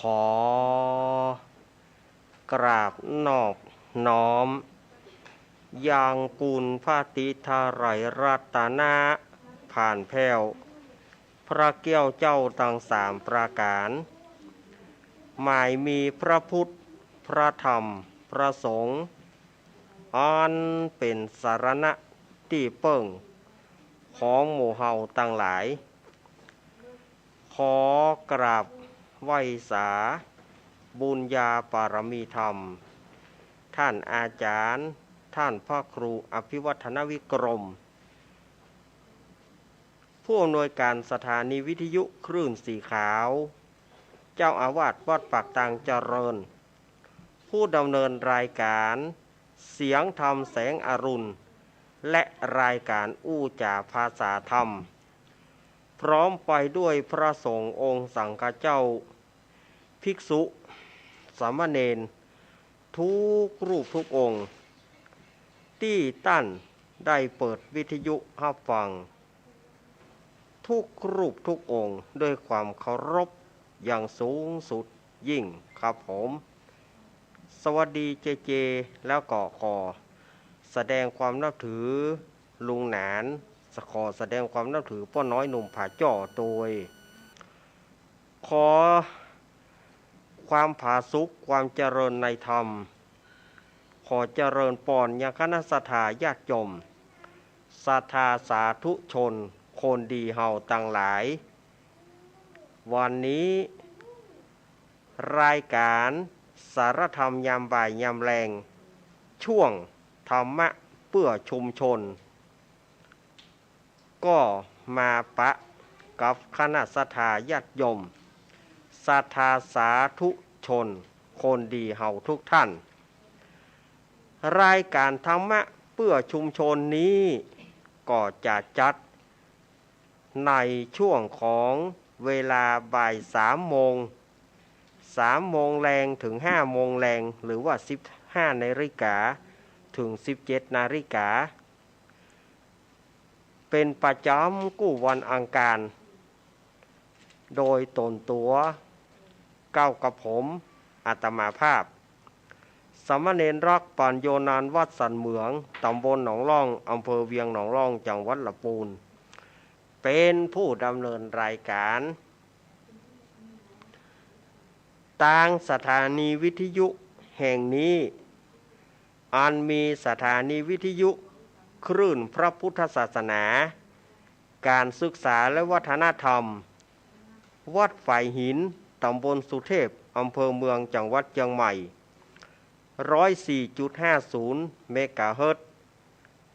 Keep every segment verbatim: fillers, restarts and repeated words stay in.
ขอ กราบนอบน้อม ยังคุณพระตรีไตรรัตนะผ่านแผ้ว พระแก้วเจ้าตังสามประก๋าน หมายมีพระพุทธ พระธรรม พระสงฆ์ อันเป๋นสรณะตี้เปิ้งของหมู่เฮาตังหลาย ขอกราบไหว้สาบุญญาปารมีธรรม ท่านอาจารย์ ท่านพระครูอภิวัฒนวิกรม ผู้อำนวยการสถานีวิทยุคลื่นสีขาว เจ้าอาวาสวัดปากตางเจริญ ผู้ดำเนินรายการเสียงธรรมแสงอรุณ และรายการอู้จ๋าภาษาธรรม พร้อมไปด้วยพระสงฆ์องค์สังฆเจ้า ภิกษุ สามเณร ทุกรูปทุกองค์ ตี้ต้านได้เปิดวิทยุฮับฟัง ทุกรูปทุกองค์ด้วยความเคารพอย่างสูงสุดยิ่งครับผม สวัสดีเจเจ แล้วก็ขอแสดงความนับถือลุงหนาน ขอแสดงความนับถือป้อน้อยหนุ่มผาจ้อโตย ขอความผาสุก ความเจริญในธรรม ขอเจริญปอนยังคณะศรัทธาญาติโยม ศรัทธาสาธุชน คนดีเฮาตังหลาย วันนี้ รายการสารธรรมยามบ่ายยามแลง ช่วงธรรมะเปื้อชุมชน ก็มาปะกับคณะศรัทธาญาติโยม ศรัทธาสาธุชน คนดีเฮาทุกท่าน รายการธรรมะเปื้อชุมชนนี้ ก็จะจัดในช่วงของเวลาบ่ายสามโมง สามโมงแลงถึงห้าโมงแลง หรือว่าสิบห้านาฬิกาถึงสิบเจ็ดนาฬิกา เป๋นประจ๋ำกู้วันอังคาร โดยต๋นตั๋ว เก้ากับผม อาตมาภาพ สามเณรรัก ปัญโญนาน วัดสันเหมือง ต๋ำบลหนองล่อง อำเภอเวียงหนองล่อง จังหวัดละปูน เป๋นผู้ดำเนินรายการ ตางสถานีวิทยุแห่งนี้ อันมีสถานีวิทยุคลื่นพระพุทธศาสนา ก๋านศึกษาและวัฒนธรรม วัดฝายหิน ต๋ำบลสุเทพ อำเภอเมือง จังหวัดเจียงใหม่ ร้อยสี่จุดห้าศูนย์เมกะเฮิรตซ์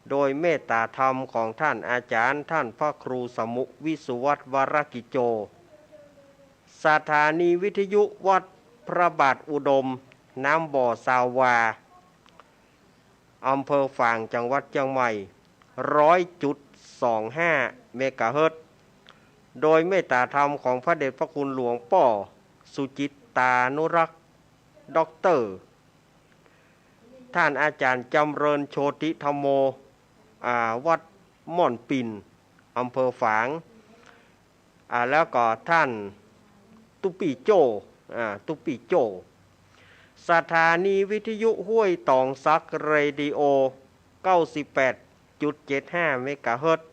โดยเมตตาธรรมของท่านอาจ๋ารย์ ท่านพระครูสมุห์ วิสุวัฒน์ วรกิจโจ สถานีวิทยุวัดพระบาทอุดม น้ำบ่อซาววา อำเภอฝาง จังหวัดเจียงใหม่ ร้อยจุดสองห้าเมกะเฮิรตซ์ โดยเมตตาธรรมของพระเดชพระคุณหลวงป้อสุจิตตานุรักษ์ ด็อกเตอร์ ท่านอาจ๋ารย์จำเริญ โชติธัมโม อ่า วัดม่อนปิ่น อำเภอฝาง อ่า แล้วก็ท่านตุ๊ปี้โจ้ อ่า ตุ๊ปี้โจ้ สถานีวิทยุห้วยตองสัก เรดิโอ เก้าสิบแปดจุดเจ็ดห้าเมกะเฮิรตซ์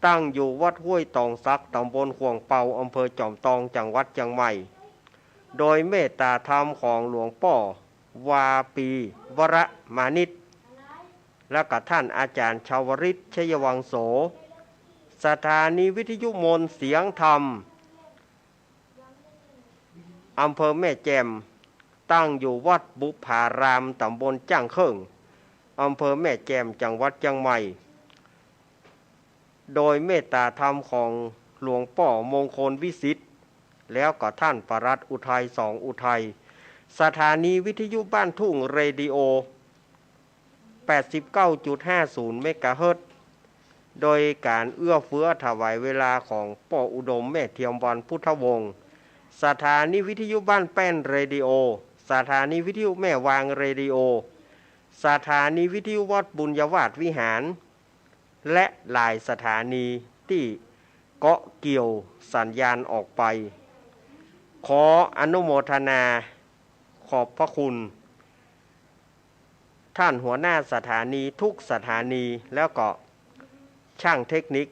ตั้งอยู่วัดห้วยตองสัก ต๋ำบลข่วงเปา อำเภอจอมตอง จังหวัดเจียงใหม่ โดยเมตตาธรรมของหลวงป้อ วาปี วรมานิช และก็ท่านอาจ๋ารย์ชาวริต ชัยวังโส สถานีวิทยุมนต์เสียงธรรม อำเภอแม่แจ่ม ตั้งอยู่วัดบุพาราม ต๋ำบลจ้างเคิ่ง อำเภอแม่แจ่ม จังหวัดเจียงใหม่ โดยเมตตาธรรมของหลวงป้อมงคลวิสิทธิ์ แล้วก็ท่านปลัดอุทัย สองอุทัย สถานีวิทยุบ้านทุ่ง เรดิโอ แปดสิบเก้าจุดห้าศูนย์เมกะเฮิรตซ์ โดยก๋านเอื้อเฟื้อถวายเวลาของป้ออุดม แม่เทียมวรรณพุทธวงศ์ สถานีวิทยุบ้านแป้น เรดิโอ สถานีวิทยุแม่วาง เรดิโอ สถานีวิทยุวัดบุญญาวาสวิหาร และหลายสถานีตี้เกาะเกี่ยวสัญญาณออกไป ขออนุโมทนาขอบพระคุณ ท่านหัวหน้าสถานีทุกสถานี แล้วก็ช่างเทคนิค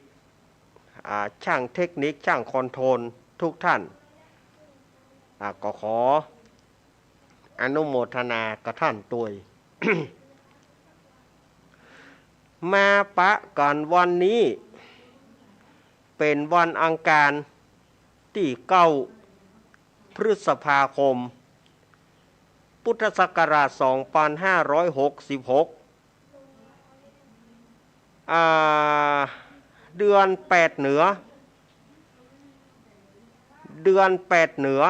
อ่า ช่างเทคนิค ช่างคอนโทรลทุกท่าน อ่า ก็ขออนุโมทนากับท่านตวย มาปะกั๋นวันนี้ เป๋นวันอังคารตี้เก้า พฤษภาคม พุทธศักราช สองปันห้าร้อยหกสิบหก อ่า เดือนแปดเหนือ เดือนแปดเหนือ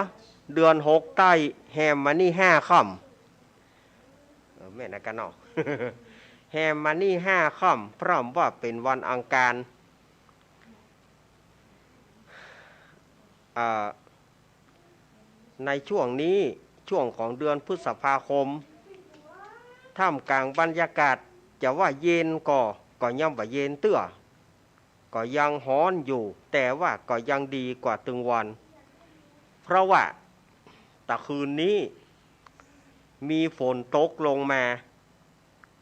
เดือนหกใต้ แฮมมานี่ห้าค่ำ เออ แม่นนะกั๋นเนาะ แฮมมานี่ห้าค่ำ พร่ำว่าเป๋นวันอังคาร อ่า ในช่วงนี้ ช่วงของเดือนพฤษภาคม ท่ามกลางบรรยากาศจะว่าเย็นก็ ก็ยังบ่เย็นเตื้อ ก็ยังฮ้อนอยู่ แต่ว่าก็ยังดีกว่าตึงวัน เพราะว่าตะคืนนี้มีฝนตกลงมา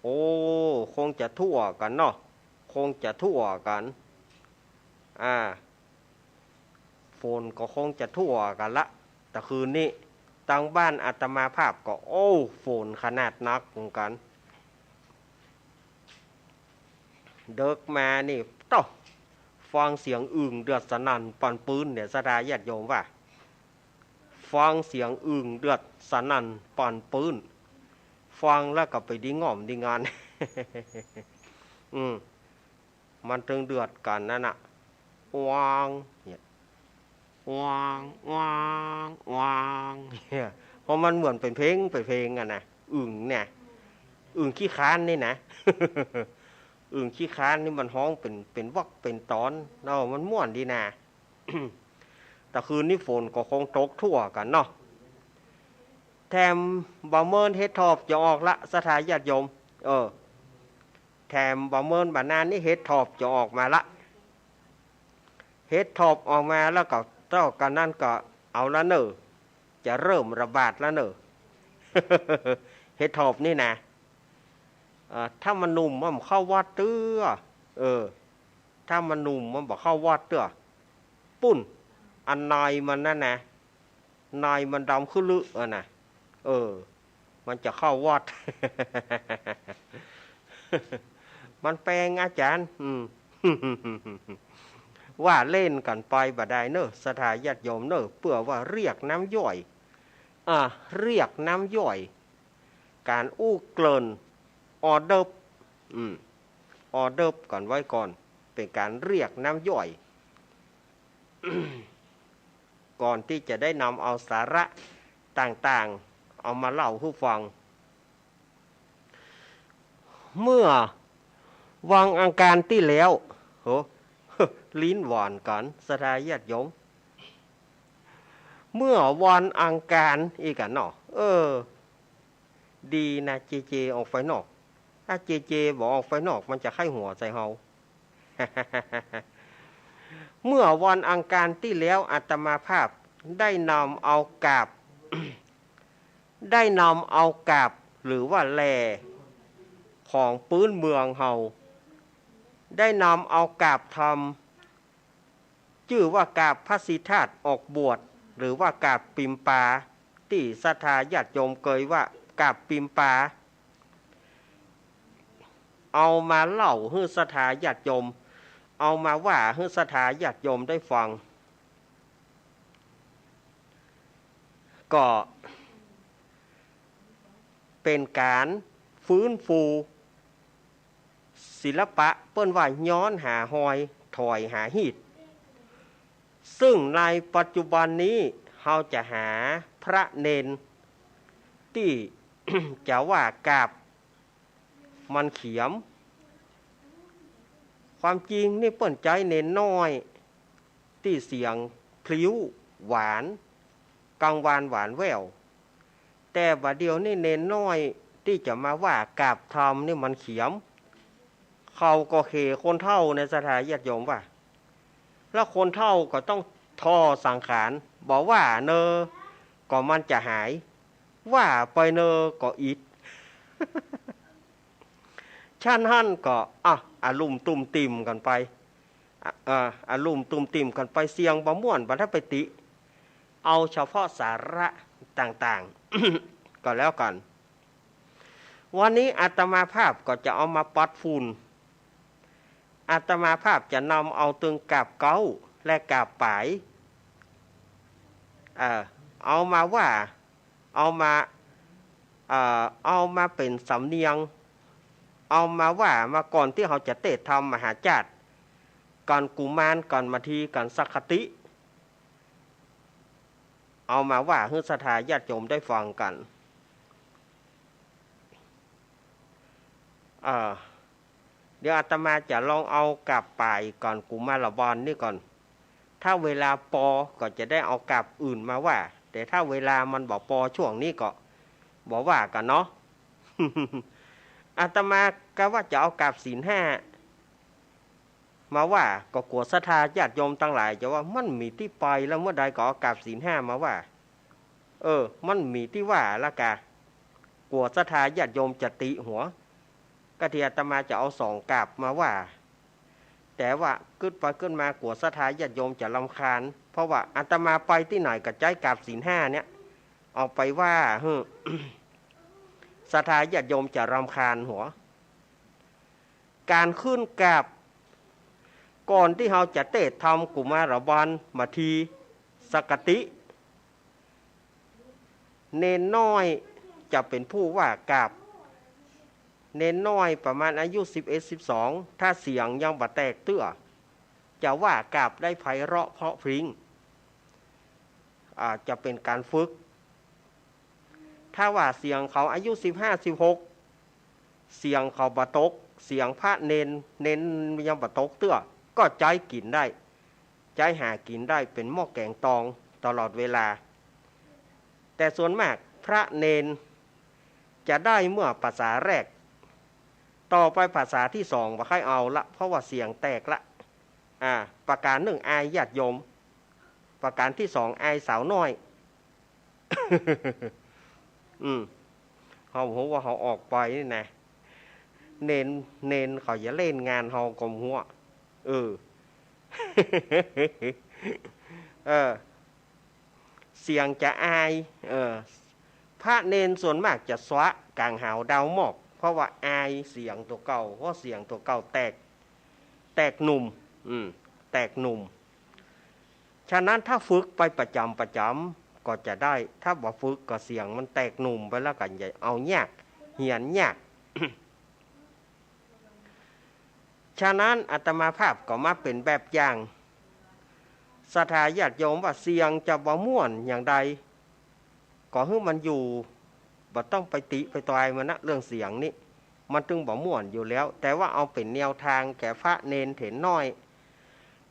โอ้ คงจะทั่วกั๋นเนาะ คงจะทั่วกั๋น อ่า ฝนก็คงจะทั่วกั๋นละ ตะคืนนี้ ตังบ้านอาตมาภาพก็ โอ้ ฝนขนาดนักเหมือนกั๋น เดิกมานี่ โต้ ฟังเสียงอึ่งเดือดสนั่นปันปื้นเนี่ย ศรัทธาญาติโยมว่า ฟังเสียงอึ่งเดือดสนั่นปันปื้น ฟังแล้วก็ไปดีง่อมดีงาน อืม มันตึงเดือดกั๋นนั่นน่ะ อ้วง เนี่ย อ้วง อ้วง อ้วง เนี่ย เพราะมันเหมือนเป๋นเพลง เป๋นเพลงอะนะ อึ่งเนี่ย อึ่งขี้ค้านนี่นะ อึ่งขี้ค้านนี่มันฮ้องเป๋น เป๋นวรรคเป๋นตอน เออ มันม่วนดีนะ ตะคืนนี้ฝนก็คงตกทั่วกั๋นเนาะ แถมบ่าเมินเห็ดถอบจะออกละ ศรัทธาญาติโยม เออ แถมบ่าเมินบ่านานนี้เห็ดถอบจะออกมาละ เห็ดถอบออกมาแล้วก็เต้ากั๋นนั้นก็เอาละเน่อ จะเริ่มระบาดแล้วเน่อ เห็ดถอบนี่นะ เอ่อ ถ้ามันหนุ่มมันเข้าวัดเตื้อ เออ ถ้ามันหนุ่มมันบ่เข้าวัดเตื้อ ปุ้น อันในมันนั่นนะ ในมันดำขึ้นลึอะนะ เออ มันจะเข้าวัด มันแปลงอาจารย์ อืม ว่าเล่นกั๋นไปบ่ได้เน่อ ศรัทธาญาติโยมเน่อ เปื้อว่าเรียกน้ำย่อย อ่า เรียกน้ำย่อย ก๋านอู้เกริ่น ออเดิร์ฟ อืม ออเดิร์ฟกั๋นไว้ก่อน เป๋นก๋านเรียกน้ำย่อย ก่อนตี้จะได้นำเอาสาระต่างๆ เอามาเล่าหื้อฟัง เมื่อวันอังคารตี้แล้ว โห ลิ้นหว่านกั๋น ศรัทธาญาติโยม เมื่อวันอังคารอี้กั๋นเนาะ เออ ดีนะ เจเจออกไปนอก ถ้าเจเจบ่ออกไปนอก มันจะไข้หัวใส่เฮา เมื่อวันอังคารตี้แล้ว อาตมาภาพได้นำเอากาบ ได้นำเอากาบ หรือว่าแล ของปื๊นเมืองเฮา ได้นำเอากาบธรรม จื้อว่ากาบพระศรีธาตุออกบวช หรือว่ากาบปิมปา ตี้ศรัทธาญาติโยมเกยว่ากาบปิมปา เอามาเล่าหื้อศรัทธาญาติโยม เอามาว่าหื้อศรัทธาญาติโยมได้ฟัง ก็เป๋นก๋านฟื้นฟูศิลปะ เปิ้นว่าย้อนหาฮอย ถอยหาฮีต ซึ่งในปัจจุบันนี้เฮาจะหาพระเณรตี้ จะว่ากาบมันเขียม ความจริงนี่เปิ้นใจ๊เณรน้อย ตี้เสียงพลิ้วหวาน กังวานหวานแว่ว แต่บ่าเดี่ยวนี้เณรน้อยตี้จะมาว่ากาบธรรมนี่มันเขียม เขาก็เขคนเฒ่าในศรัทธาญาติโยมว่า แล้วคนเฒ่าก็ต้องถ่อสังขาร บ่ว่าเนอ ก็มันจะหาย ว่าไปเนอ ก็อิด ฉะนั้นก็ อ่ะ อะลุ่มตุ้มติ่มกั๋นไป อ่ะ เอ่อ อะลุ่มตุ้มติ่มกั๋นไป เสียงบ่ม่วนบ่ได้ไปติ เอาเฉพาะสาระต่างๆ ก็แล้วกั๋น วันนี้อาตมาภาพก็จะเอามาปัดฝุ่น อาตมาภาพจะนำเอาตึงกาบเก๊าและกาบป๋าย เอ่อ เอามาว่า เอามา เอ่อ เอามาเป๋นสำเนียง เอามาว่ามาก่อนตี้เฮาจะเตสน์ทำมหาจ้าด ก่อนกุมาร ก่อนมาที ก่อนสักขติ เอามาว่าหื้อศรัทธาญาติโยมได้ฟังกั๋น เอ่อ เดี๋ยวอาตมาจะลองเอากาบป๋ายก่อนกุมารบรรณนี่ก่อน ถ้าเวลาปอก็จะได้เอากาบอื่นมาว่า แต่ถ้าเวลามันบ่ปอช่วงนี้ก็บ่ว่ากั๋นเนาะ อาตมากะว่าจะเอากาบศีลห้า มาว่า ก็กั๋วศรัทธาญาติโยมตังหลายจะว่ามันมีตี้ไปแล้ว เมื่อใดก็เอากาบศีลห้ามาว่า เออ มันมีตี้ว่าละกา กั๋วศรัทธาญาติโยมจะติหัว ก็ตี้อาตมาจะเอาสองกาบมาว่า แต่ว่ากึ๊ดไปกึ๊ดมากั๋วศรัทธาญาติโยมจะรำคาญ เพราะว่าอาตมาไปตี้ไหนก็ใจ๊กาบศีลห้าเนี่ย เอาไปว่าหื้อ ศรัทธาญาติโยมจะรำคาญหัว ก๋านขึ้นกาบ ก่อนตี้เฮาจะเตสน์ทำกุมารบรรณ มาที สักขติ เณรน้อยจะเป๋นผู้ว่ากาบ เณรน้อยประมาณอายุสิบเอ็ด สิบสอง ถ้าเสียงยังบ่แตกเตื้อ จะว่ากาบได้ไพเราะเพราะพริ้ง อ่า จะเป๋นก๋านฝึก ถ้าว่าเสียงเขาอายุสิบห้า สิบหก เสียงเขาบ่ตก เสียงพระเณร เณรยังบ่ตกเตื้อ ก็ใจ๊กิ๋นได้ ใจ๊หากิ๋นได้ เป๋นหม้อแก๋งตองตลอดเวลา แต่ส่วนมากพระเณรจะได้เมื่อภาษาแรก ต่อไปภาษาตี้สองบ่ใค่เอาละ เพราะว่าเสียงแตกละ อ่า ประก๋านนึ่งอายญาติโยม ประก๋านตี้สองอายสาวน้อย อืม เฮาหัวว่าเฮาออกไปนี่นะ เณร เณรเขาจะเล่นงานเฮาก็หัว เออ เออ เสียงจะอาย เออ พระเณรส่วนมากจะสวะก๋างหาวดาวหมอก เพราะว่าอายเสียงตั๋วเก่า เพราะเสียงตั๋วเก่าแตก แตกหนุ่ม อืม แตกหนุ่ม ฉะนั้นถ้าฝึกไปประจ๋ำประจ๋ำก็จะได้ ถ้าบ่ฝึกก็เสียงมันแตกหนุ่มไปแล้วก็จะเอายาก เหียนยาก ฉะนั้นอาตมาภาพก็มาเป๋นแบบอย่าง ศรัทธาญาติโยมว่าเสียงจะบ่ม่วนอย่างใด ก็หื้อมันอยู่ บ่ต้องไปติไปตอยมันนะ เรื่องเสียงนี่ มันตึงบ่ม่วนอยู่แล้ว แต่ว่าเอาเป๋นแนวตางแก่พระเณรเถรน้อย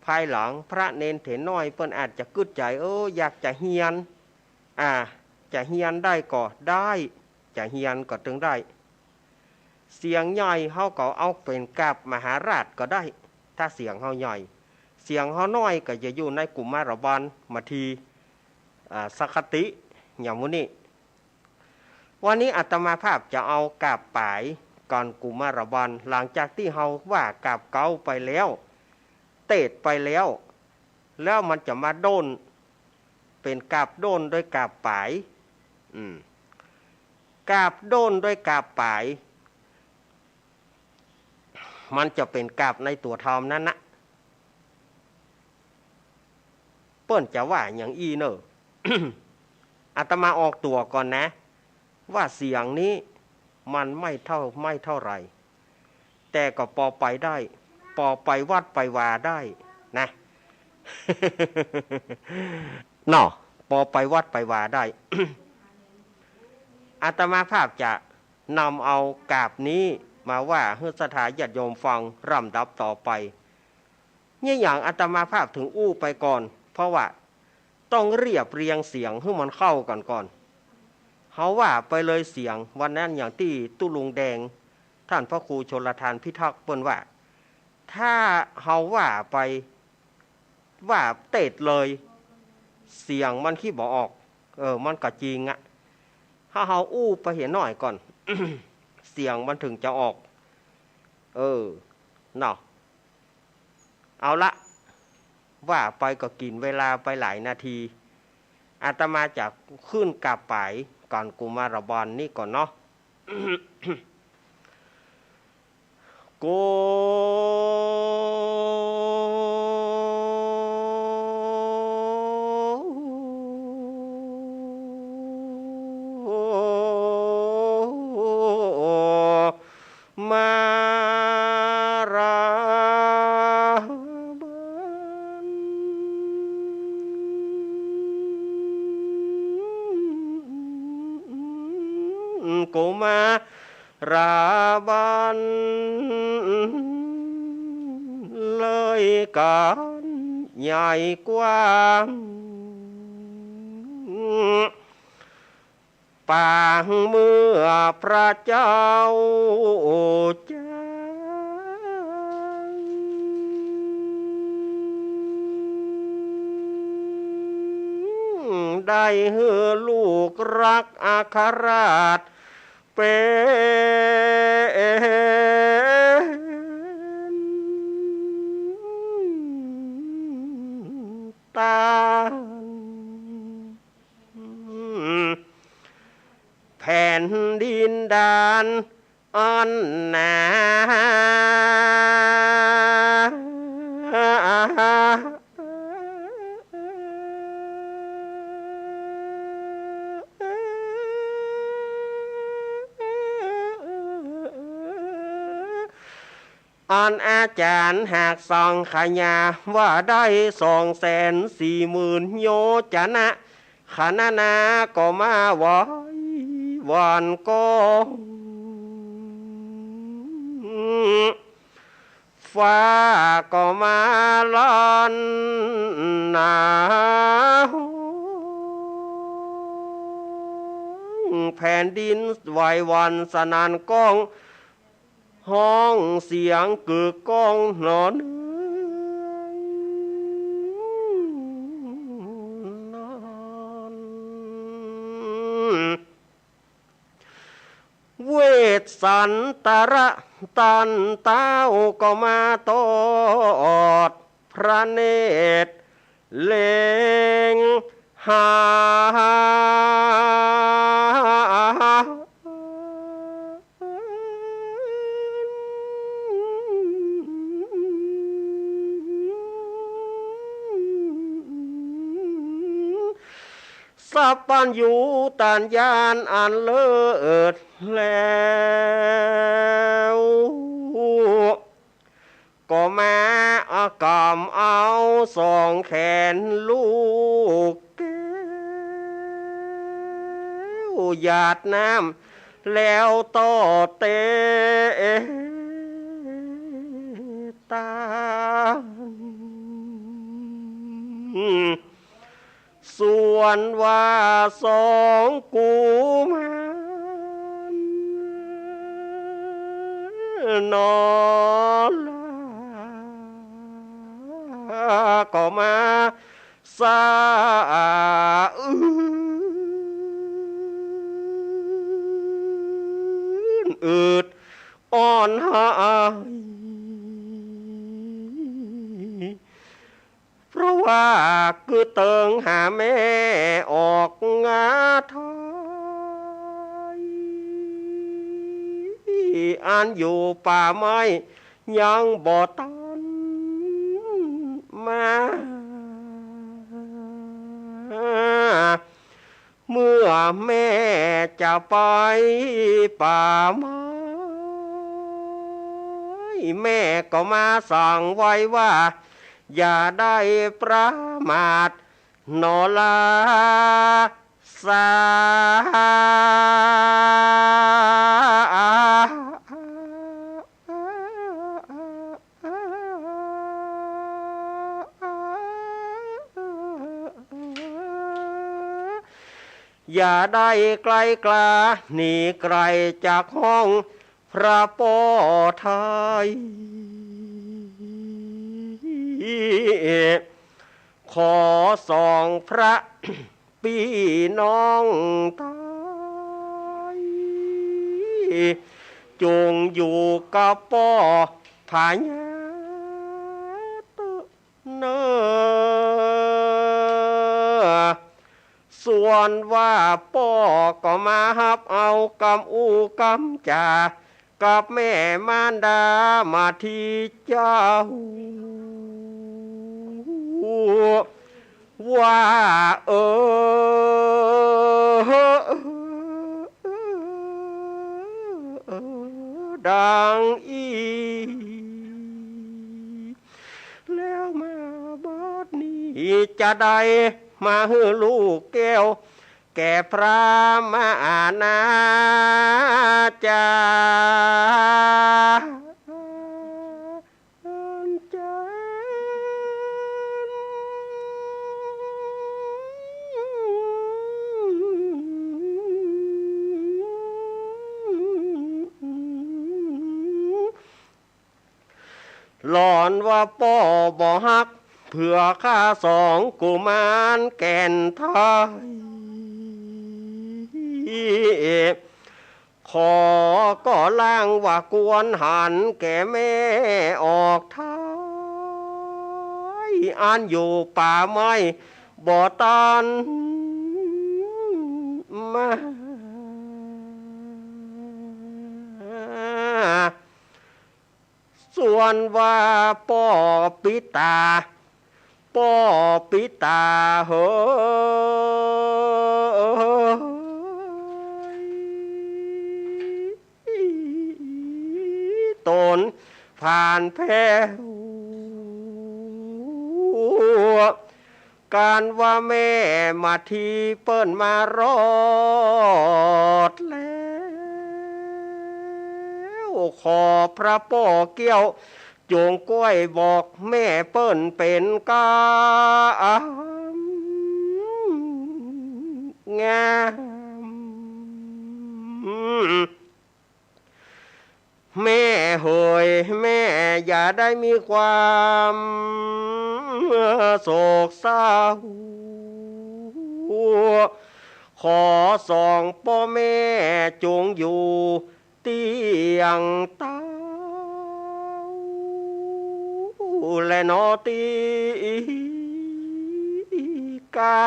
ภายหลังพระเณรเถรน้อยเปิ้นอาจจะกึ๊ดใจ๋ เออ อยากจะเฮียน อ่า จะเฮียนได้ก็ได้ จะเฮียนก็ตึงได้ เสียงใหญ่เฮาก็เอาเป๋นกาบมหาราชก็ได้ ถ้าเสียงเฮาใหญ่ เสียงเฮาน้อยก็จะอยู่ในกุมารบรรณ มาที อ่า สักขติ อย่างหมู่นี้ วันนี้อาตมาภาพจะเอากาบป๋ายก่อนกุมารบรรณ หลังจากตี้เฮาว่ากาบเก๊าไปแล้ว เตสน์ไปแล้ว แล้วมันจะมาด้น เป๋นกาบด้นด้วยกาบป๋าย อืม กาบด้นด้วยกาบป๋าย มันจะเป๋นกาบในตั๋วธรรมนั้นนะ เปิ้นจะว่าอย่างอี้เน่อ อาตมาออกตั๋วก่อนนะ ว่าเสียงนี้มันไม่เท่า ไม่เท่าไหร่ แต่ก็ปอไปได้ ปอไปวัดไปวาได้นะ เนาะ ปอไปวัดไปวาได้ อาตมาภาพจะนำเอากาบนี้มาว่าหื้อศรัทธาญาติโยมฟังลำดับต่อไป เนี่ยอย่างอาตมาภาพถึงอู้ไปก่อน เพราะว่าต้องเรียบเรียงเสียงหื้อมันเข้ากั๋นก่อน เฮาว่าไปเลยเสียง วันนั้นอย่างตี้ตุ๊ลุงแดง ท่านพระครูชลทานพิทักษ์เปิ้นว่า ถ้าเฮาว่าไป ว่าเตสน์เลย เสียงมันขี้บ่ออก เออ มันก็จริงอะ ถ้าเฮาอู้ไปเหียหน้อยก่อน เสียงมันเถิงจะออก เออ เนาะ เอาละ ว่าไปก็กิ๋นเวลาไปหลายนาที อาตมาจะขึ้นกลับไปก่อนกุมารบาลนี่ก่อนเนาะ กุมารบาล กุมาราบัน เลยก๋านใหญ่กว้าง ปางเมื่อพระเจ้าจาง ได้หื้อลูกรักอัครราชเป๋นต้าน แผ่นดินดานอันหนา อันอาจ๋ารย์หากสังขยาว่าได้สองแสนสี่หมื่นโยจนะ ขณะนาก็มาไหว้วานก้อง ฟ้าก็มาร้อนหนาว แผ่นดินไหวหวั่นสนั่นก้อง ฮ้องเสียงกึกก้องหนอเนืองนอน เวสสันตระตันเต้าก็มาตอดพระเนตร เล็งหา สัพพัญญูตญาณอันเลิศแล้ว ก็มาเอากำเอาสองแขนลูกแก้ว หยาดน้ำแล้วต่อเตตาน ส่วนว่าสองกุมารนอราก็มาสะอื้นอืดอ้อนไห้ เพราะว่ากึ๊ดเติงหาแม่ออกงาไทย อันอยู่ป่าไม้ยังบ่ตันมา เมื่อแม่จะไปป่าไม้ แม่ก็มาสั่งไว้ว่า อย่าได้ประมาทหนอลาสา อย่าได้ไกลกลาหนีไกลจากห้องพระป้อไทย ขอสองพระ ปี้น้องไต จงอยู่กับป้อพญาเต๊อะเน่อ ส่วนว่าป้อก็มาฮับเอากำอู้กำจ๋า กับแม่มารดามาที่เจ้า ว่า เออ ดังอี้ แล้วมาบัดนี้จะได้มาหื้อลูกแก้ว แก่พระมหานาจารย์ หลอนว่าป้อบ่ฮัก เผื่อข้าสองกุมารแก่นไทย ขอก็ล่างว่ากวนหันแก่แม่ออกไทย อันอยู่ป่าไม้บ่ตันมา ส่วนว่าป้อปิตา ป้อปิตาเหย ตนผ่านแผ้ว การว่าแม่มาทีเปิ้นมารอดแล้ว ขอพระป้อเกี้ยว จงก้วยบอกแม่เปิ้นเป๋นกำงาม แม่เหย แม่อย่าได้มีความโศกเศร้า ขอสองป้อแม่จงอยู่เตี้ยงเต้า และหนอตี้กา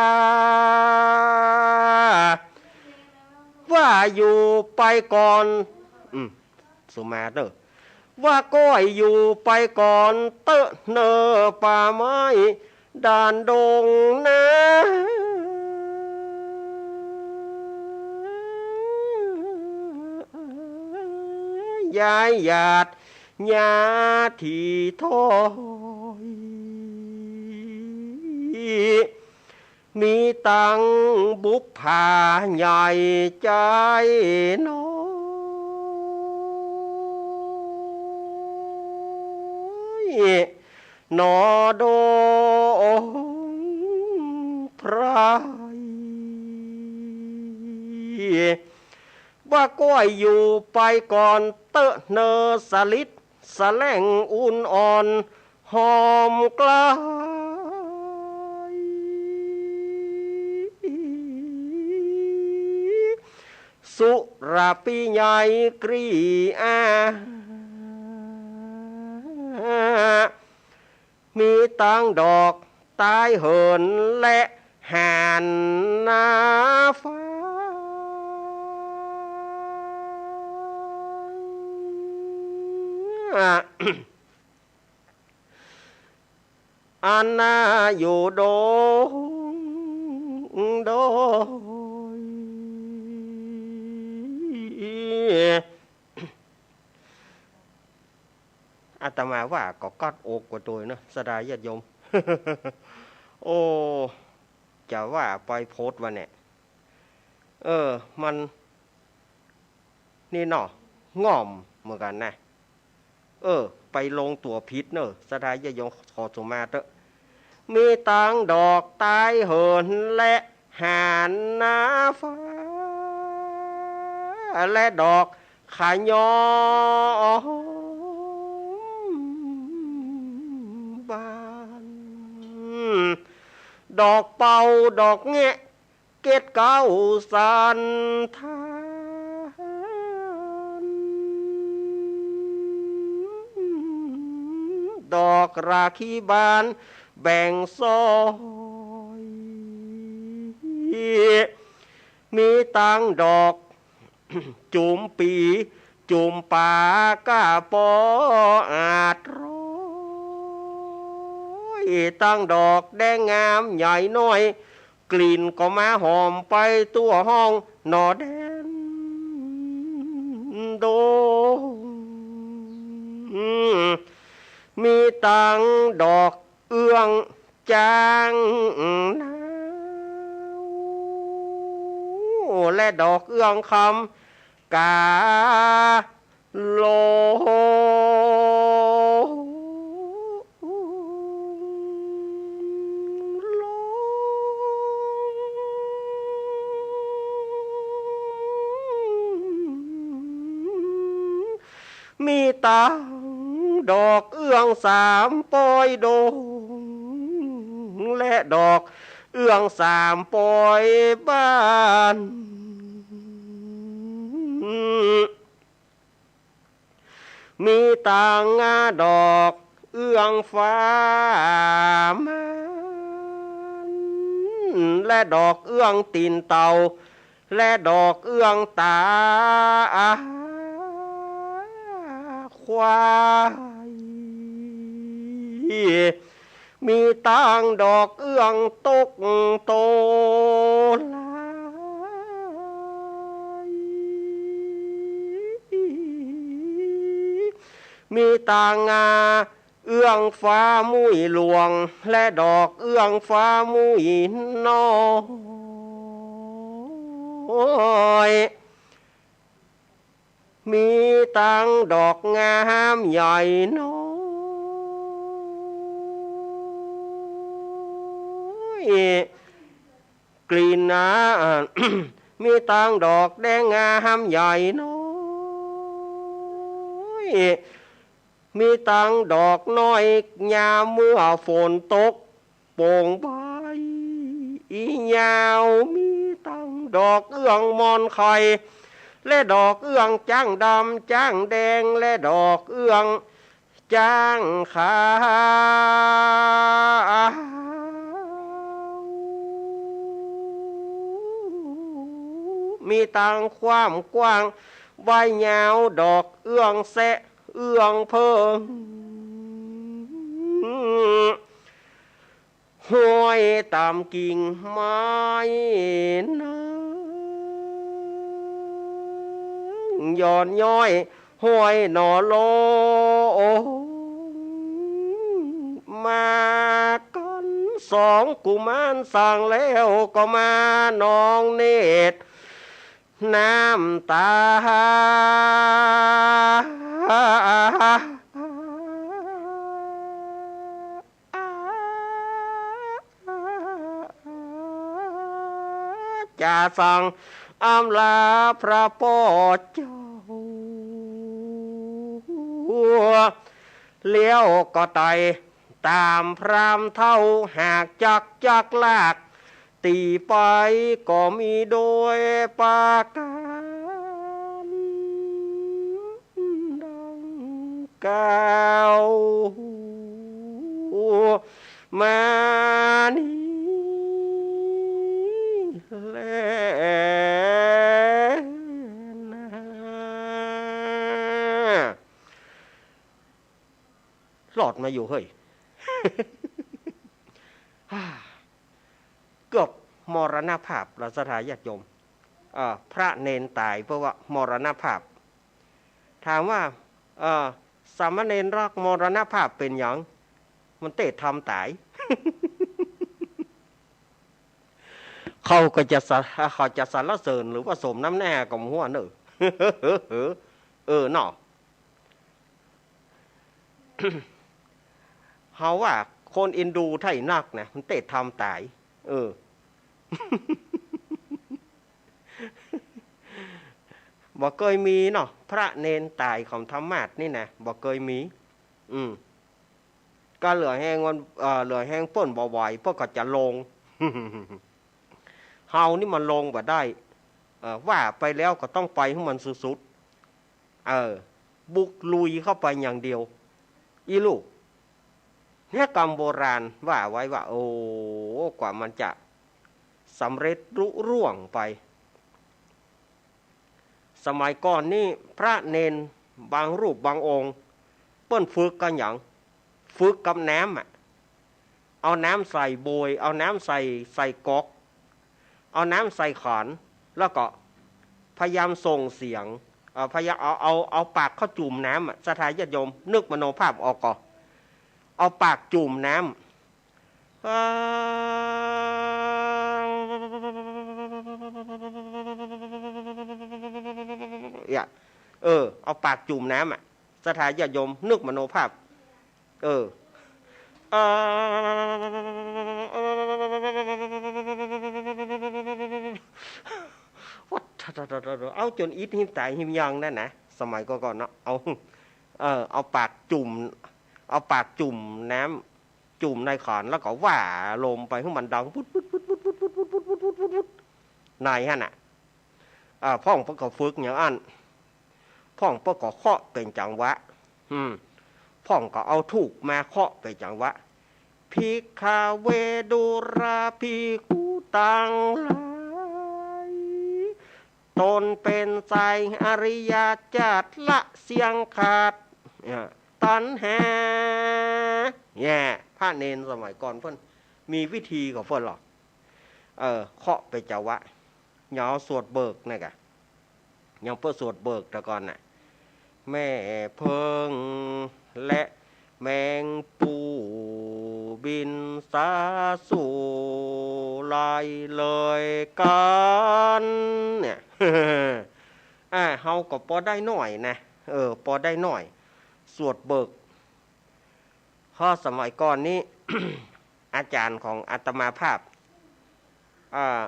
ว่าอยู่ไปก่อน อืม สุมาเตอร์ ว่าก้อยอยู่ไปก่อนเต๊อะเน่อป่าไม้ด่านดงนา ย้ายหยาดหญ้าถี่ถ้อย มีตังบุปผาใหญ่ใจ๋น้อย หนอดงไพร ว่าก้อยอยู่ไปก่อนเต๊อะเน่อสลิด สะแหล่งอุ่นอ่อนหอมไกล สุรพิไยกรีอา มีตังดอกตายเหินและหานหน้าฟ้า อันนาอยู่ดงดอย อาตมาว่าก็กัดอกกว่าโตยเนาะ ศรัทธาญาติโยม โอ้ จะว่าไปโพสต์วันเนี่ย เออ มัน นี่เนาะ ง่อมเหมือนกั๋นนะ เออ ไปลงตั๋วผิดเน่อ ศรัทธาญาติโยมขอสุมาเต๊อะ มีตังดอกตายเหินและหานหน้าฟ้า และดอกขะยอมบาน ดอกเปา ดอกแงะ เกล็ดเก๊าสันธาน ดอกราคีบานแบ่งซอย มีตังดอก จุ๋มปี๋ จุ๋มป๋า ก้าปออาจร้อย ตังดอกแดงงามใหญ่น้อย กลิ่นก็มาหอมไปทั่วห้องหนอแดนดง มีตังดอกเอื้อง จางหนาว และดอกเอื้องคำกาโล มีตังดอกเอื้องสามปอยดง และดอกเอื้องสามปอยบ้าน มีตังดอกเอื้องฟ้าม่าน และดอกเอื้องตี๋นเต่า และดอกเอื้องต๋าควาย มีตังดอกเอื้องตกโตลาย มีตัง เอื้องฟ้ามุ้ยหลวง และดอกเอื้องฟ้ามุ้ยน้อย มีตังดอกงามใหญ่น้อย กลิ่นหนา มีตังดอกแดงงามใหญ่น้อย มีตังดอกน้อยยามเมื่อฝนตกโป่งใบยาว มีตังดอกเอื้องมอนไข่ และดอกเอื้องจ้างดำจ้างแดง และดอกเอื้องจ้างขาว มีตังความกว้างใบยาว ดอกเอื้องแซะ เอื้องเพิง ห้อยต๋ามกิ่งไม้เนิง หย่อนย้อยห้อยหนอลง มากั๋นสองกุมารสั่งแล้วก็มานองเนตร น้ำตาจะสั่งอำลาพระป้อเจ้า แล้วก็ไต่ต๋ามพราหมณ์เฒ่า หากจักจักลาก ตี้ไปก็มีโดยประก๋านดังกล่าวมานี้แลนา รอดมาอยู่เฮ้ย เกือบมรณภาพแล้วศรัทธาญาติโยม เอ่อ พระเณรต๋ายเพราะว่ามรณภาพ ถามว่า เอ่อ สามเณรรักมรณภาพเป๋นหยัง มันเต๊ทำต๋าย เขาก็จะสรร- เขาจะสรรเสริญหรือว่าสมน้ำหน้าก็บ่ฮู้เน่อ เออเนาะ เฮาว่าคนอินดูไท้นักนะ มันเต๊ทำต๋าย เออ บ่เกยมีเนาะ พระเณรต๋ายของธรรมาสน์นี่นะ บ่เกยมี อืม ก็เหลือแฮงวัน เอ่อ เหลือแฮงเปิ้นบ่ไหว เปิ้นก็จะลง เฮานี่มันลงบ่ได้ เออ ว่าไปแล้วก็ต้องไปหื้อมันสุดๆ เออ บุกลุยเข้าไปอย่างเดียว อี้ลูก เนี่ยกำโบราณว่าไว้ว่า โอ้ กว่ามันจะสำเร็จลุล่วงไป สมัยก่อนนี่พระเณรบางรูปบางองค์ เปิ้นฝึกกั๋นหยัง ฝึกกับน้ำอะ เอาน้ำใส่บวย เอาน้ำใส่ ใส่ก๊อก เอาน้ำใส่ขัน แล้วก็พยายามส่งเสียง เอ่อ พยายามเอา เอา เอาปากเข้าจุ่มน้ำอะ ศรัทธาญาติโยม นึกมโนภาพออกก่อ เอาปากจุ่มน้ำ เนี่ย เออ เอาปากจุ่มน้ำอะ ศรัทธาญาติโยม นึกมโนภาพ เออ เออ วัด เอาจ๋นอิดหิ้มต๋ายหิ้มยังนั่นนะ สมัยก่อนๆ เนาะ เอา เออ เอาปากจุ่ม เอาปากจุ่มน้ำ จุ่มในขัน แล้วก็ว่าลมไปหื้อมันดัง ปุ๊ด ปุ๊ด ปุ๊ด ปุ๊ด ปุ๊ด ปุ๊ด ปุ๊ด ปุ๊ด ปุ๊ด ปุ๊ด ปุ๊ด ในหั้นน่ะ อ่า พ่องเปิ้นก็ฝึกอย่างอั้น พ่องเปิ้นก็เคาะเป๋นจังหวะ อืม พ่องก็เอาธูปมาเคาะเป๋นจังหวะ ภิกขเว ดูราภิกขุตังหลาย ตนเป็นไตรอริยะจักละเสี้ยงขาด เนี่ย ตัณหา เนี่ย พระเณรสมัยก่อนเปิ้นมีวิธีของเปิ้นหรอก เออ เคาะเป๋นจังหวะ ยาวสวดเบิกนั่นกะ ยังเปิ้นสวดเบิกแต่ก่อนน่ะ แม่เพิงและแมงปูบินสาสู่ไล่เลยกั๋น เนี่ย อ่า เฮาก็ปอได้หน้อยนะ เออ ปอได้หน้อย สวดเบิก เพราะสมัยก่อนนี้ อาจ๋ารย์ของอาตมาภาพ อ่า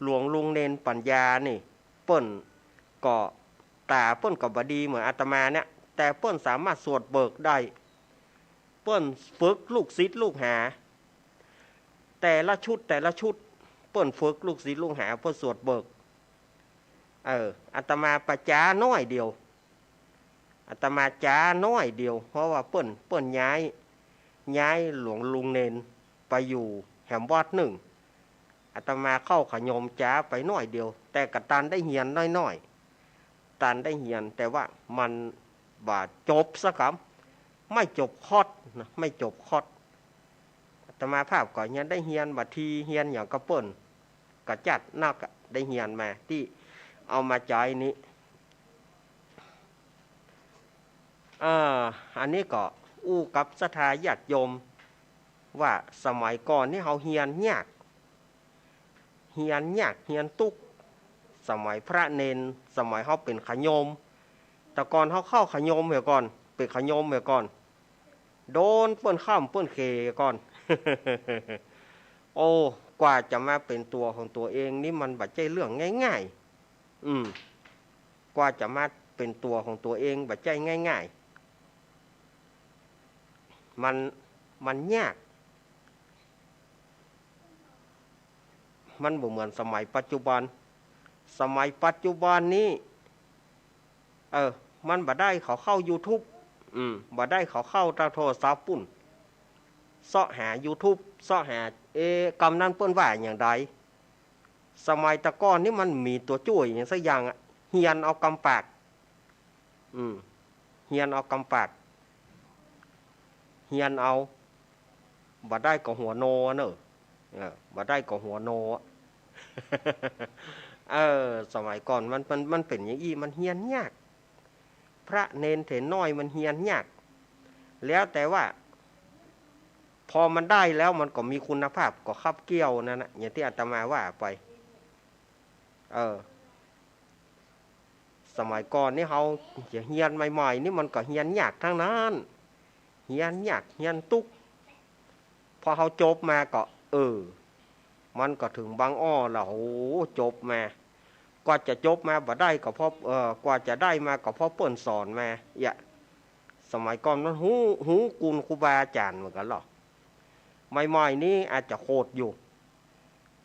หลวงลุงเณรปัญญานี่ เปิ้นก็ ต๋าเปิ้นก็บ่ดีเหมือนอาตมาเนี่ย แต่เปิ้นสามารถสวดเบิกได้ เปิ้นฝึกลูกศิษย์ลูกหา แต่ละชุดแต่ละชุด เปิ้นฝึกลูกศิษย์ลูกหา เปิ้นสวดเบิก เออ อาตมาปะจ๊าน้อยเดียว อาตมาจ๊าน้อยเดียว เพราะว่าเปิ้น เปิ้นย้าย ย้ายหลวงลุงเณรไปอยู่แหมวัดนึ่ง อาตมาเข้าขะโยมจ๊าไปน้อยเดียว แต่ก็ตันได้เฮียนน้อยๆ ตันได้เฮียน แต่ว่ามันบ่จบสักกำ ไม่จบคอร์สนะ ไม่จบคอร์ส อาตมาภาพก็ยังได้เฮียนบ่าที เฮียนอย่างกับเปิ้น ก็จัดนักอะ ได้เฮียนมาตี้เอามาใจ๊นี้ เอ่อ อันนี้ก็อู้กับศรัทธาญาติโยม ว่าสมัยก่อนนี่เฮาเฮียนยาก เฮียนยาก เฮียนตุ๊กข์ สมัยพระเณร สมัยเฮาเป๋นขะโยม แต่ก่อนเฮาเข้าขะโยมเหียก่อน เป๋นขะโยมเหียก่อน โดนเปิ้นค่ำเปิ้นเขก่อน โอ้ กว่าจะมาเป๋นตั๋วของตั๋วเองนี่มันบ่ใจ้เรื่องง่ายๆ อืม กว่าจะมาเป๋นตั๋วของตั๋วเองบ่ใจ้ง่ายๆ มัน มันยาก มันบ่เหมือนสมัยปัจจุบัน สมัยปัจจุบันนี้ เออ มันบ่ได้เขาเข้ายูทูบ อืม บ่ได้เขาเข้าตางโทรศัพท์ปุ้น เซาะหายูทูบ เซาะหา เอ๊ะ กำนั้นเปิ้นว่าอย่างใด สมัยแต่ก่อนนี่มันมีตั๋วจ้วยอย่างสักอย่างอะ เฮียนเอากำปาก อืม เฮียนเอากำปาก เฮียนเอา บ่ได้ก็หัวโนเนอะ เออ บ่ได้ก็หัวโนอะ เออ สมัยก่อนมัน มัน มันเป๋นอย่างอี้ มันเฮียนยาก พระเณรเถรน้อยมันเฮียนยาก แล้วแต่ว่า พอมันได้แล้วมันก็มีคุณภาพ ก็คับเกี่ยวนั่นนะ อย่างตี้อาตมาว่าไป เออ สมัยก่อนนี่เฮาจะเฮียนใหม่ๆ นี่มันก็เฮียนยากตังนั้น เฮียนยาก เฮียนตุ๊กข์ พอเฮาจบมาก็ เออ มันก็เถิงบังอ้อละ โห จบมา กว่าจะจบมาบ่ได้ก็เพราะ เอ่อ กว่าจะได้มาก็เพราะเปิ้นสอนมา เยียะ สมัยก่อนมันฮู้ ฮู้คุณครูบาอาจ๋ารย์เหมือนกั๋นลอ ใหม่ๆ นี่อาจจะโขดอยู่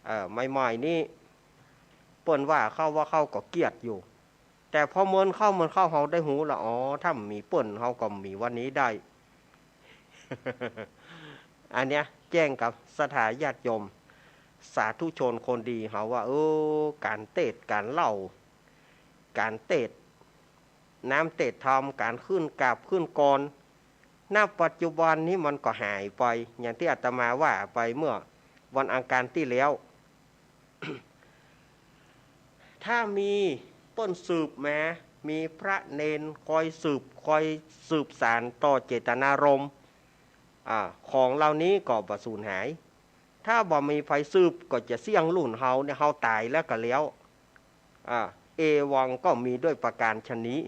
เออ ใหม่ๆ นี่ เปิ้นว่าเข้า ว่าเข้าก็เกรียดอยู่ แต่พอเมินเข้า เมินเข้า เฮาได้ฮู้ละ อ๋อ ถ้าบ่มีเปิ้น เฮาก็บ่มีวันนี้ได้ อันเนี้ยแจ้งกับศรัทธาญาติโยม สาธุชนคนดีเฮาว่า เออ ก๋านเตสน์ก๋านเล่า ก๋านเตสน์น้ำเตสน์ธรรม ก๋านขึ้นกราบขึ้นกรอน ณ ปัจจุบันนี้มันก็หายไป อย่างตี้อาตมาว่าไปเมื่อวันอังคารตี้แล้ว ถ้ามีเปิ้นสืบมา มีพระเณรคอยสืบ คอยสืบสานต่อเจตนารมณ์ อ่า ของเหล่านี้ก็บ่สูญหาย ถ้าบ่มีใผสืบก็จะเสี้ยงรุ่นเฮาเนี่ย เฮาต๋ายแล้วก็แล้ว อ่า เอวังก็มีด้วยประการฉะนี้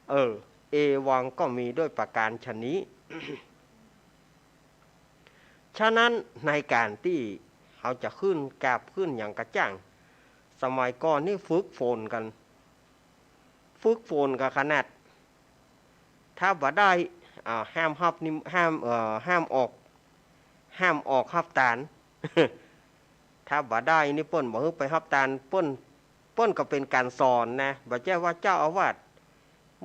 เออ เอวังก็มีด้วยประการฉะนี้ ฉะนั้นในก๋านตี้เฮาจะขึ้นกราบขึ้นหยังก็จ้าง สมัยก่อนนี่ฝึกฝนกั๋น ฝึกฝนกั๋นขนาด ถ้าบ่ได้ อ่า ห้ามฮับนิม- ห้าม เอ่อ ห้ามออก ห้ามออกฮับตาน ถ้าบ่ได้นี่เปิ้นบ่หื้อไปฮับตาน เปิ้น เปิ้นก็เป๋นก๋านสอนนะ บ่ใจ้ว่าเจ้าอาวาส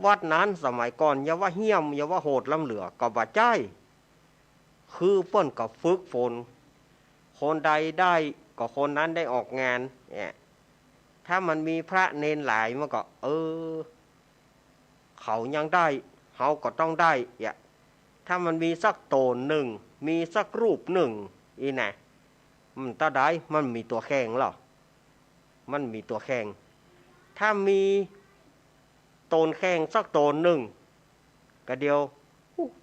วัดนั้นสมัยก่อน อย่าว่าเหี้ยม อย่าว่าโหดล้ำเหลือ ก็บ่ใจ้ คือเปิ้นก็ฝึกฝน คนใดได้ก็คนนั้นได้ออกงานเนี่ย ถ้ามันมีพระเณรหลายมันก็ เออ เขายังได้ เฮาก็ต้องได้เนี่ย ถ้ามันมีสักโต๋นนึ่ง มีสักรูปนึ่ง อี้นะ มันเต้าใด มันมีตั๋วแข่งลอ มันมีตั๋วแข่ง ถ้ามีโต๋นแข่งสักโต๋นนึ่ง กะเดียว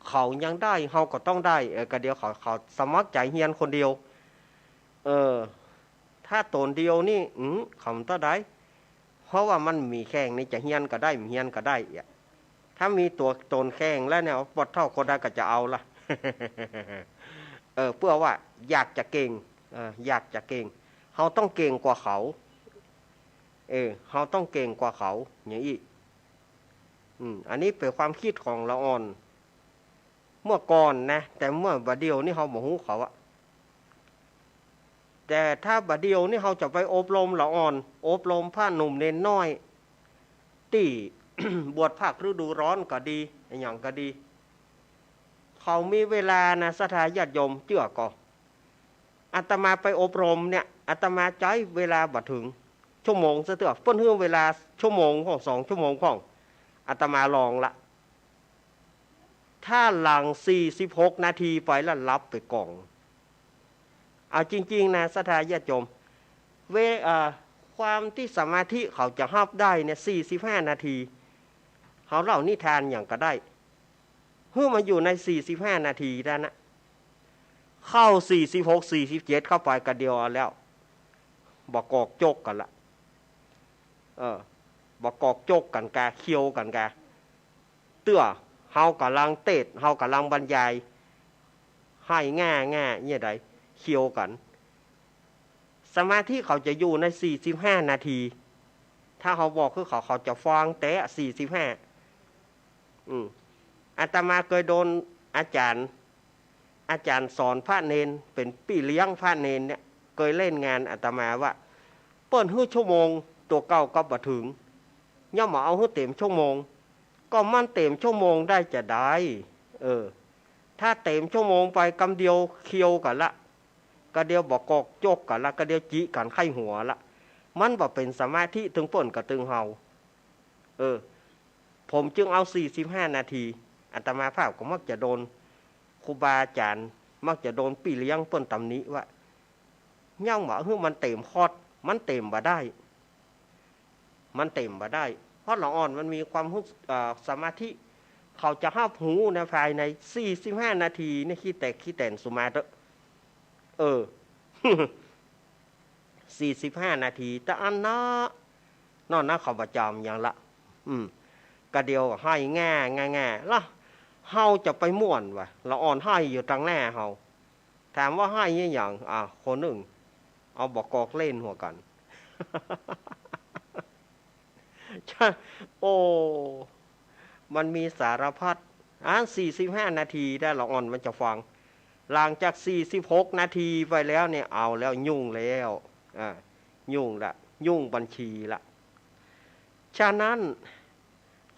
เขายังได้ เฮาก็ต้องได้ เออ กะเดียวเขา เขาสมัครใจ๋เฮียนคนเดียว เออ ถ้าโต๋นเดียวนี่ อืม เขาบ่เต้าใด เพราะว่ามันมีแข่งนี่ จะเฮียนก็ได้ บ่เฮียนก็ได้อะ ถ้ามีตั๋ว โต๋นแข่งแล้วเนี่ย ปอดเฒ่าคนใดก็จะเอาละ เออ เปื้อว่าอยากจะเก่ง เออ อยากจะเก่ง เฮาต้องเก่งกว่าเขา เออ เฮาต้องเก่งกว่าเขา อย่างอี้ อืม อันนี้เป๋นความกึ๊ดของละอ่อน เมื่อก่อนนะ แต่เมื่อบ่าเดี่ยวนี้เฮาบ่ฮู้เขาอะ แต่ถ้าบ่าเดี่ยวนี้เฮาจะไปอบรมละอ่อน อบรมพระหนุ่มเณรน้อย ตี้ บวชภาคฤดูร้อนก็ดี อะหยังก็ดี เขามีเวลานะ ศรัทธาญาติโยม เจื้อก่อ อาตมาไปอบรมเนี่ย อาตมาใจ๊เวลาบ่เถิงชั่วโมงซะเตื้อ เปิ้นหื้อเวลาชั่วโมงพ่อง สองชั่วโมงพ่อง อาตมาลองละ ถ้าหลังสี่สิบหกนาทีไปแล้วหลับไปก่อง เอาจริงๆ นะ ศรัทธาญาติโยม เว- เอ่อ ความตี้สมาธิเขาจะฮับได้เนี่ย สี่สิบห้านาที เฮาเล่านิทานหยังก็ได้ หื้อมันอยู่ในสี่สิบห้านาทีนั้นนะ เข้าสี่สิบหก สี่สิบเจ็ดเข้าไปกะเดียวเอาแล้ว บ่กอกจกกั๋นละ เออ บ่กอกจกกั๋นกา เคียวกั๋นกา เตื้อ เฮาก่ำลังเตสน์ เฮาก่ำลังบรรยาย ไห้ง่าๆ เนี่ยใด เคียวกั๋น สมาธิเขาจะอยู่ในสี่สิบห้านาที ถ้าเฮาบอกคือเขา เขาจะฟังแต๊สี่สิบห้า อืม อาตมาเกยโดนอาจ๋ารย์ อาจ๋ารย์สอนพระเณร เป๋นปี้เลี้ยงพระเณรเนี่ย เกยเล่นงานอาตมาว่า เปิ้นหื้อชั่วโมงตั๋วเก่าก็บ่เถิง ย่อมบ่เอาหื้อเต๋มชั่วโมง ก็มันเต๋มชั่วโมงได้จาใด เออ ถ้าเต๋มชั่วโมงไปกำเดียวเคียวกั๋นละ กะเดียวบ่กอกจกกั๋นละ กะเดียวจิกั๋นใค่หัวละ มันบ่เป๋นสมาธิตึงเปิ้นกับตึงเฮา เออ ผมจึงเอาสี่สิบห้านาที อาตมาภาพก็มักจะโดนครูบาอาจ๋ารย์ มักจะโดนปี้เลี้ยงเปิ้นตำหนิว่า ยังบ่หื้อมันเต๋มคอร์ส มันเต๋มบ่ได้ มันเต๋มบ่ได้ เพราะละอ่อนมันมีความรู้ เอ่อ สมาธิ เขาจะฮับฮู้ในภายในสี่สิบห้านาทีเนี่ย ขี้แตกขี้แตนสุมาเต๊อะ เออ สี่สิบห้านาที แต่อันนะ นอกนั้นเขาบ่จำหยังละ อืม กะเดียวไห้ง่าๆ ละ เฮาจะไปม่วนวะ ละอ่อนไห้อยู่ตังหน้าเฮา ถามว่าไห้อะหยัง อ่ะ คนนึ่ง เอาบ่ากอกเล่นหัวกั๋น ใจ้ โอ้ มันมีสารพัด อันสี่สิบห้านาทีได้ ละอ่อนมันจะฟัง หลังจากสี่สิบหกนาทีไปแล้วเนี่ย เอาแล้ว ยุ่งแล้ว อ่า ยุ่งละ ยุ่งบัญชีละ ฉะนั้น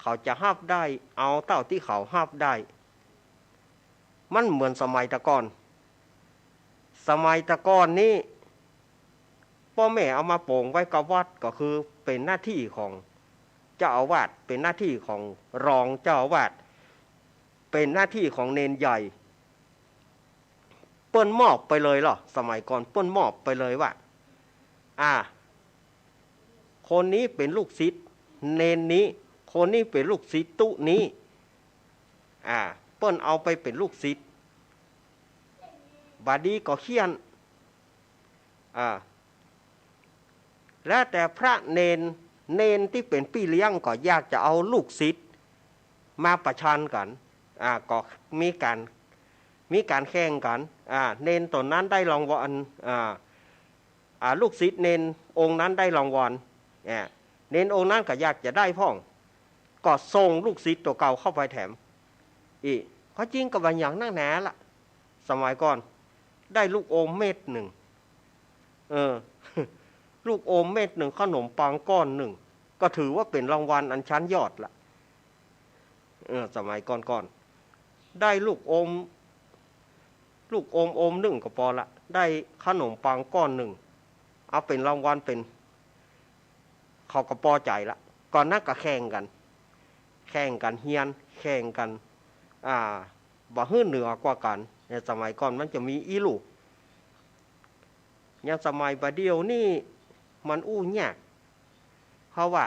เขาจะฮับได้ เอาเต้าตี้เขาฮับได้ มันเหมือนสมัยแต่ก่อน สมัยแต่ก่อนนี้ ป้อแม่เอามาป๋งไว้กับวัดก็คือเป๋นหน้าตี้ของเจ้าอาวาส เป๋นหน้าตี้ของรองเจ้าอาวาส เป๋นหน้าตี้ของเณรใหญ่ เปิ้นมอบไปเลยลอ สมัยก่อนเปิ้นมอบไปเลยว่า อ่า คนนี้เป๋นลูกศิษย์เณรนี้ คนนี้เป๋นลูกศิษย์ตุ๊นี้ อ่า เปิ้นเอาไปเป๋นลูกศิษย์ บ่ดีก็เฆี่ยน อ่า แล้วแต่พระเณร เณรตี้เป๋นปี้เลี้ยงก็อยากจะเอาลูกศิษย์มาประชันกั๋น อ่า ก็มีก๋าน มีก๋านแข่งกั๋น อ่า เณรตั๋วนั้นได้รางวัล อ่า อ่า ลูกศิษย์เณรองค์นั้นได้รางวัล อ่า เณรองค์นั้นก็อยากจะได้พ่อง ก็ส่งลูกศิษย์ตั๋วเก่าเข้าไปแถม อี้ ข้อจริงก็บ่หยังนักหนาละ สมัยก่อน ได้ลูกอมเม็ดนึ่ง เออ ลูกอมเม็ดนึ่ง ขนมปังก้อนนึ่ง ก็ถือว่าเป๋นรางวัลอันชั้นยอดละ เออ สมัยก่อนๆ ได้ลูกอม ลูกอมอมนึ่งก็ปอละ ได้ขนมปังก้อนนึ่ง เอาเป๋นรางวัลเป๋น เขาก็ปอใจ๋ละ ก่อนนั้นก็แข่งกั๋น แข่งกั๋นเฮียน แข่งกั๋น อ่า บ่หื้อเหนือกว่ากั๋น ในสมัยก่อนมันจะมีอี้ลูก อย่างสมัยบ่าเดี่ยวนี่มันอู้ยาก เพราะว่า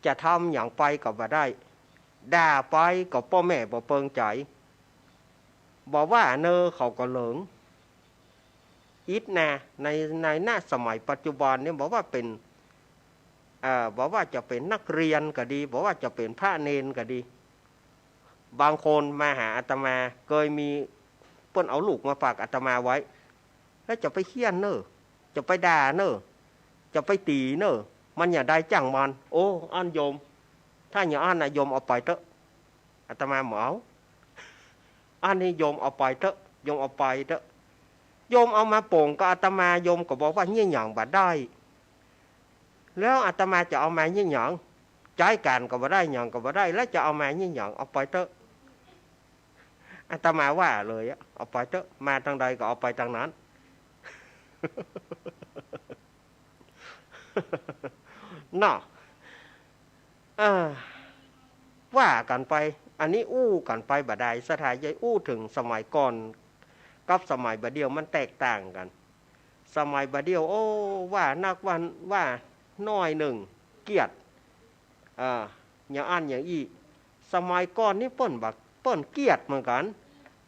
จะทำหยังไปก็บ่ได้ ด่าไปก็ป้อแม่บ่เปิงใจ๋ บ่ว่าเน่อเขาก็เหลิง อิดนา ใน ใน ณ สมัยปัจจุบันเนี่ย บ่ว่าเป๋น เอ่อ บ่ว่าจะเป๋นนักเรียนก็ดี บ่ว่าจะเป๋นพระเณรก็ดี บางคนมาหาอาตมา เกยมีเปิ้นเอาลูกมาฝากอาตมาไว้ แล้วจะไปเฆี่ยนเน่อ จะไปด่าเน่อ จะไปตี๋เน่อ มันอย่าได้จ้างมัน โอ้ อั้นโยม ถ้าอย่างอั้นนะโยมเอาไปเต๊อะ อาตมาบ่เอา อันนี้โยมเอาไปเต๊อะ โยมเอาไปเต๊อะ โยมเอามาป๋งกับอาตมา โยมก็บอกว่าเยียะหยังบ่ได้ แล้วอาตมาจะเอามาเยียะหยัง ใจ๊ก๋านก็บ่ได้ หยังก็บ่ได้ แล้วจะเอามาเยียะหยัง เอาไปเต๊อะ อาตมาว่าเลยอะ เอาไปเต๊อะ มาตางใดก็เอาไปตางนั้น เนาะ เออ ว่ากั๋นไป อันนี้อู้กั๋นไปบ่าดาย ศรัทธาญาติ อู้เถิงสมัยก่อนกับสมัยบ่าเดี่ยวมันแตกต่างกั๋น สมัยบ่าเดี่ยว โอ้ ว่านักว่า ว่าน้อยนึ่ง เกียด เอ่อ อย่างอั้นอย่างอี้ สมัยก่อนนี่เปิ้นบ่ เปิ้นเกียดเหมือนกั๋น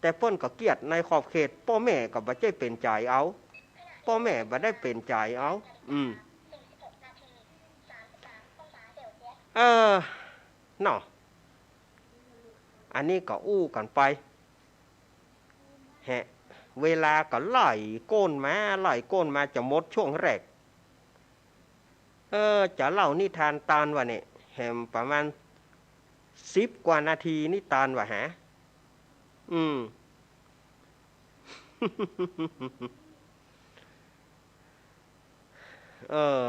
แต่เปิ้นก็เกียดในขอบเขต ป้อแม่ก็บ่ใจ้เป๋นใจ๋เอา ป้อแม่บ่ได้เป๋นใจ๋เอา อืม เออ เนาะ อันนี้ก็อู้กั๋นไป แหะ เวลาก็ไหล่ก้นมา ไหล่ก้นมาจะหมดช่วงแรก เออ จะเล่านิทานตานว่าเนี่ย แหมประมาณสิบกว่านาทีนิทานว่าหา อืม เออ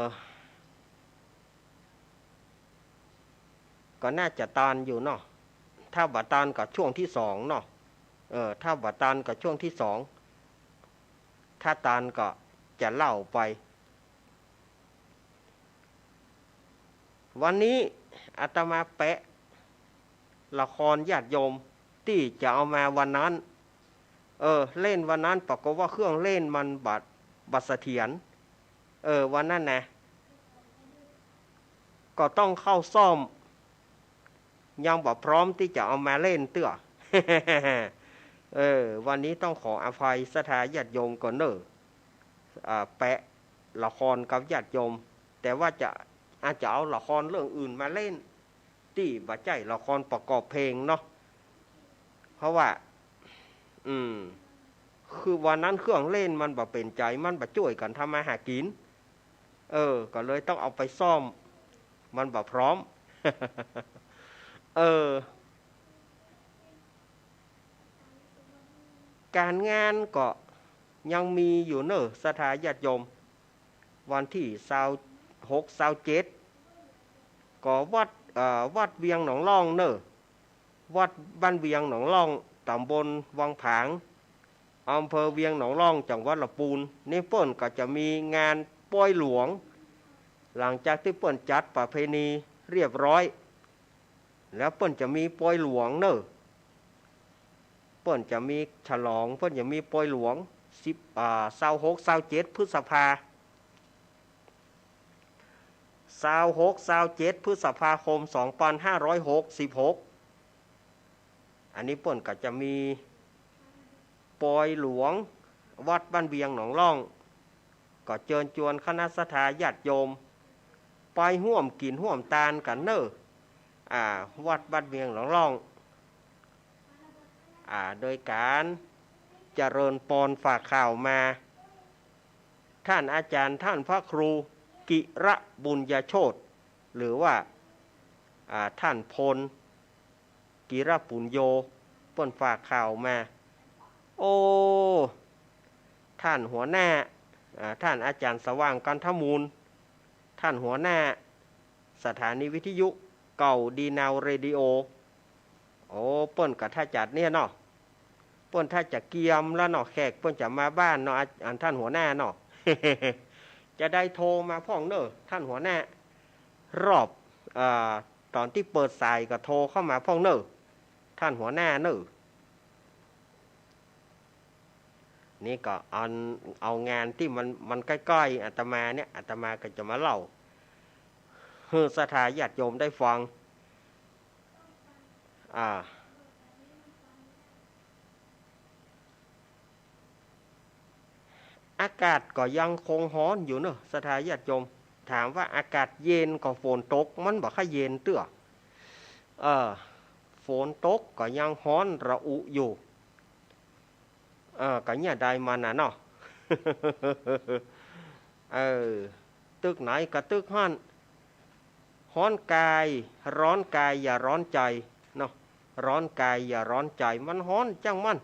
ก็น่าจะตานอยู่เนาะ ถ้าบ่ตานก็ช่วงตี้สองเนาะ เออ ถ้าบ่ตานก็ช่วงตี้สอง ถ้าตานก็จะเล่าไป วันนี้อาตมาแปะละครญาติโยมตี้จะเอามาวันนั้น เออ เล่นวันนั้นปรากฏว่าเครื่องเล่นมันบ่ บ่เสถียร เออ วันนั้นนะ ก็ต้องเข้าซ่อม ยังบ่พร้อมตี้จะเอามาเล่นเตื้อ เออ วันนี้ต้องขออภัยศรัทธาญาติโยมก่อนเน่อ อ่า แปะละครกับญาติโยม แต่ว่าจะ อาจจะเอาละครเรื่องอื่นมาเล่น ตี้บ่ใจ้ละครประกอบเพลงเนาะ เพราะว่า อืม คือวันนั้นเครื่องเล่นมันบ่เป๋นใจ๋ มันบ่จ้วยกั๋นทำมาหากิ๋น เออ ก็เลยต้องเอาไปซ่อม มันบ่พร้อม เออ ก๋านงานก็ยังมีอยู่เน่อ ศรัทธาญาติโยม วันตี้ซาวหก ซาวเจ็ด ก็วัด เอ่อ วัดเวียงหนองล่องเน่อ วัดบ้านเวียงหนองล่อง ต๋ำบลวังผาง อำเภอเวียงหนองล่อง จังหวัดลำปูน นี่เปิ้นก็จะมีงานปอยหลวง หลังจากตี้เปิ้นจัดประเพณีเรียบร้อย แล้วเปิ้นจะมีปอยหลวงเน่อ เปิ้นจะมีฉลอง เปิ้นจะมีปอยหลวง สิบ อ่า ซาวหก ซาวเจ็ด พฤษภา ซาวหก ซาวเจ็ด พฤษภาคม สองพันห้าร้อยหกสิบหก อันนี้เปิ้นก็จะมีปอยหลวง วัดบ้านเวียงหนองล่อง ก็เจิญจวนคณะศรัทธาญาติโยม ไปฮ่วมกิ๋นฮ่วมตานกั๋นเน่อ อ่า วัดบ้านเวียงหนองล่อง อ่า โดยก๋านเจริญปอนฝากข่าวมา ท่านอาจารย์ ท่านพระครู กิระปุญญโชติ หรือว่า อ่า ท่านพล กิระปุญโญ เปิ้นฝากข่าวมา โอ้ ท่านหัวหน้า อ่า ท่านอาจารย์สว่าง กันทมูล ท่านหัวหน้าสถานีวิทยุเก่าดีนาวเรดิโอ โอ้ เปิ้นก็ถ้าจัดเนี่ยเนาะ เปิ้นถ้าจะเกียมแล้วเนาะ แขกเปิ้นจะมาบ้านเนาะ อา อันท่านหัวหน้าเนาะ จะได้โทรมาพ่องเน่อ ท่านหัวหน้า รอบ เอ่อ ต๋อนตี้เปิดสายก็โทรเข้ามาพ่องเน่อ ท่านหัวหน้าเน่อ นี่ก็อัน เอางานตี้มัน มันใก้ๆ อาตมาเนี่ย อาตมาก็จะมาเล่าหื้อศรัทธาญาติโยมได้ฟัง อ่า อากาศก็ยังคงฮ้อนอยู่เน่อ ศรัทธาญาติโยม ถามว่าอากาศเย็นก็ฝนตก มันบ่ค่อยเย็นเตื้อ เออ ฝนตกก็ยังฮ้อนระอุอยู่ เออ ก็เนี่ยได้มันน่ะเนาะ เออ ตึกไหนก็ตึกหั้น ฮ้อนกาย ร้อนกายอย่าร้อนใจ๋เนาะ ร้อนกายอย่าร้อนใจ๋ มันฮ้อนจ้างมัน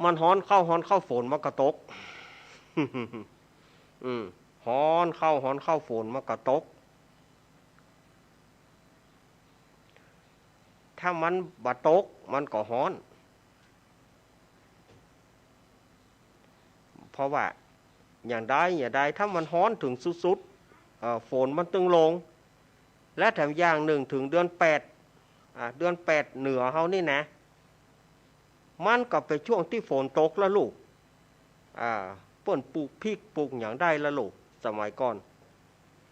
มันฮ้อนเข้าฮ้อนเข้าฝนมันก็ตก อืม ฮ้อนเข้าฮ้อนเข้าฝนมันก็ตก ถ้ามันบ่ตกมันก็ฮ้อน เพราะว่าอย่างใดอย่างใด ถ้ามันฮ้อนเถิงสุดๆ เอ่อ ฝนมันตึงลง และแถมอย่างนึ่งเถิงเดือนแปด อ่า เดือนแปดเหนือเฮานี่นะ มันก็เป๋นช่วงตี้ฝนตกละลูก อ่า เปิ้นปลูกพริกปลูกหยังได้ละลูก สมัยก่อน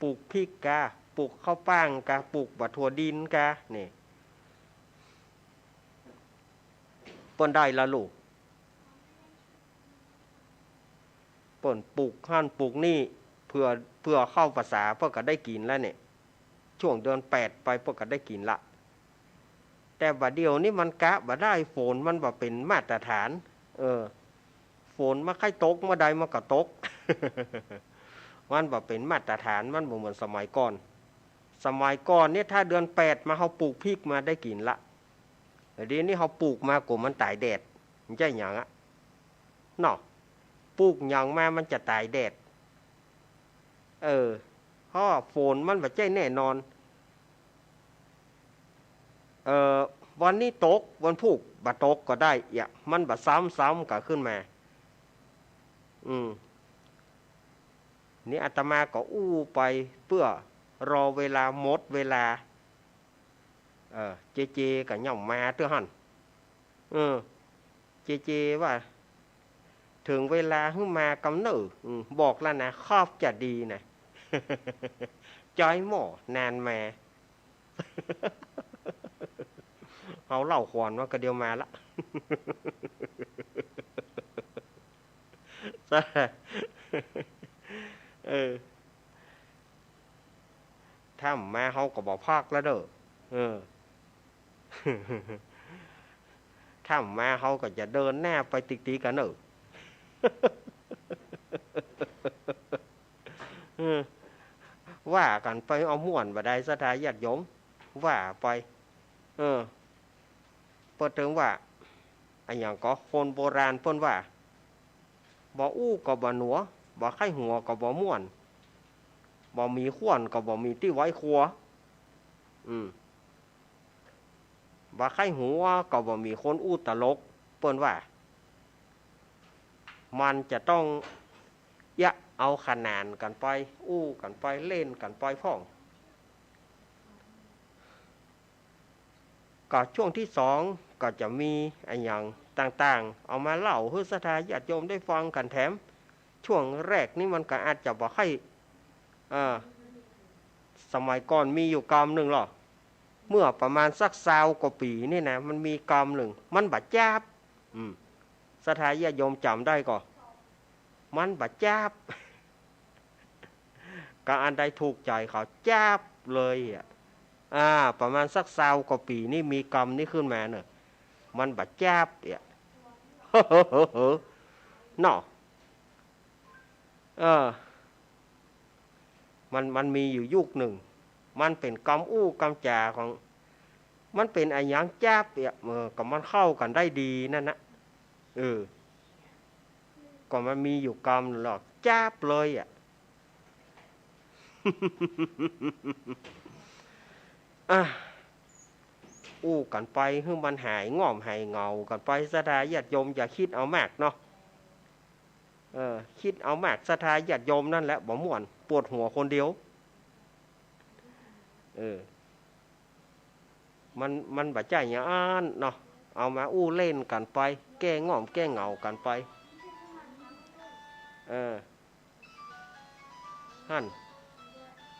ปลูกพริกกา ปลูกข้าวป้างกา ปลูกบ่าถั่วดินกา นี่ เปิ้นได้ละลูก เปิ้นปลูกหั้นปลูกนี่ เผื่อ เผื่อเข้าพรรษาเปิ้นก็ได้กิ๋นแล้วเนี่ย ช่วงเดือนแปดไปเปิ้นก็ได้กิ๋นละ แต่บ่าเดี่ยวนี้มันกะบ่ได้ ฝนมันบ่เป๋นมาตรฐาน เออ ฝนมันใค่ตกเมื่อใดมันก็ตก มันบ่เป๋นมาตรฐาน มันบ่เหมือนสมัยก่อน สมัยก่อนเนี่ยถ้าเดือนแปดมาเฮาปลูกพริกมาได้กิ๋นละ เดี๋ยวนี้เฮาปลูกมาก็มันต๋ายแดด มันใจ้หยังอะ เนาะ ปลูกหยังมามันจะต๋ายแดด เออ เพราะว่าฝนมันบ่ใจ้แน่นอน เอ่อ วันนี้ตก วันพูกบ่ตกก็ได้เอียะ มันบ่ซ้ำ ซ้ำก็ขึ้นมา อืม นี่อาตมาก็อู้ไปเปื้อรอเวลาหมดเวลา เออ เจเจก็ย่อมมาเตื้อหั้น เออ เจเจว่า เถิงเวลาหื้อมากำเน่อ อืม บอกแล้วนะ คอบจะดีนะ จอยหม้อนานมา เอาเหล้าขวัญมาก็เดียวมาละ เออ ถ้ามาเฮาก็บ่พักแล้วเด้อ เออ ถ้ามาเฮาก็จะเดินหน้าไปติดๆ กั๋นเน่อ เออ ว่ากั๋นไปเอาม่วนบ่ได้ ศรัทธาญาติโยม ว่าไป เออ เปิ้นเถิงว่า อะหยังก่อ คนโบราณเปิ้นว่า บ่อู้ก็บ่หนัว บ่ใค่หัวก็บ่ม่วน บ่มีข่วนก็บ่มีตี้ไว้ครัว อืม บ่ใค่หัวก็บ่มีคนอู้ตลก เปิ้นว่า มันจะต้องเยียะเอาขนานกั๋นไป อู้กั๋นไป เล่นกั๋นไปพ่อง ก็ช่วงตี้สองก็จะมีอะหยังต่างๆ เอามาเล่าหื้อศรัทธาญาติโยมได้ฟังกั๋นแถม ช่วงแรกนี้มันก็อาจจะบ่ใค่ เอ่อ สมัยก่อนมีอยู่กำนึ่งลอ เมื่อประมาณสักซาวกว่าปี๋นี่นะ มันมีกำนึ่ง มันบ่จ๊าบ อืม ศรัทธาญาติโยมจ๋ำได้ก่อ มันบ่จ๊าบ ก็อันใดถูกใจ๋เขาจ๊าบเลยอะ อ่า ประมาณสักซาวกว่าปี๋นี่มีกำนี้ขึ้นมาเน่อ มันบ่จ๊าบเอียะ เนาะ เออ มัน มันมีอยู่ยุคนึ่ง มันเป๋นกำอู้กำจ๋าของ มันเป๋นอะหยังจ๊าบเอียะ เออ ก็มันเข้ากั๋นได้ดีนั่นนะ เออ ก็มันมีอยู่กำนึ่งลอ จ๊าบเลยอะ อ่ะ อู้กั๋นไปหื้อมันหายง่อมหายเหงากั๋นไป ศรัทธาญาติโยมอย่าคิดเอามากเนาะ เออ คิดเอามาก ศรัทธาญาติโยมนั่นแหละบ่ม่วน ปวดหัวคนเดียว เออ มัน มันบ่ใจ้อย่างอั้นเนาะ เอามาอู้เล่นกั๋นไป แก้ง่อมแก้เหงากั๋นไป เออ หั้น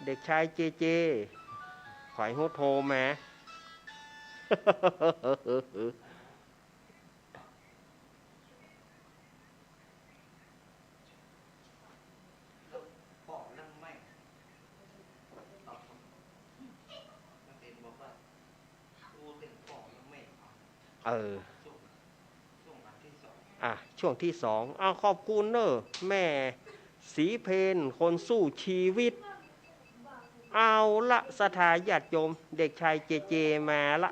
เด็กชายเจเจ ใผฮู้โทรมา เออ อ่ะ ช่วงตี้สอง อ้าว ขอบคุณเน่อ แม่ศรีเพญ คนสู้ชีวิต เอาละ ศรัทธาญาติโยม เด็กชายเจเจมาละ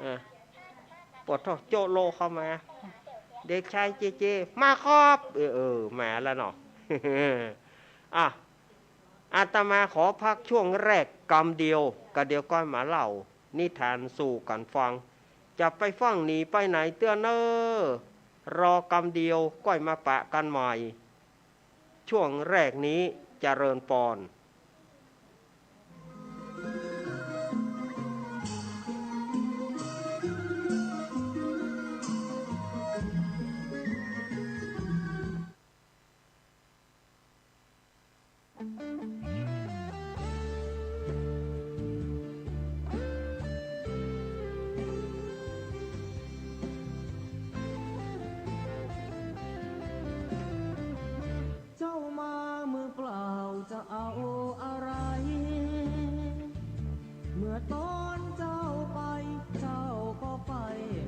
อ่ะ ปวดท้องโจ๊ะโละเข้ามา เด็กชายเจเจ มาครับ เออ เออ มาแล้วเนาะ อ่ะ อาตมาขอพักช่วงแรกกำเดียว ก็เดี๋ยวก้อยมาเล่านิทานสู่กั๋นฟัง จะไปฟั่งหนีไปไหนเตื้อเน่อ รอกำเดียวก้อยมาปะกั๋นใหม่ ช่วงแรกนี้เจริญปอน เจ้ามามือเปล่าจะเอาอะไร เมื่อตอนเจ้าไป เจ้าก็ไป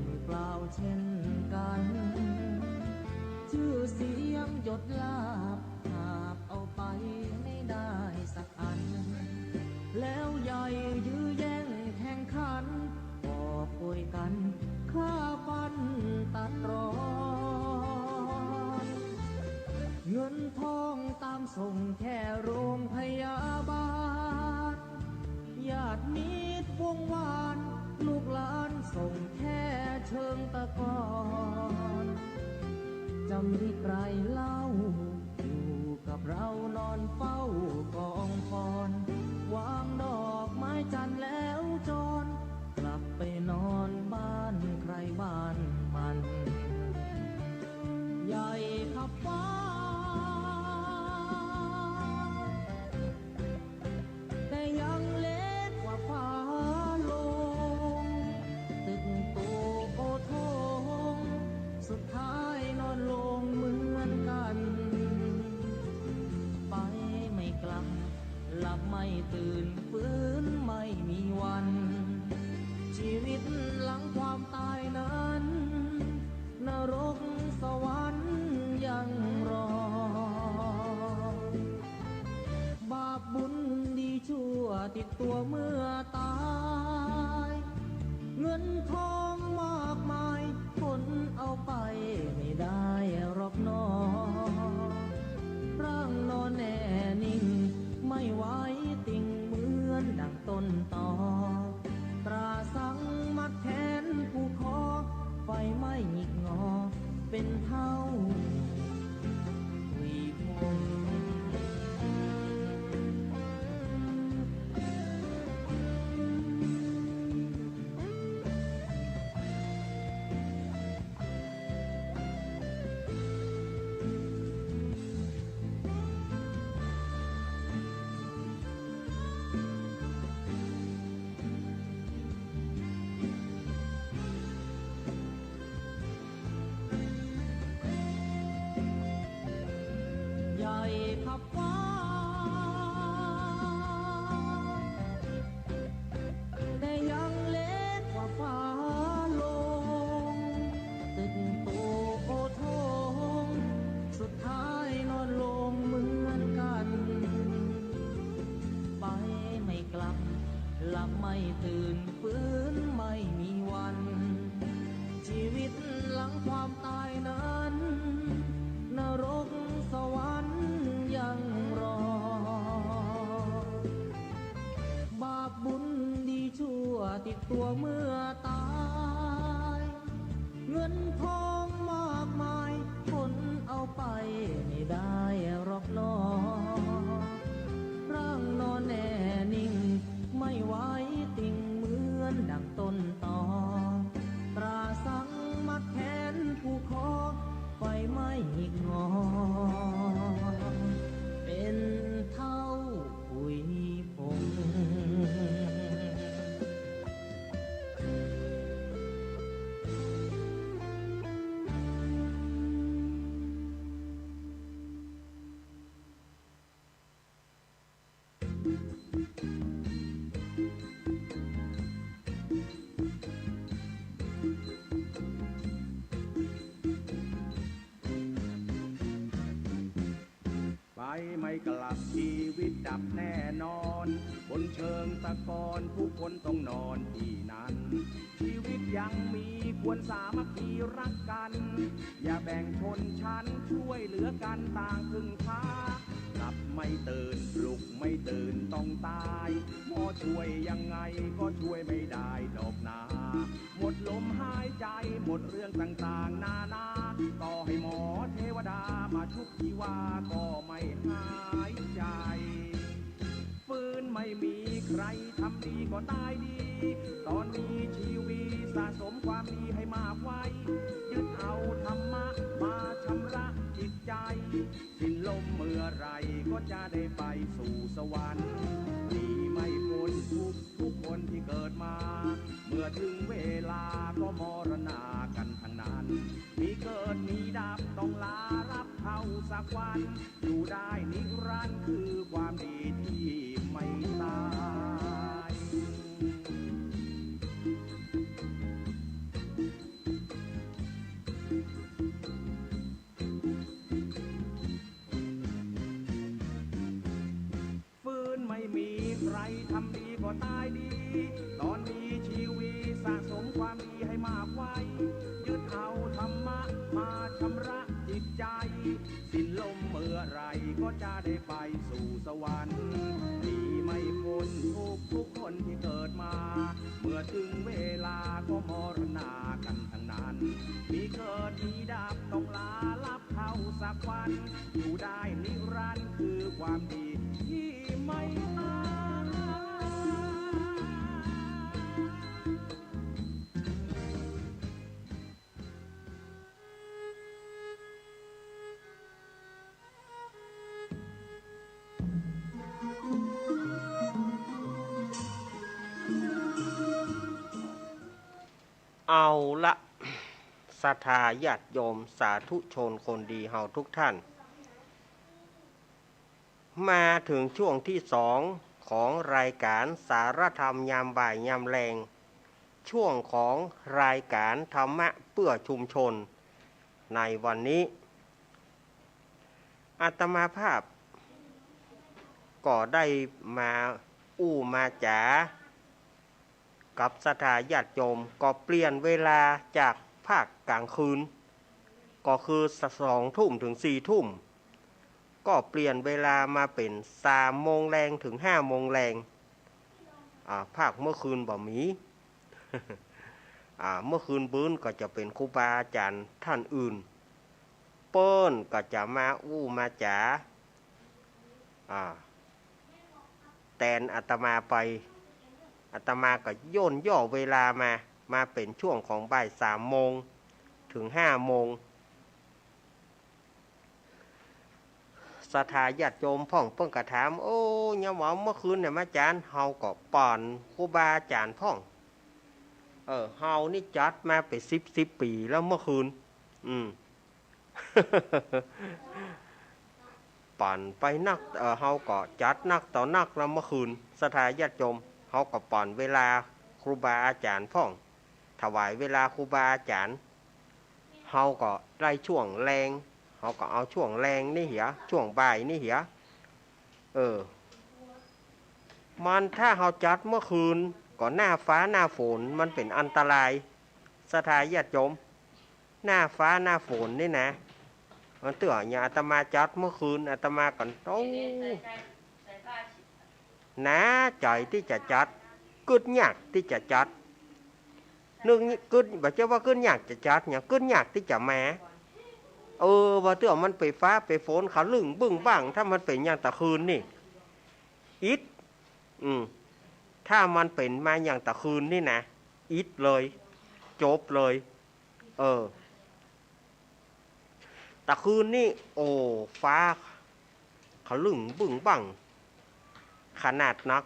มือเปล่าเช่นกั๋น จื้อเสียงยศลาภ หาบเอาไปไม่ได้สักอัน แล้วใหญ่ยื้อแย่งแข่งขัน กอบโกยกั๋นฆ่าฟันตัดตรอน เงินทองตามส่งแค่โรงพยาบาล ญาติมิตรวงวาน ลูกหลานส่งแค่เชิงตะกอน จะมีใครเล่า อยู่กับเรานอนเฝ้ากองฟอน วางดอกไม้จันทร์แล้วจร กลับไปนอนบ้านใครบ้านมัน ใหญ่ขับฟ้า แต่ยังเล็กกว่าฟ้าลง ตึกโตโอโถง สุดท้ายนอนลงเหมือนกั๋น ไปไม่กลับ หลับไม่ตื่น ฟื้นไม่มีวัน ชีวิตหลังความตายนั้น นรกสวรรค์ยังรอ บาปบุญดีชั่วติดตัวเมื่อตาย เงินทองมากมาย คน ใหญ่ขับฟ้า แต่ยังเล็กกว่าฟ้าลง ตึกโตโอโถง สุดท้ายนอนลงเหมือนกัน ไปไม่กลับ หลับไม่ตื่น ฟื้นไม่มีวัน ชีวิตหลังความตายนั้น นรกสวรรค์ยังรอ บาปบุญดีชั่วติดตัวเมื่อตาย เงินทองมากมาย คนเอาไปไม่ได้หรอกหนอ ร่างนอนแน่นิ่ง ไม่ไหวติ่งเหมือนดังต้นตอ ตราสังมัดแขนผูกคอ ไฟไหม้หงิกงอ เป็นเท่าผุยผง ไปไม่กลับ ชีวิตดับแน่นอน บนเชิงตะกอน ทุกคนต้องนอนที่นั่น ชีวิตยังมี ควรสามัคคีรักกัน อย่าแบ่งชนชั้น ช่วยเหลือกันต่างพึ่งพา หลับไม่ตื่น ปลุกไม่ตื่นต้องตาย หมอช่วยยังไงก็ช่วยไม่ได้ดอกนา หมดลมหายใจ หมดเรื่องต่างๆนานา ต่อให้หมอเทวดามาชุบชีวาก็ไม่หายใจ ฟื้นไม่มี ใครทำดีก็ตายดี ตอนมีชีวิตสะสมความดีให้มากไว้ ยึดเอาธรรมะมาชำระจิตใจ สิ้นลมเมื่อไหร่ก็จะได้ไปสู่สวรรค์ หนีไม่พ้นทุกข์ทุกคนที่เกิดมา เมื่อถึงเวลาก็มรณากันทั้งนั้น มีเกิดมีดับต้องลารับเข้าสักวัน อยู่ได้นิรันดร์คือความดีที่ไม่ตาย ฟื้นไม่มี ใครทำดีก็ตายดี ตอนมีชีวิตสะสมความดีให้มากไว้ ยึดเอาธรรมะมาชำระจิตใจ สิ้นลมเมื่อไหร่ก็จะได้ไปสู่สวรรค์ หนีไม่พ้นทุกข์ทุกคนที่เกิดมา เมื่อถึงเวลาก็มรณากันทั้งนั้น มีเกิดมีดับต้องลารับเข้าสักวัน อยู่ได้นิรันดร์คือความดีที่ไม่ตาย เอาละ ศรัทธาญาติโยมสาธุชนคนดีเฮาทุกท่าน มาถึงช่วงที่สองของรายการสารธรรมยามบ่ายยามแลง ช่วงของรายการธรรมะเพื่อชุมชน ในวันนี้ อาตมาภาพก็ได้มาอู้มาจ๋า กับศรัทธาญาติโยม ก็เปลี่ยนเวลาจากภาคกลางคืน ก็คือสองทุ่มถึงสี่ทุ่ม ก็เปลี่ยนเวลามาเป๋นสามโมงแลงถึงห้าโมงแลง อ่า ภาคเมื่อคืนบ่มี อ่า เมื่อคืนปื๊นก็จะเป๋นครูบาอาจ๋ารย์ท่านอื่น เปิ้นก็จะมาอู้มาจ๋า อ่า แตนอาตมาไป อาตมาก็ย่นย่อเวลามา มาเป๋นช่วงของบ่ายสามโมงถึงห้าโมง ศรัทธาญาติโยมพ่องเปิ้นก็ถาม โอ้ ยามว่าเมื่อคืนเนี่ยมาจ๋ารย์ เฮาก็ป้อนครูบาอาจ๋ารย์พ่อง เออ เฮานี่จัดมาเป๋นสิบสิบปี๋แล้วเมื่อคืน อืม เ ปั๋นไปนัก เอ่อ เฮาก็จัดนักต่อนักนะเมื่อคืน ศรัทธาญาติโยม เฮาก็ปั๋นเวลาครูบาอาจ๋ารย์พ่อง ถวายเวลาครูบาอาจ๋ารย์ เฮาก็ได้ช่วงแลง เฮาก็เอาช่วงแลงนี่เหีย ช่วงบ่ายนี่เหีย เออ มันถ้าเฮาจัดเมื่อคืน ก็หน้าฟ้าหน้าฝน มันเป๋นอันตราย ศรัทธาญาติโยม หน้าฟ้าหน้าฝนนี่นะ มันเตื้ออย่างอาตมาจัดเมื่อคืน อาตมาก็ โอ้ หนาใจ๋ตี้จะจัด กึ๊ดยากตี้จะจัด นึกกึ๊ด บ่ใจ้ว่ากึ๊ดยากจะจัดเนี่ย กึ๊ดยากตี้จะมา เออ ว่าเตื้อมันเป๋นฟ้าเป๋นฝน ขะลึ่งบึ้งบ้าง ถ้ามันเป๋นอย่างตะคืนนี่ อิด อืม ถ้ามันเป๋นมาอย่างตะคืนนี่นะ อิดเลย จบเลย เออ ตะคืนนี่ โอ้ ฟ้าขะลึ่งบึ้งบ้าง ขนาดนัก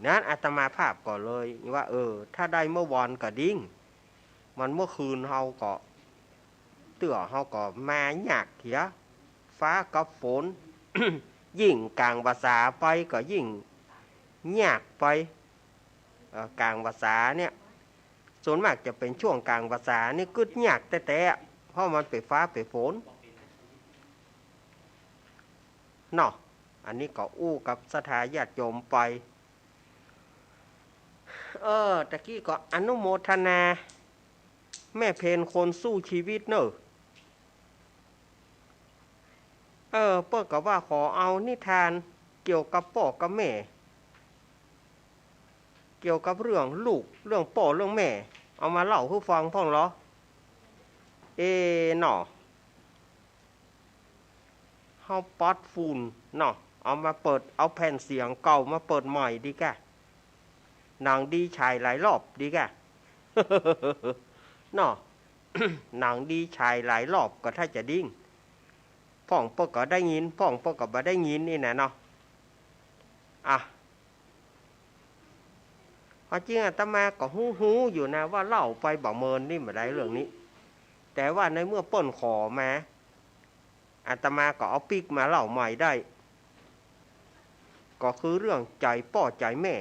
นั้นอาตมาภาพก็เลยว่า เออ ถ้าได้เมื่อวานก็ดิ้ง มันเมื่อคืนเฮาก็ เตื้อเฮาก็มายากเหีย ฟ้ากับฝน ยิ่งก๋างพรรษาไปก็ยิ่งยากไป เอ่อ ก๋างพรรษาเนี่ย ส่วนมากจะเป๋นช่วงก๋างพรรษานี่กึ๊ดยากแต๊ๆ เพราะมันเป๋นฟ้าเป๋นฝน เนาะ อันนี้ก็อู้กับศรัทธาญาติโยมไป เออ ตะกี้ก็อนุโมทนา แม่เพ็ญคนสู้ชีวิตเน่อ เออ เปิ้นก็ว่าขอเอานิทานเกี่ยวกับป้อกับแม่ เกี่ยวกับเรื่องลูก เรื่องป้อ เรื่องแม่ เอามาเล่าหื้อฟังพ่องเหรอ เอ เนาะ เฮาปัดฝุ่นเนาะ เอามาเปิด เอาแผ่นเสียงเก่ามาเปิดใหม่ดีก้า หนังดีฉายหลายรอบดีก้า เนาะ หนังดีฉายหลายรอบก็ถ้าจะดิ้ง พ่องเปิ้นก็ได้ยิน พ่องเปิ้นก็บ่ได้ยินนี่นะเนาะ อ่ะ ความจริงอาตมาก็ฮู้ๆ อยู่นะว่าเล่าไปบ่เมินนี่บ่ได้เรื่องนี้ แต่ว่าในเมื่อเปิ้นขอมา อาตมาก็เอาปิ๊กมาเล่าใหม่ได้ ก็คือเรื่องใจ๋ป้อใจ๋แม่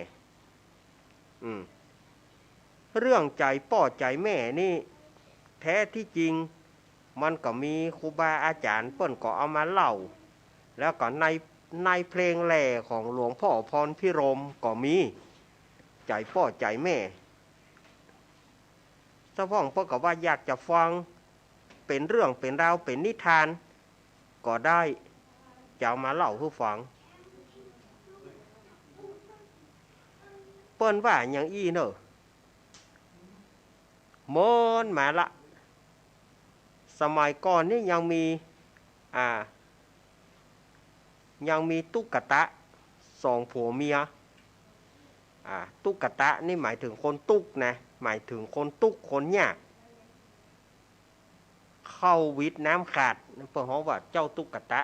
อืม เรื่องใจ๋ป้อใจ๋แม่นี่ แท้ที่จริง มันก็มีครูบาอาจ๋ารย์เปิ้นก็เอามาเล่า แล้วก็ใน ในเพลงแหล่ของหลวงพ่อพรพิรมย์ก็มี ใจ๋ป้อใจ๋แม่ ถ้าพ่องเปิ้นก็ว่าอยากจะฟัง เป๋นเรื่องเป๋นราว เป๋นนิทาน ก็ได้ จะเอามาเล่าหื้อฟัง เปิ้นว่าอย่างอี้เน่อ เมินมาละ สมัยก่อนนี่ยังมี อ่า ยังมีตุ๊กตะสองผัวเมีย อ่า ตุ๊กตะนี่หมายถึงคนตุ๊กนะ หมายถึงคนตุ๊กคนยาก เข้าวิทย์น้ำขาด เปิ้นฮ้องว่าเจ้าตุ๊กตะ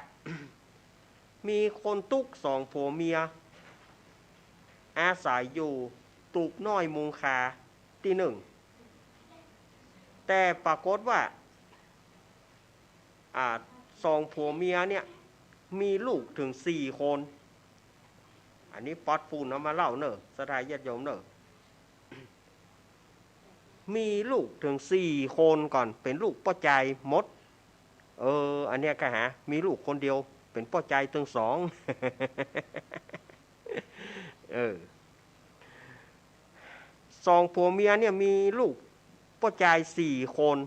มีคนตุ๊กสองผัวเมีย อาศัยอยู่ตูบน้อยมุงคาตี้นึ่ง แต่ปรากฏว่า อ่า สองผัวเมียเนี่ย มีลูกเถิงสี่คน อันนี้ปัดฝุ่นเอามาเล่าเน่อ ศรัทธาญาติโยมเน่อ มีลูกเถิงสี่คนก่อน เป๋นลูกป้อจายหมด เออ อันเนี้ยก็หา มีลูกคนเดียว เป๋นป้อจายเถิงสอง เออ สองผัวเมียเนี่ยมีลูกป้อจายสี่คน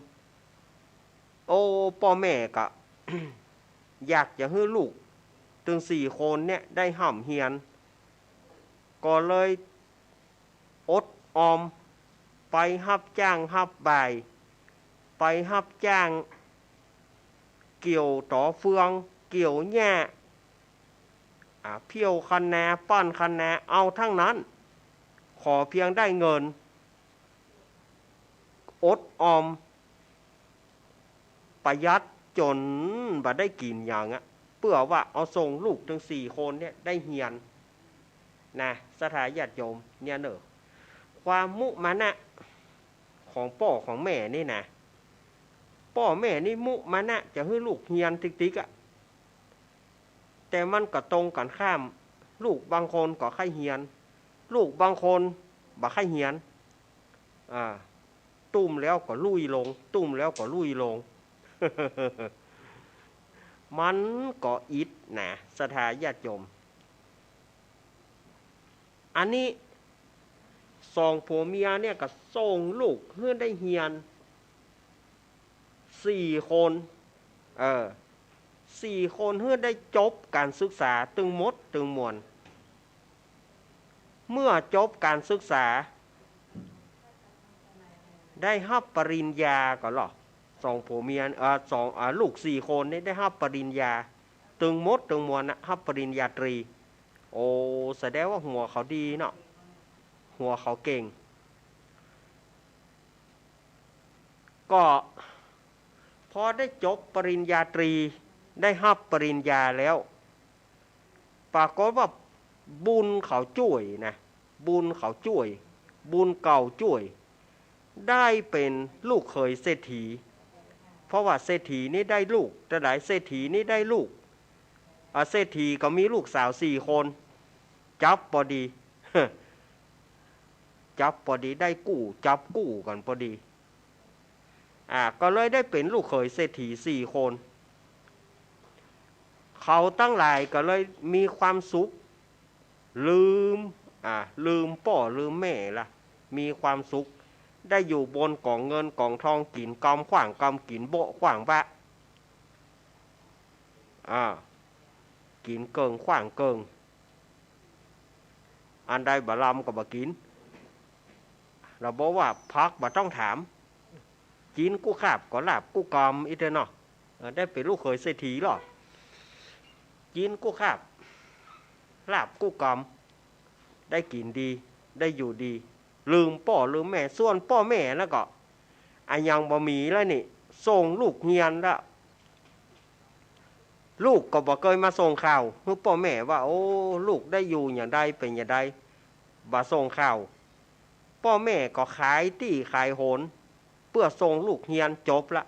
โอ้ ป้อแม่ก็ อยากจะหื้อลูกเถิงสี่คนเนี่ยได้ฮ่ำเฮียน ก็เลยอดออม ไปฮับจ้างฮับบ่าย ไปฮับจ้างเกี่ยวต๋อเฟือง เกี่ยวหญ้า อ่า เผี้ยวคันนา ป้อนคันนา เอาทั้งนั้น ขอเพียงได้เงิน อดออม ประหยัดจ๋นบ่ได้กิ๋นหยังอะ เปื้อว่าเอาส่งลูกเถิงสี่คนเนี่ยได้เฮียน นะ ศรัทธาญาติโยม เนี่ยเน่อ ความมุมานะของป้อของแม่นี่นะ ป้อแม่นี่มุมานะจะหื้อลูกเฮียนติ๊กๆ อะ แต่มันก็ตรงกั๋นข้าม ลูกบางคนก็ใค่เฮียน ลูกบางคนบ่ใค่เฮียน อ่า ตุ้มแล้วก็ลุ่ยลง ตุ้มแล้วก็ลุ่ยลง มันก็อิดนะ ศรัทธาญาติโยม อันนี้สองผัวเมียเนี่ยก็ส่งลูกหื้อได้เฮียนสี่คน เออ สี่คนหื้อได้จบก๋านศึกษาตึงหมดตึงมวล เมื่อจบก๋านศึกษา ได้ฮับปริญญาก่อเหรอ สองผัวเมีย เอ่อ สอง เอ่อ ลูกสี่คนนี่ได้ฮับปริญญา ตึงหมดตึงมวลนะ ฮับปริญญาตรี โอ้ แสดงว่าหัวเขาดีเนาะ หัวเขาเก่ง ก็พอได้จบปริญญาตรี ได้ฮับปริญญาแล้ว ปรากฏว่าบุญเขาจ้วยนะ บุญเขาจ้วย บุญเก่าจ้วย ได้เป๋นลูกเขยเศรษฐี เพราะว่าเศรษฐีนี่ได้ลูก แต่หลายเศรษฐีนี่ได้ลูก อ่ะ เศรษฐีก็มีลูกสาวสี่คน จับปอดี จับปอดี ได้กู้ จับกู้กั๋นปอดี อ่า ก็เลยได้เป๋นลูกเขยเศรษฐีสี่คน เขาตังหลายก็เลยมีความสุข ลืม อ่า ลืมป้อลืมแม่ละ มีความสุข ได้อยู่บนก๋องเงินก๋องทอง กิ๋นกำขว้างกำ กิ๋นโบ๊ะขว้างบะ อ่า กิ๋นเกิ่งขว้างเกิ่ง อันใดบ่ลำก็บ่กิ๋น ลาวบอกว่าผักบ่ต้องถาม กิ๋นกู้คาบก็ลาบกู้กำ อี้เต๊อะเนาะ เออ ได้เป๋นลูกเขยเศรษฐีลอ กิ๋นกู้คาบ ลาบกู้กำ ได้กิ๋นดี ได้อยู่ดี ลืมป้อลืมแม่ ส่วนป้อแม่นั้นก็ อะหยังบ่มีแล้วนี่ ส่งลูกเฮียนแล้ว ลูกก็บ่เกยมาส่งข่าวหื้อป้อแม่ว่า โอ้ ลูกได้อยู่หยังใด เป๋นหยังใด บ่ส่งข่าว ป้อแม่ก็ขายตี้ขายโหน เปื้อส่งลูกเฮียนจบละ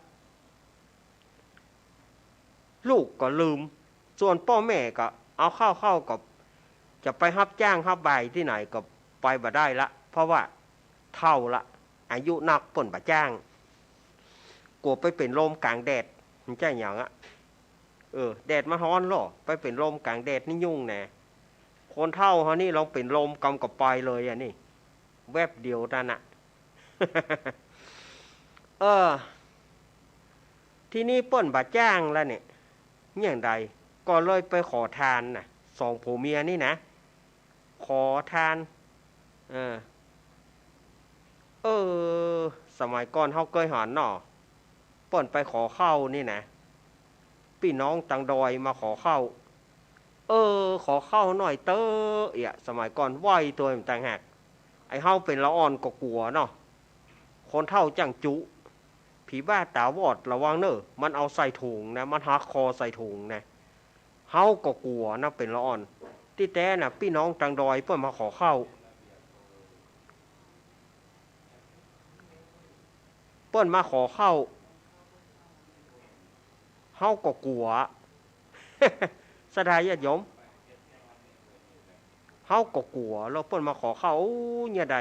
ลูกก็ลืม ส่วนป้อแม่ก็เอาเข้า เข้าก็จะไปฮับจ้างฮับบ่ายตี้ไหนก็ไปบ่ได้ละ เพราะว่าเฒ่าละ อายุนัก เปิ้นบ่จ้าง กั๋วไปเป๋นลมก๋างแดด มันใจ้หยังอะ เออ แดดมันฮ้อนลอ ไปเป๋นลมก๋างแดดนี่ยุ่งแหนะ คนเฒ่าเฮานี่ลองเป๋นลมกำก็ไปเลยอะนี่ แวบเดียวนั้นน่ะ เออ ทีนี้เปิ้นบ่จ้างแล้วเนี่ย อย่างใด ก็เลยไปขอทานน่ะ สองผัวเมียนี่นะ ขอทาน เออ เออ สมัยก่อนเฮาเกยหันเนาะ เปิ้นไปขอข้าวนี่นะ ปี้น้องตังดอยมาขอข้าว เออ ขอข้าวหน่อยเต๊อะ เอีย สมัยก่อนไหว้ตังต่างหาก ไอ้เฮาเป๋นละอ่อนก็กั๋วเนาะ คนเฒ่าจั้งจุ ผีบ้าต๋าวอดระวังเน่อ มันเอาใส่ถุงนะ มันหักคอใส่ถุงนะ เฮาก็กั๋วนะ เป๋นละอ่อน ตี้แต๊น่ะ ปี้น้องตังดอยเปิ้นมาขอข้าว เปิ้นมาขอข้าว เฮาก็กั๋ว ศรัทธาญาติโยม เฮาก็กั๋ว แล้วเปิ้นมาขอข้าว โอ้ เนี่ยใด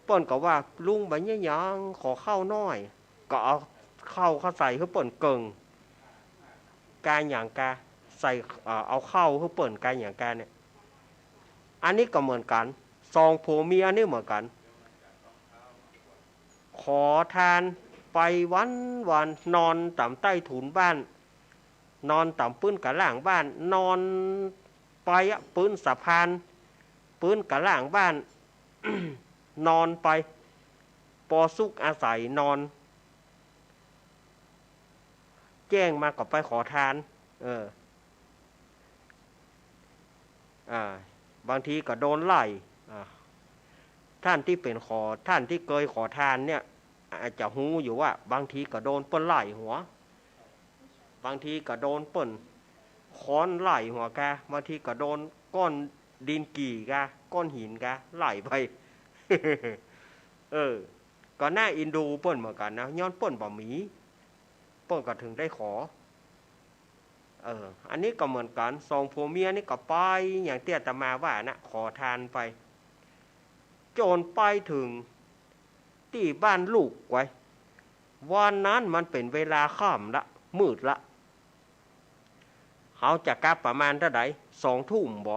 เปิ้นก็ว่า ลุงบ่าเนี่ยหยัง ขอข้าวหน่อย ก็เอาข้าวเข้าใส่หื้อเปิ้นเกิ่ง กาหยังกา ใส่ เอ่อ เอาข้าวหื้อเปิ้นกาหยังกาเนี่ย อันนี้ก็เหมือนกั๋น สองผัวเมียนี่เหมือนกั๋น ขอทานไปวันวัน นอนต๋ามใต้ถุนบ้าน นอนต๋ามปื๊นก๋าล่างบ้าน นอนไปอะ ปื๊นสะพาน ปื๊นก๋าล่างบ้าน นอนไป ปอสุกอาศัยนอน แจ้งมาก็ไปขอทาน เออ อ่า บางทีก็โดนไล่ อ่า ท่านตี้เป๋นขอ ท่านตี้เกยขอทานเนี่ย อาจจะฮู้อยู่ว่า บางทีก็โดนเปิ้นไล่หัว บางทีก็โดนเปิ้นค้อนไล่หัวกา บางทีก็โดนก้อนดินกี่กา ก้อนหินกา ไล่ไป เออ ก็น่าเอ็นดูเปิ้นเหมือนกั๋นนะ ย้อนเปิ้นบ่มี เปิ้นก็เถิงได้ขอ เออ อันนี้ก็เหมือนกั๋น สองผัวเมียนี่ก็ไป อย่างตี้อาตมาว่านะ ขอทานไป จ๋นไปเถิงตี้บ้านลูกไว้ย วันนั้นมันเป๋นเวลาค่ำละ มืดละ เฮาจะกลับประมาณเต้าใด สองทุ่มบ่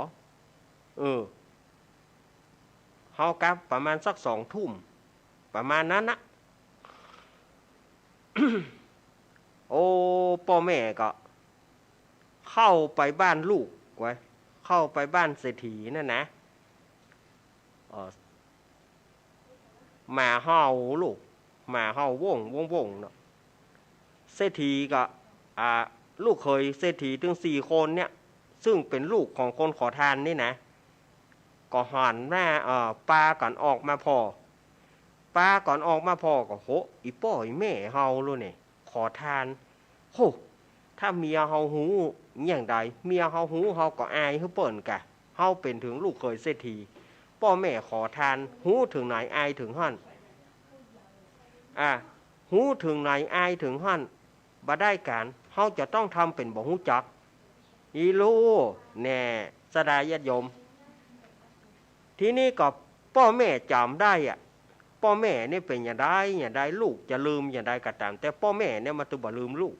เออ เฮากลับประมาณสักสองทุ่ม ประมาณนั้นนะ โอ้ ป้อแม่ก็เข้าไปบ้านลูกไว้ย เข้าไปบ้านเศรษฐีนั่นนะ เออ หมาเห่าลูก หมาเห่าโว่งโว่งโว่งเนาะ เศรษฐีก็ อ่า ลูกเขยเศรษฐีตึงสี่คนเนี่ย ซึ่งเป๋นลูกของคนขอทานนี่นะ ก็หันหน้า เอ่อ ปากั๋นออกมาผ่อ ปากั๋นออกมาผ่อก็ โห อี่ป้ออี่แม่เฮาลูกนี่ ขอทาน โห ถ้าเมียเฮาฮู้อย่างใด เมียเฮาฮู้ เฮาก็อายหื้อเปิ้นก่ะ เฮาเป๋นเถิงลูกเขยเศรษฐี ป้อแม่ขอทาน ฮู้เถิงไหนอายเถิงหั้น อ่ะ ฮู้เถิงไหนอายเถิงหั้น บ่ได้ก๋าน เฮาจะต้องทำเป๋นบ่ฮู้จัก อี่ลูก แน่ ศรัทธาญาติโยม ทีนี้ก็ป้อแม่จ๋ำได้อะ ป้อแม่นี่เป๋นอย่างใดอย่างใด ลูกจะลืมอย่างใดก็ต๋าม แต่ป้อแม่เนี่ยมันจะบ่ลืมลูก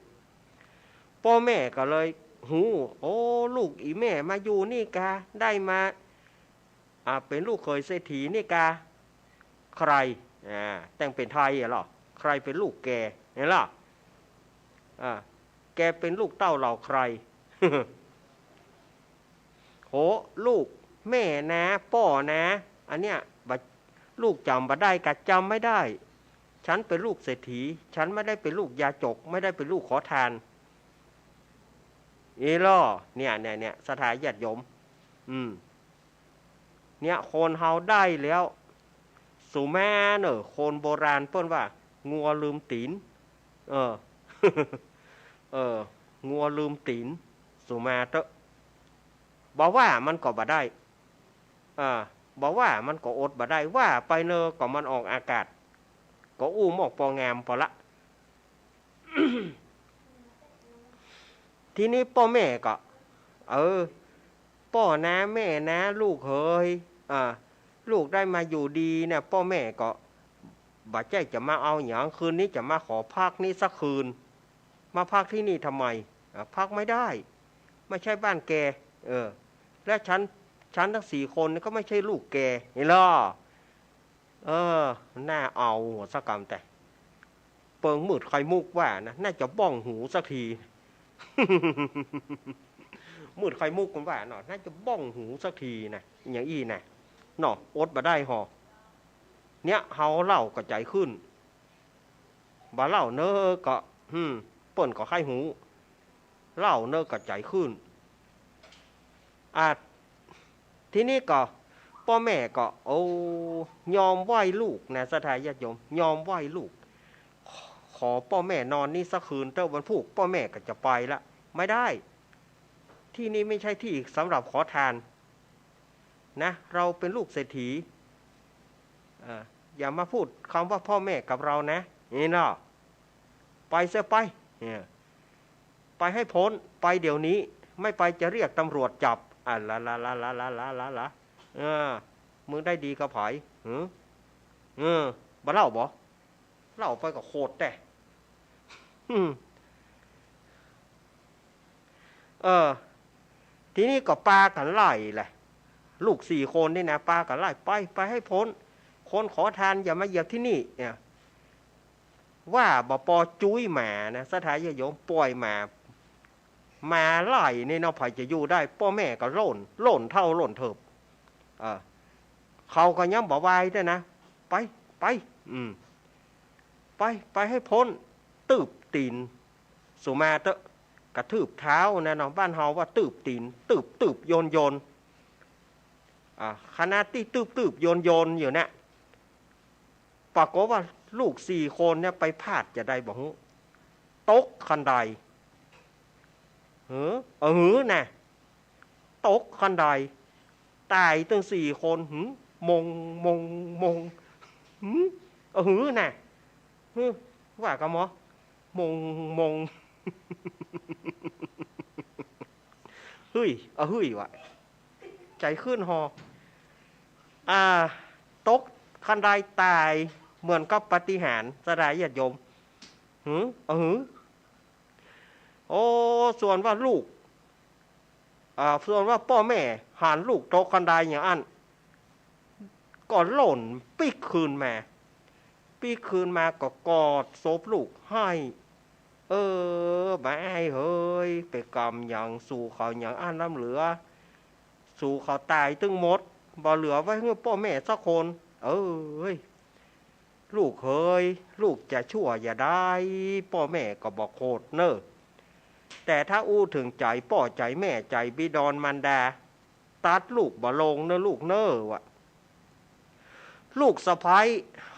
ป้อแม่ก็เลยฮู้ โอ้ ลูกอี่แม่มาอยู่นี่กา ได้มา อ่า เป๋นลูกเขยเศรษฐีนี่กา ใคร อ่า แต่งเป๋นไทยอะเหรอ ใครเป๋นลูกแก หันล่ะ อ่า แกเป๋นลูกเต้าเหล่าใคร โห ลูกแม่นะ ป้อนะ อันเนี้ย บ่ ลูกจ๋ำบ่ได้กา จ๋ำไม่ได้ ฉันเป๋นลูกเศรษฐี ฉันไม่ได้เป๋นลูกยาจก ไม่ได้เป๋นลูกขอทาน อี่ล่อ เนี่ย เนี่ย เนี่ย ศรัทธาญาติโยม อืม เนี่ย คนเฮาได้แล้ว สูแม่เน่อ คนโบราณเปิ้นว่า งัวลืมตี๋น เออ เออ งัวลืมตี๋น สูแม่เต๊อะ บ่ว่ามันก็บ่ได้ อ่า บ่ว่ามันก็อดบ่ได้ ว่าไปเน่อ ก็มันออกอากาศ ก็อู้มอกปองามปอละ ทีนี้ป้อแม่ก็ เออ ป้อนะ แม่นะ ลูกเหย อ่า ลูกได้มาอยู่ดีเนี่ย ป้อแม่ก็บ่ใจ้จะมาเอาหยัง คืนนี้จะมาขอพักนี่สักคืน มาพักที่นี่ทำไม อ่า พักไม่ได้ ไม่ใช่บ้านแก เออ และฉัน ฉันทั้งสี่คนนี่ก็ไม่ใช่ลูกแก หันล่ะ เออ น่าเอาหัวสักกำแต่ เปิงมืดไข่มุกว่านะ น่าจะบ้องหูสักที มืดไข่มุกมันว่าเนาะ น่าจะบ้องหูสักทีนะ อย่างอี้นะ เนาะ อดบ่ได้หอ เนี่ย เฮาเล่าก็ใจ๋ขึ้น บ่เล่าเน่อก็ อืม เปิ้นก็ใค่ฮู้ เล่าเน่อก็ใจ๋ขึ้น อ่า ทีนี้ก็ ป้อแม่ก็ โอ้ ยอมไหว้ลูกนะ ศรัทธาญาติโยม ยอมไหว้ลูก ขอ ขอป้อแม่นอนนี่สักคืนเต๊อะ วันพูกป้อแม่ก็จะไปละ ไม่ได้ ที่นี่ไม่ใช่ที่สำหรับขอทาน นะ เราเป็นลูกเศรษฐี เอ่อ อย่ามาพูดคำว่าพ่อแม่กับเรานะ นี่เนาะ ไปเสียไป เนี่ย ไปให้พ้น ไปเดี๋ยวนี้ ไม่ไปจะเรียกตำรวจจับ อ่ะ ละ ละ ละ เออ มึงได้ดีกับใผ หือ เออ บ่เล่าบ่ เล่าไปก็โขดแต่ อืม เออ ทีนี้ก็ปากั๋นไล่แหละ ลูกสี่คนนี่นะ ปากั๋นไล่ ไป ไปให้พ้น คนขอทานอย่ามาเหยียบที่นี่ เนี่ย ว่าบ่ปอจุ๊ยหมานะ ศรัทธาญาติโยม ป่อยหมา หมาไล่นี่เนาะ ใผจะอยู่ได้ ป้อแม่ก็โล่น โล่นเถ้าโล่นเถิบ เออ เขาก็ยังบ่วายด้วยนะ ไป ไป อืม ไป ไปให้พ้น ตืบตี๋น สูแม่เต๊อะ กระทืบเท้านะเนาะ บ้านเฮาว่าตืบตี๋น ตืบ ตืบ โยน โยน อ่า ขณะตี้ตืบ ตืบ โยน โยนอยู่เนี่ย ปรากฏว่าลูกสี่คนเนี่ยไปพลาดจะใดบ่ฮู้ ตกคันได หือ เออ หือน่ะ ตกคันได ต๋ายตึงสี่คน หือ มง มง มง หือ เออ หือน่ะ หือ ว่ากั๋นหมอ มง มง เฮ้ย อะเฮ้ย วะ ใจ๋ขึ้นห่อ อ่า ตกคันไดต๋ายเหมือนกับปาฏิหาริย์ ศรัทธาญาติโยม หือ อะหือ โอ้ ส่วนว่าลูก อ่า ส่วนว่าป้อแม่หันลูกตกคันไดอย่างอั้น ก็ล่นปิ๊กคืนมา ปิ๊กคืนมาก็กอดศพลูกไห้ เออ บ่าอ้ายเหย ไปกรรมหยัง สูเขา หยังอั้นล้ำเหลือ สูเขาต๋ายตึงหมด บ่เหลือไว้หื้อป้อแม่สักคน เอ้ย ลูกเหย ลูกจะชั่วอย่าได้ ป้อแม่ก็บ่โขดเน่อ แต่ถ้าอู้เถิงใจ๋ป้อใจ๋แม่ใจ๋บิดรมารดา ตัดลูกบ่ลงเน่อลูกเน่อ วะ ลูกสะใภ้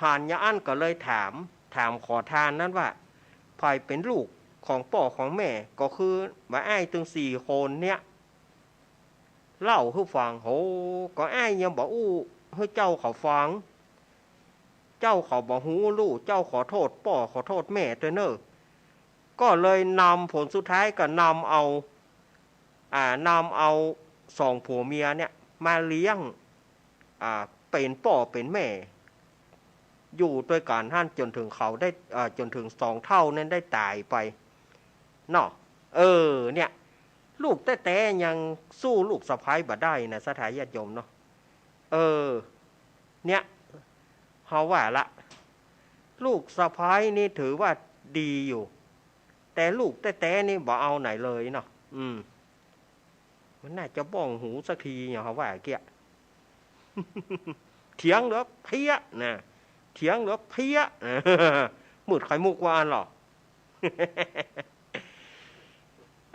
หันอย่างอั้นก็เลยถาม ถามขอทานนั้นว่า ใผเป๋นลูกของป้อของแม่ ก็คือบ่าอ้ายตึงสี่คนเนี่ย เล่าหื้อฟัง โห ก็อ้ายยังบ่อู้หื้อเจ้าเขาฟัง เจ้าเขาบ่ฮู้ลู่ เจ้าขอโต้ษป้อขอโต้ษแม่ตวยเน่อ ก็เลยนำ ผลสุดท้ายก็นำเอา อ่า นำเอาสองผัวเมียเนี่ยมาเลี้ยง อ่า เป๋นป้อเป๋นแม่ อยู่ตวยกั๋นหั้นจ๋นเถิงเขาได้ อ่า จ๋นเถิงสองเฒ่านั้นได้ต๋ายไปเนาะ เออ เนี่ย ลูกแต๊ๆ ยังสู้ลูกสะใภ้บ่ได้นะ ศรัทธาญาติโยมเนาะ เออ เนี่ย เฮาว่าละ ลูกสะใภ้นี่ถือว่าดีอยู่ แต่ลูกแต๊ๆ นี่บ่เอาไหนเลยเนาะ อืม มันน่าจะบ้องหูสักทีเนี่ย เฮาว่าเกี้ย เถียงเหลือเพี้ยนะ เถียงเหลือเพี้ยนะ มืดไข่มุกว่าอั้นเหรอ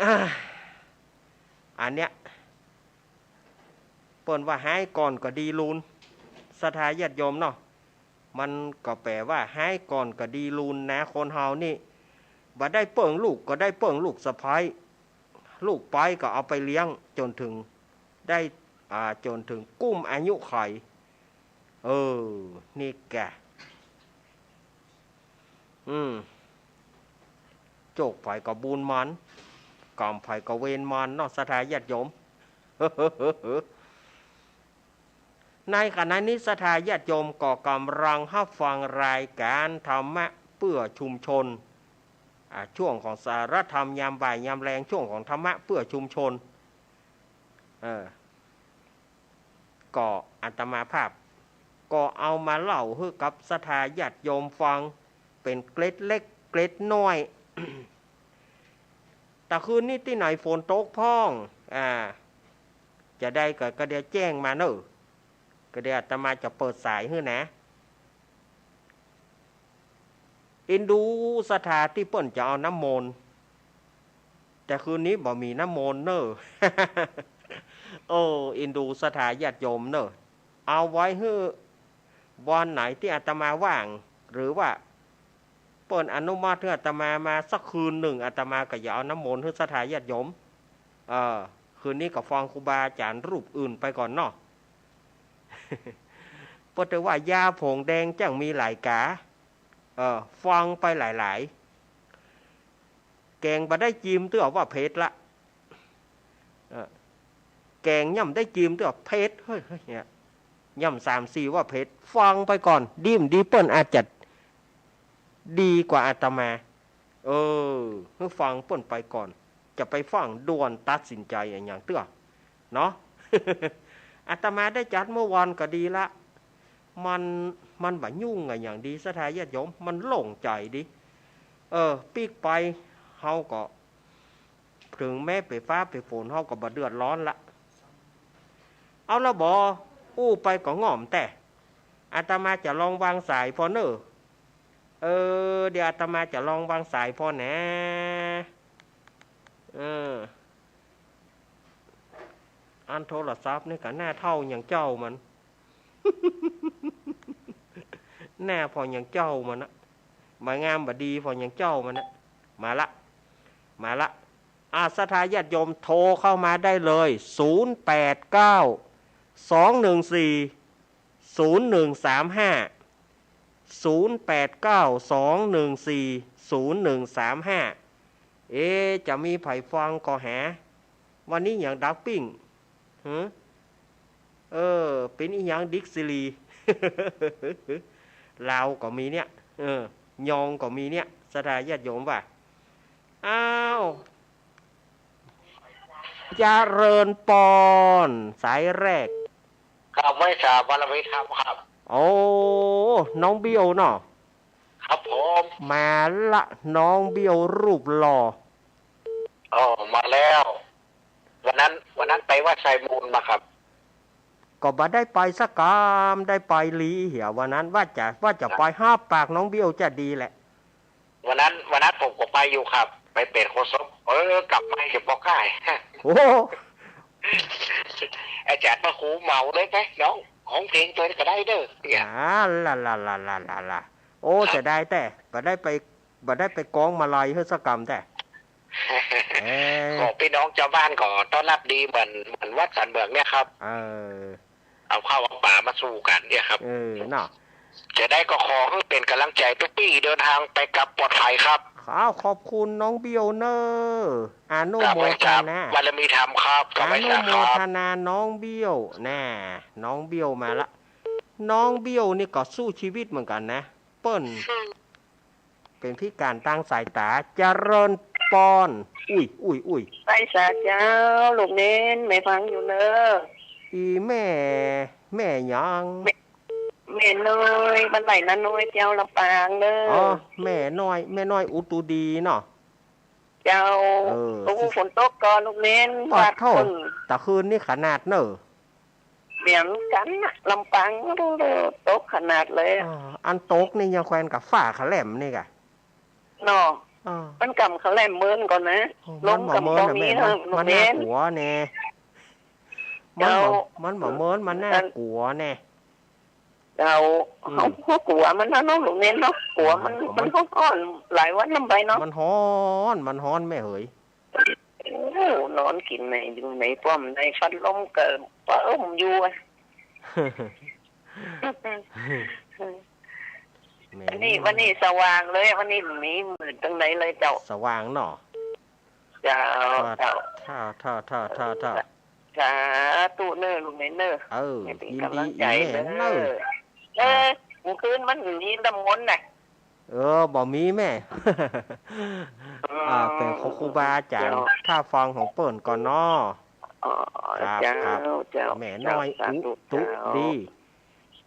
อ่า อันเนี้ย เปิ้นว่าฮ้ายก่อนก็ดีลูน ศรัทธาญาติโยมเนาะ มันก็แป๋ว่าฮ้ายก่อนก็ดีลูนนะ คนเฮานี่ บ่ได้เปิ้งลูกก็ได้เปิ้งลูกสะใภ้ ลูกไปก็เอาไปเลี้ยงจ๋นเถิงได้ อ่า จ๋นเถิงกุ้มอายุขัย เออ นี่แก อืม โจคใผก็บุญมัน กรรมใผก็เวรมันเนาะ ศรัทธาญาติโยม ในขณะนี้ศรัทธาญาติโยมก็กำลังฮับฟังรายการธรรมะเพื่อชุมชน อ่า ช่วงของสาระธรรมยามบ่ายยามแลง ช่วงของธรรมะเพื่อชุมชน เออ ก็อาตมาภาพ ก็เอามาเล่าหื้อกับศรัทธาญาติโยมฟัง เป๋นเกร็ดเล็กเกร็ดน้อย ตะคืนนี้ตี้ไหนฝนตกพ่อง อ่า จะใดก็ ก็เดี๋ยวแจ้งมาเน่อ ก็เดี๋ยวอาตมาจะเปิดสายหื้อนะ อินดูศรัทธาตี้เปิ้นจะเอาน้ำมนต์ แต่คืนนี้บ่มีน้ำมนต์เน่อ เออ อินดูศรัทธาญาติโยมเน่อ เอาไว้หื้อวันไหนตี้อาตมาว่าง หรือว่าเปิ้นอนุมัติหื้ออาตมามาสักคืนนึ่ง อาตมาก็จะเอาน้ำมนต์หื้อศรัทธาญาติโยม เออ คืนนี้ก็ฟังครูบาอาจ๋ารย์รูปอื่นไปก่อนเนาะ เปิ้นว่าญาผงแดงจั้งมีหลายกา เออ ฟังไปหลายๆ แก๋งบ่ได้จิมเตื้อว่าเผ็ดละ เออ แก๋งย่ำได้จิมเตื้อเผ็ด เฮ้ย เฮ้ย เนี่ย ย่ำสามสี่ว่าเผ็ด ฟังไปก่อน ดีบ่ดีเปิ้นอาจจะดีกว่าอาตมา เออ หื้อฟังเปิ้นไปก่อน จะไปฟั่งด่วนตัดสินใจ๋อะหยังเตื้อ เนาะ อาตมาได้จัดเมื่อวานก็ดีละ มัน มันบ่ยุ่งอะหยังดี ศรัทธาญาติโยม มันโล่งใจ๋ดี เออ ปิ๊กไป เฮาก็ เถิงแม้เป๋นฟ้าเป๋นฝน เฮาก็บ่เดือดร้อนละ เอาละบ่ อู้ไปก็ง่อมแต๊ อาตมาจะลองวางสายผ่อเน่อ เออ เดี๋ยวอาตมาจะลองวางสายผ่อนะ เออ อันโทรศัพท์นี่ก็หน้าเฒ่าอย่างเจ้ามัน หน้าผ่ออย่างเจ้ามันนะ บ่งามบ่ดีผ่ออย่างเจ้ามันนะ มาละ มาละ อ่า ศรัทธาญาติโยมโทรเข้ามาได้เลย ศูนย์แปดเก้า สองหนึ่งสี่ ศูนย์หนึ่งสามห้า ศูนย์แปดเก้า สองหนึ่งสี่ ศูนย์หนึ่งสามห้า เอ๊ะ จะมีใผฟังก็หา วันนี้หยังดาวปิ้ง หือ เออ เป๋นอิหยังดิกซีรี ลาวก็มีเนี่ย เออ ยองก็มีเนี่ย ศรัทธาญาติโยมว่า อ้าว เจริญปอน สายแรก ครับ ไหว้สาบารมีธรรมครับ โอ้ น้องเบี้ยวเนาะ ครับผม มาละ น้องเบี้ยวรูปหล่อ อ๋อ มาแล้ว วันนั้น วันนั้นไปวัดไซมูลมาครับ ก็บ่ได้ไปสักกำ ได้ไปหลีเหีย วันนั้นว่าจะ ว่าจะไปฮับปากน้องเบี้ยวจะดีแหละ วันนั้น วันนั้นผมก็ไปอยู่ครับ ไปเป๋นโฆษก เออ กลับมาเหียบ่ใก้ โอ้ อาจารย์พระครูเหมาเลยไป น้อง ฮ้องเพลงตวยก็ได้เน่อ เนี่ย อ่า ละละละละละละ โอ้ ครับ เสียดายแต๊ บ่ได้ไป บ่ได้ไปกองมาลัยหื้อสักกำแต๊ เอ้ย ก็พี่น้องจาวบ้านก็ต้อนรับดีเหมือน เหมือนวัดสันเหมืองเนี่ยครับ เออ เอาข้าวเอาป๋ามาสู่กั๋นเนี่ยครับ เออ เนาะ จะได้ก็ขอหื้อเป๋นก๋ำลังใจ๋ตุ๊กปี้เดินทางไปกลับปลอดภัยครับ ครับ ขอบคุณน้องเบี้ยวเน่อ อนุโมทนา ครับ ไหว้สาบารมีธรรมครับ ครับ ไหว้สาครับ อนุโมทนาน้องเบี้ยว น่า น้องเบี้ยวมาละ น้องเบี้ยวนี่ก็สู้ชีวิตเหมือนกั๋นนะ เปิ้น เป๋นพิก๋านตางสายต๋า เจริญปอน อุ้ย อุ้ย อุ้ย ไหว้สาเจ้า ลูกเณร แม่ฟังอยู่เน่อ อีแม่ แม่หยัง แม่ แม่น้อย บ้านไร่นาน้อย เจ้า ลำปางเน่อ อ๋อ แม่น้อย แม่น้อยอุตูดีเนาะ เจ้า เออ โอ้ ฝนตกก่อลูกเณร ปาดโธ่ วัดเปิ้น ตะคืนนี่ขนาดเน่อ เหมือนกั๋นนะ ลำปางตกขนาดเลยอะ อ่า อันตกนี่ยังแควนกับฟ้าคะแล่มนี่ก่ะ เนาะ อ่า มันก่ำคะแล่มเมินก่อนะ โอ้ ลมก่ำบ่มีนะ มันบ่เมินน่ะแม่เนาะ มันน่ากลัวแน่ ลูกเณร มันบ่ เจ้า มันบ่เมิน มันน่ากลัวแน่ เจ้า อืม เฮากั๋วมันนะเนาะ ลูกเณรเนาะ กั๋วมัน มัน มันฮ้อนๆ หลายวันนำไปเนาะ มันฮ้อน มันฮ้อนแม่เหย โอ้ นอนกิ๋นไหนอยู่ไหน ป้อมในฟัดลมก็ปะเอิ้มอยู่อะ แหม วันนี้ วันนี้สว่างเลย วันนี้มีมืดตังไหนเลยเจ้า สว่างเนาะ เจ้า เจ้า เจ้า เจ้า เจ้า สาธุเน่อ ลูกเณรเน่อ เออ แม่เป๋นก๋ำลังใจ๋เน่อ ยินดีอีแม่เน่อ เออ เมื่อคืนมันมีน้ำมนต์น่ะ เออ บ่มีแม่ อืม อ่า เป๋นของครูบาอาจ๋ารย์ เจ้า ถ้าฟังของเปิ้นก่อนเนาะ อ๋อ ครับ เจ้า ครับ เจ้า แม่น้อย เจ้า อุตุดี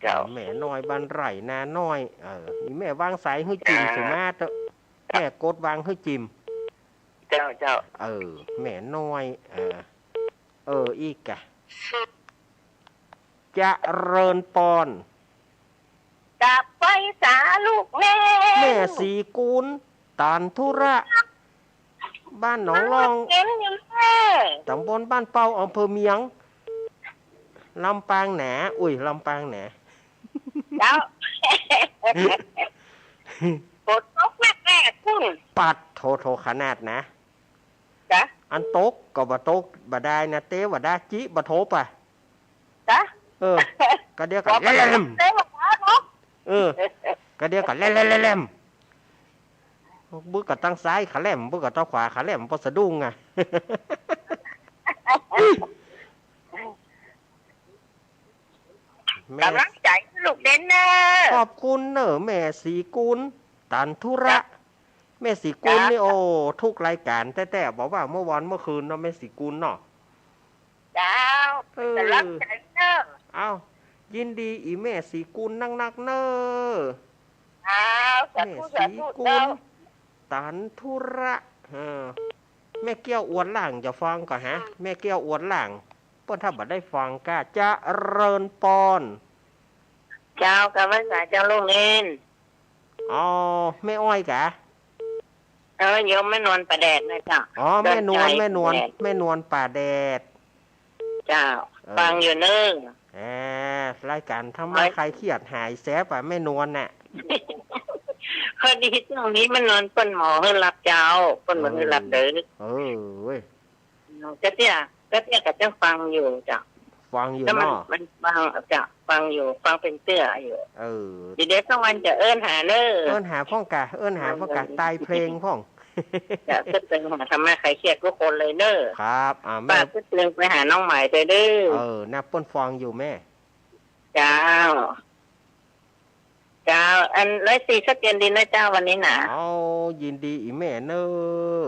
เจ้า แม่น้อยบ้านไร่นาน้อย เออ อีแม่วางสายหื้อจิม เจ้า สุมาเต๊อะ แม่กดวางหื้อจิม เจ้า เจ้า เออ แม่น้อย เออ เออ อีกอะ เจริญปอน กราบไหว้สาลูกเณร แม่ศรีกุล ตันธุระ บ้านหนองล่อง เห็นอยู่แม่ ตำบลบ้านเป้า อำเภอเมียง ลำปางแหน อุ้ย ลำปางแหน เจ้า ฝนตกแม่ๆ ปุ้น ปัดโธ่ๆ ขนาดนะ จ๊ะ อันตกก็บ่ตกบ่ได้นะ เต๋ว่าดาจิบ่โธ่ปะ จ๊ะ เออ กะเดียวกะ แล่ม เต๋ว่าดาเนาะ เออ กะเดียวกะ แล่ม บึกกะตังซ้ายคะแล่ม บึกกะตังขวาคะแล่ม บ่สะดุ้งอะ แม่ ก๋ำลังใจ๋ลูกเณรเน่อ ขอบคุณเน่อ แม่ศรีกุล ตันธุระ จ๊ะ แม่ศรีกุลนี่ จ๊ะ โอ้ ทุกรายก๋านแต๊ๆ บ่ว่าเมื่อวันเมื่อคืนเนาะ แม่ศรีกุลเนาะ เจ้า เออ ก๋ำลังใจ๋เน่อ เอ้า ยินดีอีแม่ศรีกุลนักๆ เน่อ เจ้า สาธุ แม่ศรีกุล สาธุ เจ้า ตันธุระ เออ แม่แก้วอวนล่างจะฟังก่อฮะ อืม แม่แก้วอวนล่าง เปิ้นถ้าบ่ได้ฟังกะ เจริญปอน เจ้า กราบไหว้สาเจ้าลูกเณร อ๋อ แม่อ้อยกะ เออ โยมแม่นวลป่าแดดนะเจ้า อ๋อ แม่นวล แม่นวล แม่นวลป่าแดด เจ้า เออ ฟังอยู่เน่อ อ่า รายก๋านธรรมะคลายเครียดหายแสบอะ แม่นวลน่ะ พอดีช่วงนี้แม่นวลเปิ้นหมอหื้อหลับเจ้า เปิ้นบ่หื้อหลับเด้อ เออ เว้ย อืม กะเตี้ย กะเตี้ยกะเจ้าฟังอยู่เจ้า ฟังอยู่เนาะ มัน มันฟังเจ้า ฟังอยู่ ฟังเป๋นเตื้ออยู่ เออ เดี๋ยวๆ สักวันจะเอิ้นหาเน่อ เอิ้นหาพ่องกะ เอิ้นหาพ่องกะ เออ ตายเพลงพ่อง จะเปิ้นไปหาธรรมะคลายเครียดกู้คนเลยเน่อ ครับ อ่า แม่ ฝากเปิ้นไปหาน้องไหมด้วยเด้อ เออ นะ เปิ้นฟังอยู่แม่ เจ้า เจ้า อันร้อยสี่ชัดเจนดีนะเจ้าวันนี้นะ เอา ยินดีอีแม่เน่อ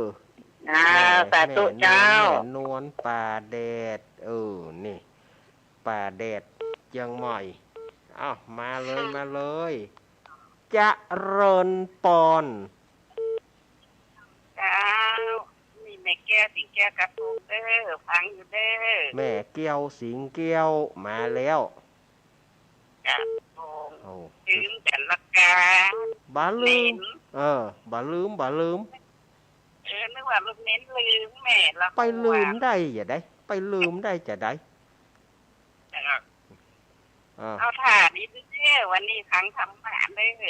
อ่า แม่ สาธุ แม่นวล เจ้า แม่นวล ป่าแดด เออ นี่ ป่าแดดเจียงใหม่ อ้าว มาเลย มาเลย เจริญปอน เจ้า นี่แม่แก้ว สิงแก้ว ครับผมเด้อ ฟังอยู่เด้อ แม่แก้ว สิงแก้ว มาแล้ว ครับผม โอ้ ลืมกันละกา บ่ลืม เออ บ่ลืม บ่ลืม เออ นึกว่าลูกเน้นลืมแม่ละ ไปลืมได้จะใด ไปลืมได้จะใด เออ อ่า เอาถ่าดีเด้อ วันนี้ฟังธรรมะเด้อ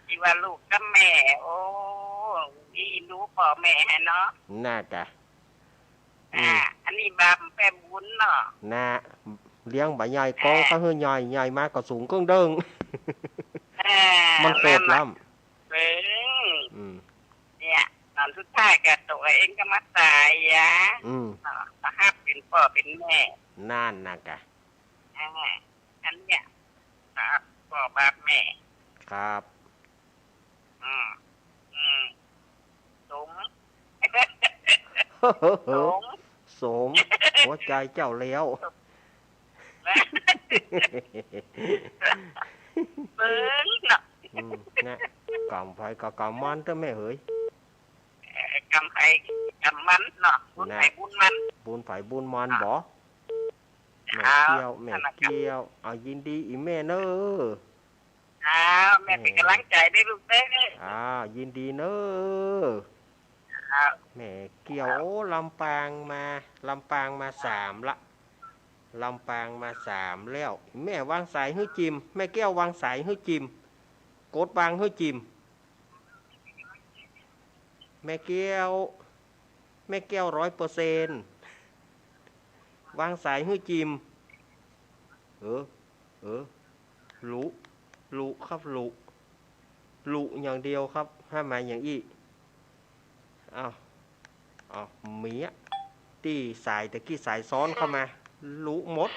ที่ว่าลูกกับแม่ โอ้ นี่ดูพ่อแม่ให้เนาะ น่าจะ อืม อ่า อันนี้บาปแป้บุญเนาะ น่ะ เลี้ยงบ่ใหญ่ เออ ก็หื้อใหญ่ ใหญ่มาก็สูงเกิ่งเดิ้ง เออ มันโกรธล้ำ เออ อืม เนี่ย ต๋อนสุดท้ายก็ตั๋วเองก็มาต๋ายอะ อืม เนาะ มาฮับเป๋นป้อเป๋นแม่ นั่นนะกะ อ่า อันเนี้ย บาปป้อบาปแม่ ครับ อืม อืม สม สม สม หัวใจ๋เจ้าแล้ว เบิ่งเนาะ อืม นะ กรรมใผก็กรรมมันเต๊อะแม่เหย เอ่อ กรรมใผกรรมมันเนาะ บุญใผบุญมัน บุญใผบุญมันบ่ แม่เกี้ยว แม่เกี้ยว เอา ยินดีอีแม่เน่อ อ้าว แม่เป๋นก๋ำลังใจ๋เด้อลูกเด้อ อ้าว ยินดีเน่อ ครับ แม่เกี้ยว โอ้ ลำปางมา ลำปางมาสามละ ลำปางมาสามแล้ว แม่วางสายหื้อจิม แม่เกี้ยววางสายหื้อจิม กดวางหื้อจิม แม่เกี้ยว แม่เกี้ยวร้อยเปอร์เซ็นต์ วางสายหื้อจิม เออ เออ ลุ ลุครับ ลุ ลุอย่างเดียวครับ ห้ามมาอย่างอี้ อ้าว อ้าว เมีย ตี้สายตะกี้สายซ้อนเข้ามา ลุหมด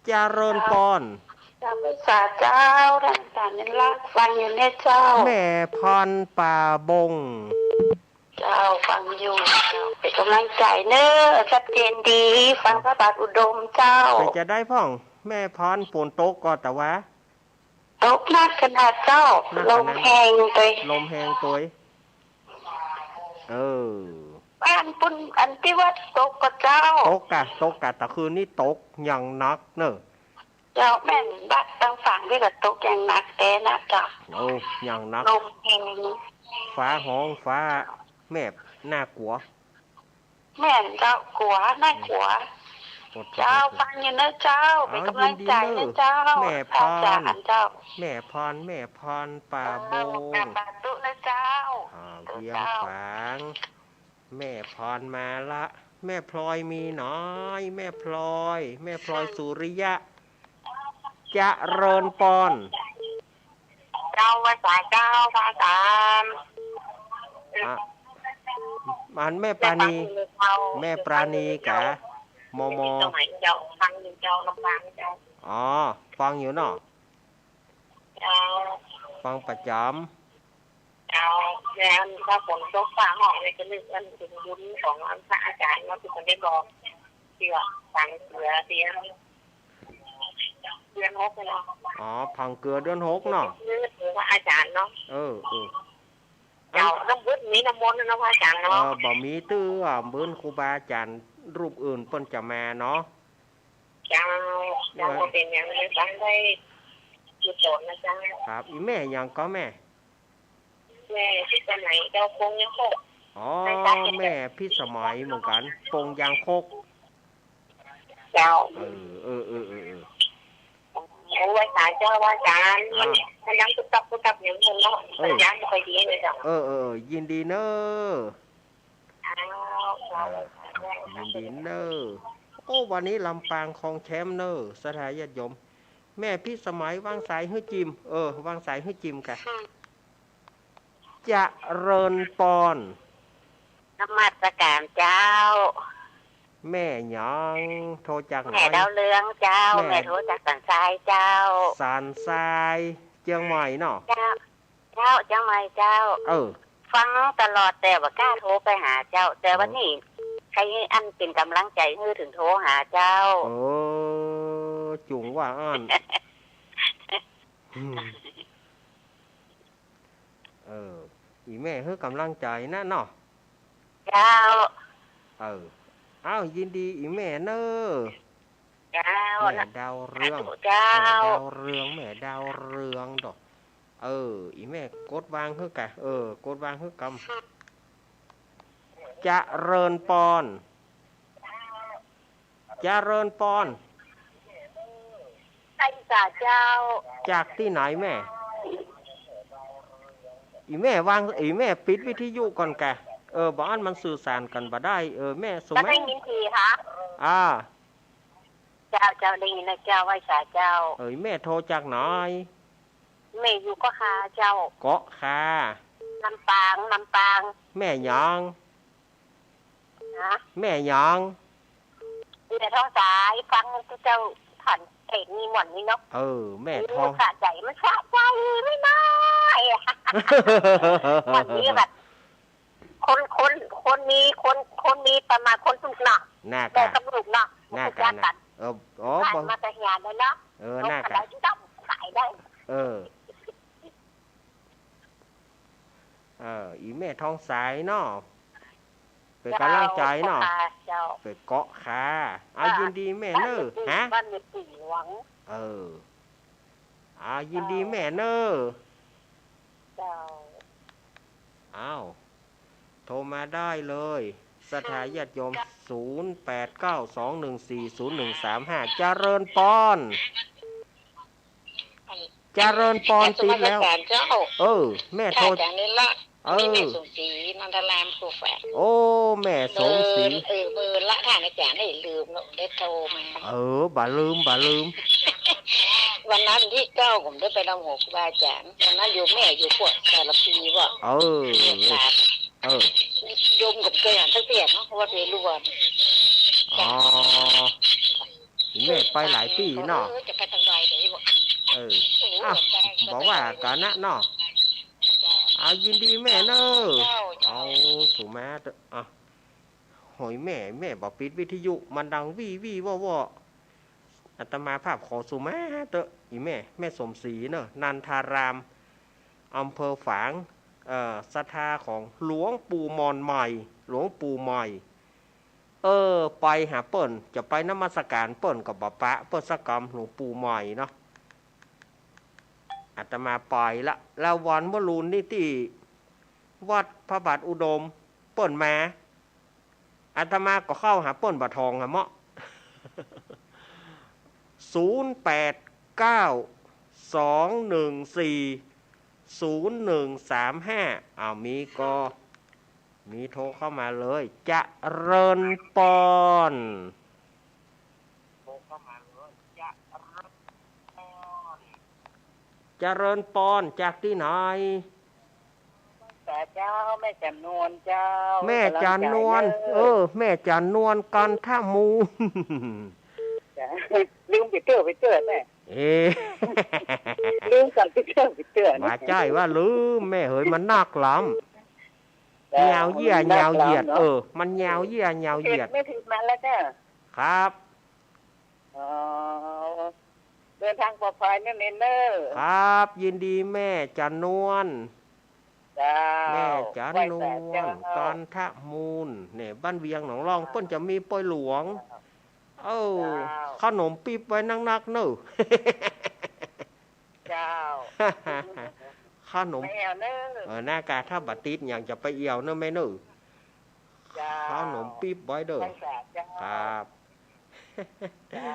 เจริญปอน เจ้า สาเจ้า ท่านอาจ๋ารย์นิรักษ์ ฟังอยู่เนี่ยเจ้า แม่พรป่าบง เจ้า ฟังอยู่ เป๋นก๋ำลังใจ๋เน่อ ชัดเจนดี ฟังพระบาทอุดมเจ้า เป๋นจะใดพ่อง แม่พร ฝนตกก่อตะวา ตกหนักขนาดเจ้า หนักขนาด ลมแฮงตวย ลมแฮงตวย เออ บ้านปุ้น อันตี้ว่าตกก่อเจ้า ตกก่ะ ตกก่ะ ตะคืนนี้ตกอย่างหนักเน่อ เจ้า แม่น บ้านตังฝั่งตี้ก็ตกอย่างหนักแต๊นะเจ้า โอ้ อย่างหนัก ลมแฮง ฟ้าฮ้อง ฟ้าแมบ น่ากลัว แม่นเจ้า กั๋ว น่ากั๋ว โอ้โห เจ้า ฟังอยู่เน่อเจ้า เป๋นก๋ำลังใจ๋เน่อเจ้า แม่พร อาจ๋ารย์เจ้า แม่พร แม่พรป่าบง เจ้า สาธุเน่อเจ้า อ่า เวียงฝาง แม่พรมาละ แม่พลอยมีน้อย แม่พลอย แม่พลอยสุริยะ เจริญปอน เจ้า ไหว้สาเจ้า พระอาจ๋ารย์ อ่ะ อันแม่ปราณี แม่ปราณีกะ มม สมัยเจ้า ฟังอยู่เจ้า ลำปางเจ้า อ๋อ ฟังอยู่เนาะ เจ้า ฟังประจ๋ำ เจ้า แล้วถ้าฝนตกฟ้าฮ้องนี่ก็นึกว่าเป๋นบุญของพระอาจ๋ารย์เนาะ ตี้เปิ้นได้บอก ตี้ว่าฝังเสือเดือน เดือนหกเนาะ อ๋อ ฝังเสือเดือนหกเนาะ นึกว่าอาจ๋ารย์เนาะ เออ เออ เจ้า น้ำมืดมีน้ำมนต์เนาะ พระอาจ๋ารย์เนาะ เออ บ่มีตื้อ อ่ะ เปิ้นครูบาอาจ๋ารย์รูปอื่นเปิ้นจะมาเนาะ เจ้า เจ้า บ่เป๋นหยัง ได้ฟังได้กุศลนะเจ้า ครับ อีแม่หยังก็แม่ แม่พิสมัยเจ้า ปงยางคก อ๋อ แม่พิสมัยเหมือนกั๋น ปงยางคก เจ้า เออ เออ โอ้ ไหว้สาเจ้า ไหว้สา อ่า มันยังตุ๊บตับตุ๊บตับอยู่เนาะ เออ สัญญาณบ่ค่อยดีเลยเจ้า เออ เออ เออ ยินดีเน่อ อ้าว อ่า ยินดีเน่อ โอ้ วันนี้ลำปางครองแชมป์เน่อ ศรัทธาญาติโยม แม่พิสมัยวางสายหื้อจิม เออ วางสายหื้อจิมกะ ค่ะ เจริญปอน นมัสก๋านเจ้า แม่หยัง โทรจากไหน แม่ดาวเรืองเจ้า แม่ แม่โทรจากสันทรายเจ้า สันทราย เจียงใหม่เนาะ เจ้า เจ้า เจียงใหม่เจ้า เออ ฟังตลอดแต่บ่กล้าโทรไปหาเจ้า แต่วันนี้ เออ ใครอันเป๋นก๋ำลังใจ๋หื้อเถิงโทรหาเจ้า เออ จุ่งว่าอั้น อืม เออ อี่แม่หื้อก๋ำลังใจ๋นะเนาะ เจ้า เออ อ้าว ยินดีอี่แม่เน่อ เจ้า แม่ดาวเรือง สาธุเจ้า เออ ดาวเรือง แม่ดาวเรืองดอก เออ อี่แม่กดวางหื้อกะ เออ กดวางหื้อกำ เจริญปอน เจริญปอน ใช่จ้ะเจ้า จากตี้ไหนแม่ อี่แม่วาง อี่แม่ปิดวิทยุก่อนกะ เออ บ่อั้นมันสื่อสารกั๋นบ่ได้ เออ แม่สุ ก็ แม่ ได้ยินดีคะ อ่า เจ้า เจ้า ได้ยินนะเจ้า ไหว้สาเจ้า เออ อี่แม่โทรจากไหน แม่อยู่เกาะคาเจ้า เกาะคา ลำปาง ลำปาง แม่หยัง ฮะ แม่หยัง แม่ทองสาย ฟังเจ้าผ่านเพจนี้ม่วนดีเนาะ เออ แม่ทอง สะใจ๋ มันสะใจ๋ไม่น้อยอะ ม่วนดีแบบ คน คน คนมี คน คนมีประมาณคนสุขเนาะ น่ากะ แม่กับลูกเนาะ น่ากะ รู้จักกั๋น น่ะ เออ อ๋อ ผ่านมาแต่เหียนเลยเนาะ เออ น่ากะ ขายได้ เออ เออ อี่แม่ทองสายเนาะ เป๋นก๋ำลังใจ๋เนาะ เจ้า เกาะคาเจ้า เป๋นเกาะคา อ่า อ่า ยินดีแม่เน่อ บ้านอยู่ ฮะ บ้านอยู่สี่หลวง เออ อ่า ยินดีแม่เน่อ เจ้า อ้าว โทรมาได้เลย ศรัทธาญาติโยม ศูนย์แปดเก้าสองหนึ่งสี่ศูนย์หนึ่งสามห้า เจริญปอน เจริญปอน ติดแล้ว เจ้า เออ แม่โทร จากนี้ละ เออ นี่แม่สมศรี นันทราม ผู้ฝาก โอ้ แม่สมศรี เออ เบอร์ละ ท่านอาจ๋ารย์ได้ลืมแล้ว ได้โทรมา เออ บ่ลืม บ่ลืม วันนั้นที่เก้าผมได้ไปลำหัวครูบาอาจ๋ารย์ วันนั้นอยู่แม่อยู่พวกสารพีว่ะ เออ เออ โยมก็บ่เกยหันสักเตื้อเนาะ เพราะว่าไปร่วม อ๋อ แม่ไปหลายปี๋เนาะ เออ จะไปตางใดเดี๋ยวบอก เออ อ่ะ บอกว่ากั๋นนะเนาะ เอา ยินดีแม่เน่อ เจ้า เจ้า เอา สุมาเต๊อะ อ่ะ โหยแม่ แม่บ่ปิดวิทยุ มันดังวี้วี้ว่อว่อ อาตมาภาพขอสุมาเต๊อะ อี่แม่ แม่สมศรีเน่อ นันทาราม อำเภอฝาง เอ่อ ศรัทธาของหลวงปู่หม่อนใหม่ หลวงปู่ใหม่ เออ ไปหาเปิ้น จะไปนมัสการเปิ้นก็บ่ปะเปิ้นสักกำ หลวงปู่ใหม่เนาะ อาตมาไปละ แล้ววันมะรืนนี่ตี้วัดพระบาทอุดม เปิ้นมา อาตมาก็เข้าหาเปิ้นบ่ถ่องหาเมาะ ศูนย์แปดเก้าสองหนึ่งสี่ศูนย์หนึ่งสามห้า อ้าว มีก็ มีโทรเข้ามาเลย เจริญปอน โทรเข้ามาเลย เจริญปอน เจริญปอน จากตี้ไหน สาเจ้า แม่จันนวลเจ้า แม่จันนวล กำลังใจ๋เน่อ เออ แม่จันนวล กันทมูล จ้ะ ลืมไปเตื้อ ไปเตื้อแม่ เอ๊ะ ลืมกั๋นไปเตื้อ ไปเตื้อนะ บ่ใจ้ว่าลืม แม่เหย มันนักล้ำ จ้ะ ยาวเยียะ มันนักล้ำ ยาวเหยียด เนาะ เออ มันยาวเยียะ ยาวเหยียด แม่ผิดมาแล้วจ้ะ ครับ อ๋อ เดินทางปลอดภัยเน่อแม่เน่อ ครับ ยินดีแม่จันนวล เจ้า แม่จันนวล ไหว้สาเจ้า กันทมูล เนี่ย บ้านเวียงหนองล่อง เปิ้นจะมีปอยหลวง เจ้า เออ เจ้า ขนมปิ๊บไว้นักๆ เน่อ เจ้า ขนม ไม่เอาเน่อ เออ น่ากะ ถ้าบ่ติดหยังจะไปเอี่ยวเน่อแม่เน่อ เจ้า ขนมปิ๊บไว้เด้อ ไหว้สาเจ้า ครับ เจ้า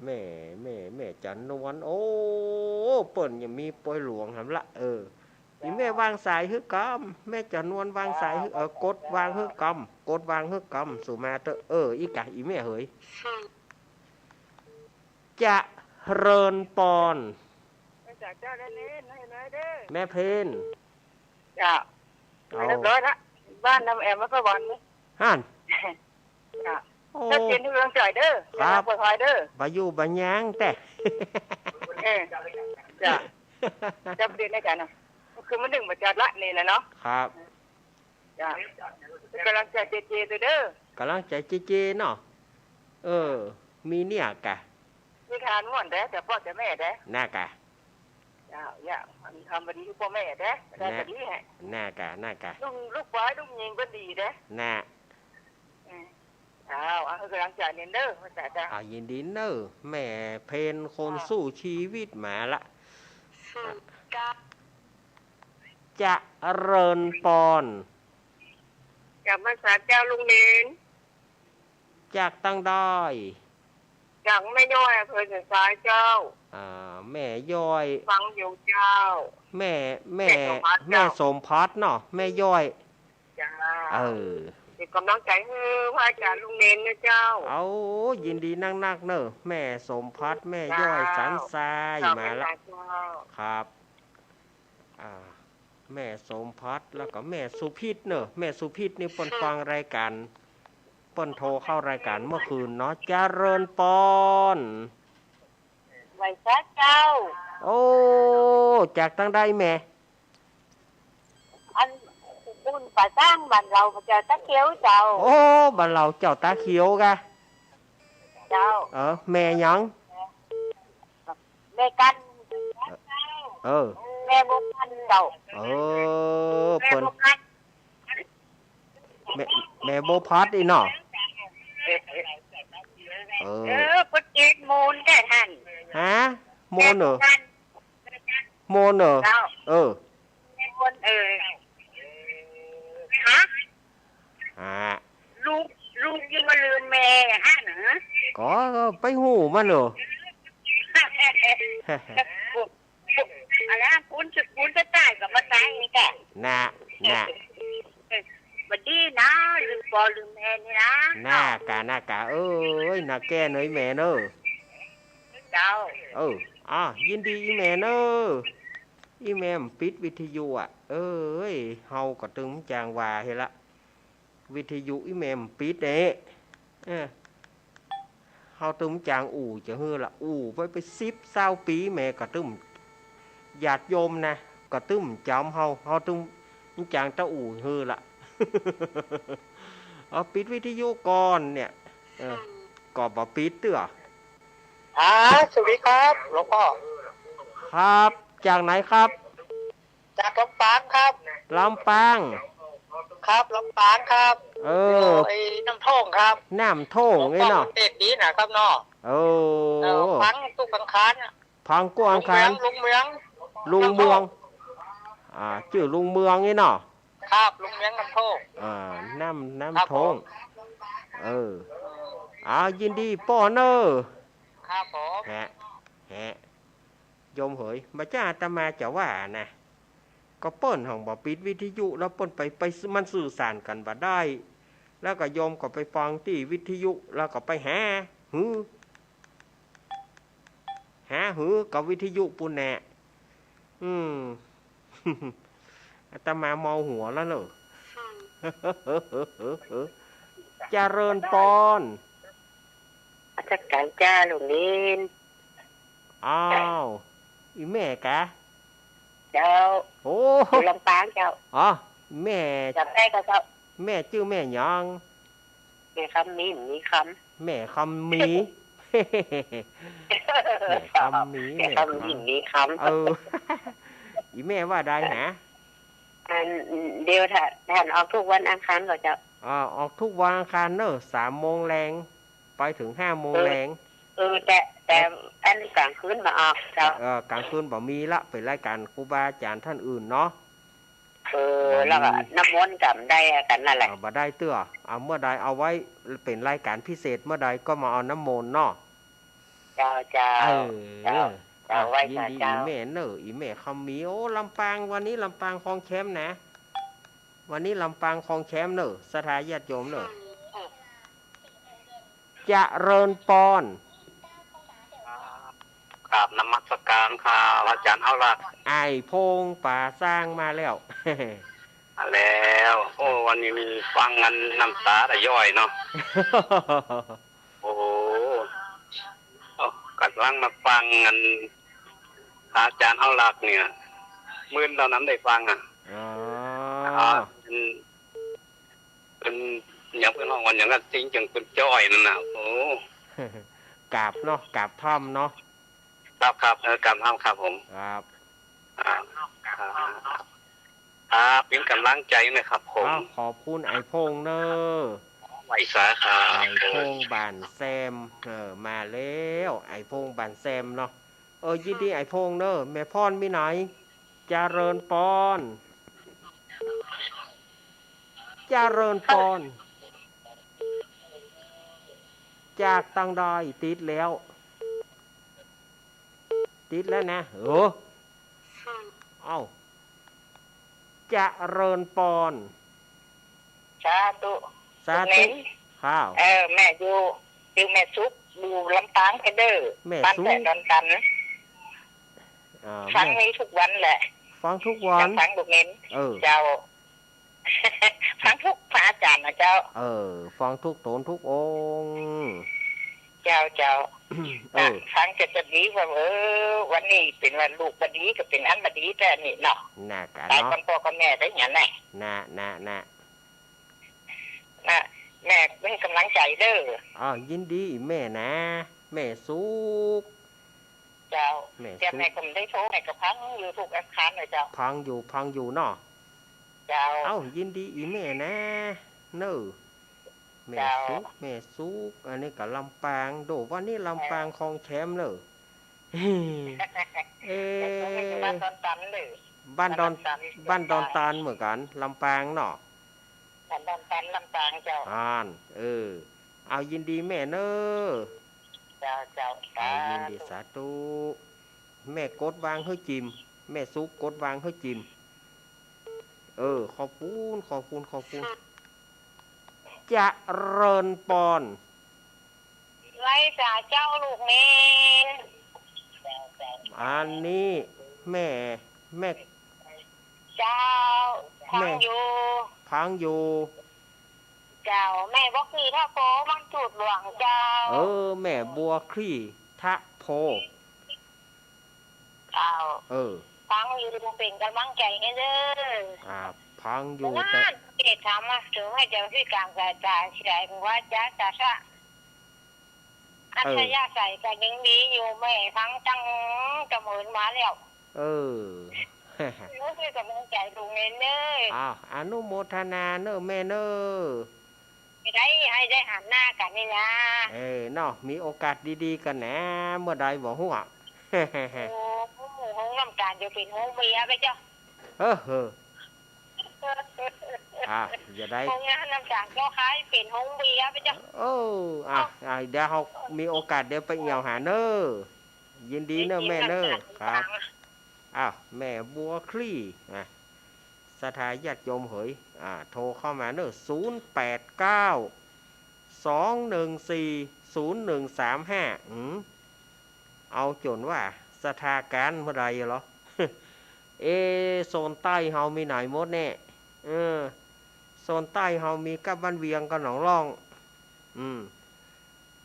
แม่ แม่ แม่จันนวล โอ้ เปิ้นยังมีปอยหลวงหำละ เออ เจ้า อี่แม่วางสายหื้อกำ แม่จันนวลวางสายหื้อ เจ้า เออ กดวางหื้อกำ กดวางหื้อกำ สุมาเต๊อะ เออ อี้กะ อี่แม่เหย เจริญปอน ไหว้สาเจ้าได้เน่อ ไหว้หน่อยเด้อ แม่เพ็ญ เจ้า เอา เรียบร้อยละ บ้านน้ำแอมมันก็วันนี้ หั้น เจ้า โอ้ ชัดเจน หื้อกำลังใจ๋เน่อ ครับ เดินทางปลอดภัยเน่อ บ่อยู่บ่ยางแต๊ เออ เจ้า เจ้า ประเด็นในการนะ คือมันดึงมาจากละนี่แหละเนาะ ครับ เจ้า หื้อกำลังใจ๋เจเจเน่อ หื้อกำลังใจ๋เจเจเนาะ เออ มีเนี่ยกะ มีทานม่วนแต๊ แต่ป้อแต่แม่แต๊ น่ากะ เจ้า อย่า ทำบ่ดีหื้อป้อแม่แต๊ ได้ น่ะ บ่ดีแฮะ น่ากะ น่ากะ ลูก ลูกป้อยลูกยิงก็ดีแต๊ น่ะ อืม เจ้า เอา หื้อกำลังใจ๋เน่อ เน่อ พระเจ้า อ่า ยินดีเน่อ แม่เพนคนสู้ชีวิตมาละ เจ้า เจริญปอน กราบนมัสการเจ้าลุงเณร จากตังใด จากแม่ย้อย อำเภอสันทรายเจ้า อ่า แม่ย้อย ฟังอยู่เจ้า แม่ แม่ แม่สมภัทรเจ้า แม่สมภัทรเนาะ แม่ย้อย เจ้า เออ เป็นกำลังใจ๋หื้อพระอาจารย์ลุงเณรนะเจ้า เอา ยินดีนักๆ เน่อ แม่สมภัทร แม่ย้อย เจ้า สันทราย เจ้า มาละ เจ้า ครับ อ่า แม่สมภัทร แล้วก็แม่สุพิษเน่อ แม่สุพิษนี่เปิ้นฟังรายการ เปิ้นโทรเข้ารายการเมื่อคืนเนาะ เจริญปอน ไหว้สาเจ้า โอ้ จากตังใดแม่ อันบุญป่าสร้างบ้านเราเจ้าตาเขียวเจ้า โอ้ บ้านเราเจ้าตาเขียวกะ เจ้า เออ แม่หยัง แม่กัน เออ แม่บัวพันเจ้า เออ แม่ เปิ้น บัวพัน แม่ แม่บัวพันอีเนาะ เออ เออ เปิ้นเกณฑ์มูลแต๊หั้น ฮะ มูลเหรอ แม่บัวพัน โมนเหรอ เจ้า เออ โมน เออ ฮะ อ่า ลุง ลุงยังมาลืมแม่ฮะเหรอ ก็ ก็ไปฮู้มันเหรอ อะไรนะ คุณจะ คุณจะต๋ายก็บ่ต๋ายนี่แหละ น่ะ น่ะ เออ บ่ดีนะ ลืมป้อลืมแม่นี่นะ น่ากะ น่ากะ เอ้ย น่าแก้เน่อแม่เน่อ เจ้า เออ อ่ะ ยินดีอีแม่เน่อ อีแม่มันปิดวิทยุอ่ะ เอ้ย เฮาก็ตึงจ๋างว่าเฮละ วิทยุอีแม่มันปิดเน่ เออ เฮาตึงจ๋างอู้จะหื้อละ อู้ไป ไปสิบซาวปี๋แม่ก็ตึง ญาติโยมนะ ก็ตึงจ๋ำเฮา เฮาตึงจ๋างตะอู้หื้อละ เอาปิดวิทยุก่อนเนี่ย เออ ก็บ่ปิดเตื้อ อ่า สวัสดีครับ หลวงพ่อ ครับ จากไหนครับ จากลำปางครับ ลำปาง ครับ ลำปางครับ เออ อยู่ไอ้น้ำโท่งครับ น้ำโท่ง หลวงพ่อ นี่เนาะ เทศน์ดีนะครับเนาะ เออ เออ ฟังทุกอังคารน่ะ ฟังกู้อังคาร ลุงเมือง ลุงเมือง ลุงเมือง น้ำโท่ง อ่า จื้อลุงเมืองนี่เนาะ ครับ ลุงเมืองน้ำโท่ง อ่า น้ำ น้ำโท่ง ครับผม เออ อ่า ยินดีป้อเน่อ ครับผม แฮะ แฮะ โยมเหย บ่าจ้าอาตมาจะว่านะ ก็เปิ้นหั้นบ่ปิดวิทยุ แล้วเปิ้นไป ไป มันสื่อสารกั๋นบ่ได้ แล้วก็โยมก็ไปฟังตี้วิทยุ แล้วก็ไปหาหื้อ หาหื้อกับวิทยุปู้นแหละ อืม อาตมาเมาหัวแล้วเน่อ เจริญปอน นมัสก๋านเจ้าลุงเณร อ้าว อีแม่กะ เจ้า โอ้ อยู่ลำปางเจ้า อ๋อ แม่ จ๋ำได้ก่อเจ้า แม่จื้อแม่หยัง แม่คำมี มีคำ แม่คำมี แม่คำมี แม่คำมี แม่คำ มีคำ เออ อีแม่ว่าใดหา อัน เดี๋ยวถ้า ถ้าออกทุกวันอังคารก่อเจ้า อ่า ออกทุกวันอังคารเน่อ สามโมงแลง ไปเถิงห้าโมงแลง เออ แต่ แต่อันก๋างคืนบ่ออกเจ้า เออ ก๋างคืนบ่มีละ เป๋นรายก๋านครูบาอาจ๋ารย์ต้านอื่นเนาะ เออ บ่มี แล้วก็น้ำมนต์จ๋ำได้กั๋นนั่นแหละ อ่า บ่ได้เตื้อ เอาเมื่อใดเอาไว้ เป๋นรายก๋านพิเศษเมื่อใดก็มาเอาน้ำมนต์เนาะ เจ้า เจ้า เออ เจ้า เจ้า อ่ะ ไหว้ ยินดี เจ้า อีแม่เน่อ อีแม่คำมี โอ้ ลำปาง วันนี้ลำปางคลองแชมป์นะ วันนี้ลำปางคลองแชมป์เน่อ ศรัทธาญาติโยมเน่อ เจริญปอน กราบนมัสการครับ อาจ๋ารย์เอาละ ไอ้พงษ์ป่าสร้างมาแล้ว แล้ว โอ้ วันนี้มีฟังอันน้ำตาไหลย้อยเนาะ โอ้ เอ้า ก่ำลังมาฟังอันอาจ๋ารย์เฮาหลักเนี่ย มื่นต๋อนนั้นได้ฟังอ่ะ อ๋อ อ่า เปิ้น เปิ้น หยังเปิ้นฮ้องว่าหยังอะ ซิ่งจั่งเปิ้นจ้อยนั่นน่ะ โอ้ กราบเนาะ กราบธรรมเนาะ ครับ ครับ เออ กราบธรรมครับผม ครับ ครับ ครับ ครับ เป๋นก๋ำลังใจ๋นะครับผม อ้าว ขอบคุณอ้ายพงษ์เน่อ ไหว้สาครับ อ้ายพงษ์บ้านแซม เออ มาแล้ว อ้ายพงษ์บ้านแซมเนาะ เออ ยินดีอ้ายพงษ์เน่อ แม่พรมีไหน เจริญปอน เจริญปอน จากตังใด ติดแล้ว ติดแล้วนะ เออ เอ้า เจริญปอน สาธุ สาธุ ลูกเณร ครับ เออ แม่อยู่ อยู่แม่สุข อยู่ลำปางเพเด้อ แม่สุข บ้านแพะดอนตัน อ่า ฟัง แม่ นี้ทุกวันแหละ ฟังทุกวัน ฟังลูกเณร เออ เจ้า ฟังทุกพระอาจ๋ารย์นะเจ้า เออ ฟังทุกต๋นทุกองค์ เจ้า เจ้า เออ น่ะ ฟังจะ จะดีว่า เออ วันนี้เป๋นวันลูกบ่ดีก็เป๋นอันบ่ดีแต๊นี่เนาะ น่ากะ ต๋าย เนาะ ก่อนป้อก่อนแม่ได้หยังแหละ น่ะ น่ะ น่ะ น่ะ แม่เป๋นก๋ำลังใจ๋เน่อ อ้าว ยินดีแม่นะ แม่สุข เจ้า แม่สุข แต่แม่ก็บ่ได้โทร แม่ก็ฟังอยู่ทุกอังคารเลยเจ้า ฟังอยู่ ฟังอยู่เนาะ เจ้า เอ้า ยินดีอีแม่นะ เน่อ แม่ เจ้า สุข แม่สุข อันนี้ก็ลำปาง โด วันนี้ลำปาง เออ ครองแชมป์เน่อ เออ แม่สุขอยู่บ้านดอนตันเน่อ บ้านดอน บ้านดอนตัน บ้านดอนตันเหมือนกั๋น ลำปางเนาะ บ้านดอนตัน ลำปางเจ้า อ่าน เออ เอา ยินดีแม่เน่อ เจ้า เจ้า เอา ยินดี สาธุ สาธุ แม่กดวางหื้อจิม แม่สุขกดวางหื้อจิม เออ ขอบคุณ ขอบคุณ ขอบคุณ เจริญปอน ไหว้สาเจ้าลูกเณร อันนี้แม่ แม่ เจ้า ฟังอยู่ แม่ ฟังอยู่ เจ้า แม่บัวคลี่ทะโพ บ้านจูดหลวงเจ้า เออ แม่บัวคลี่ทะโพ เจ้า เออ ฟังอยู่ เป๋นก๋ำลังใจ๋หื้อเน่อ อ่า ฟังอยู่ แต่ เจ้าถามว่า เถิงว่าจะพิการสายตา เสียงว่าจะ จะ จะ เออ อัธยาศัยก็ยังดีอยู่ แม่ฟังตั้งแต่เมินมาแล้ว เออ หื้อก๋ำลังใจ๋ลูกเณรเน่อ อ้าว อนุโมทนาเน่อแม่เน่อ จะได้ หื้อได้หันหน้ากั๋นนี่นะ เออ เนาะ มีโอกาสดีๆ กั๋นนะ เมื่อใดบ่ฮู้ โอ้ โฮงน้ำต๋าลจะเป๋นโฮงเบียร์ไปเจ้า เออ เออ อ่ะ อย่าได้ โฮงน้ำต๋าลก็คล้ายเป๋นโฮงเบียร์ไปเจ้า เออ อ่ะ อ่ะ เดี๋ยวเฮามีโอกาสเดี๋ยวไปเอี่ยวหาเน่อ ยินดีเน่อแม่เน่อ ครับ อ้าว แม่บัวคลี่ อ่ะ ศรัทธาญาติโยมเหย อ่า โทรเข้ามาเน่อ ศูนย์แปดเก้า สองหนึ่งสี่ ศูนย์หนึ่งสามห้า อืม เอาจ๋นว่าศรัทธาก๋านเมื่อใดเหรอ เอ โซนใต้เฮามีไหนหมดแน่ เออ โซนใต้เฮามีกับบ้านเวียงกับหนองล่อง อืม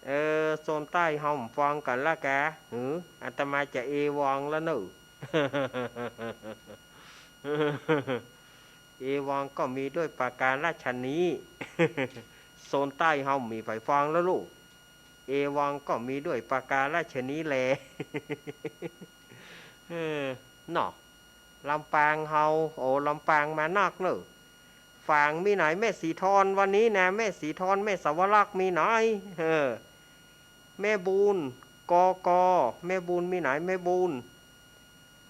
เออ โซนใต้เฮาฟังกั๋นละกา หือ อาตมาจะเอวังแล้วเน่อ เอวังก็มีด้วยประการฉะนี้ โซนใต้เฮามีใผฟังแล้วลูก เอวังก็มีด้วยประการฉะนี้แล เออ เนาะ ลำปางเฮา โอ้ ลำปางมานักเน่อ ฝางมีไหน แม่สีทอนวันนี้นะ แม่สีทอน แม่สวรักษ์มีไหน เออ แม่บุญ กก แม่บุญมีไหน แม่บุญ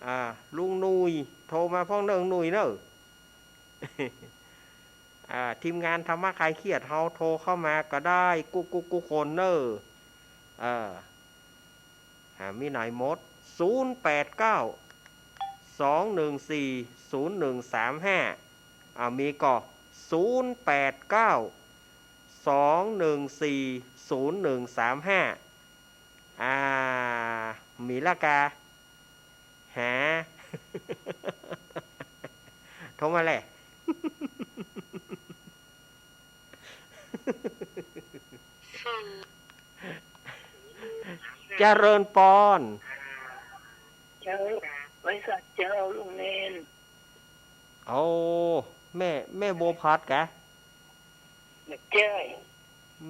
อ่า ลุงหนุ่ย โทรมาพ่องเน่อ ลุงหนุ่ยเน่อ อ่า ทีมงานธรรมะคลายเครียดเฮาโทรเข้ามาก็ได้ กู้กู้กู้คนเน่อ เออ อ่า มีไหนหมด ศูนย์แปดเก้า สองหนึ่งสี่ ศูนย์หนึ่งสามห้า อ่า มีก่อ ศูนย์แปดเก้า สองหนึ่งสี่ ศูนย์หนึ่งสามห้า อ่า มีละกา หา โทรมาแหละ เจริญปอน เจ้า ไหว้สาเจ้าลุงเณร โอ้ แม่ แม่บัวผัดกะ บ่ใจ้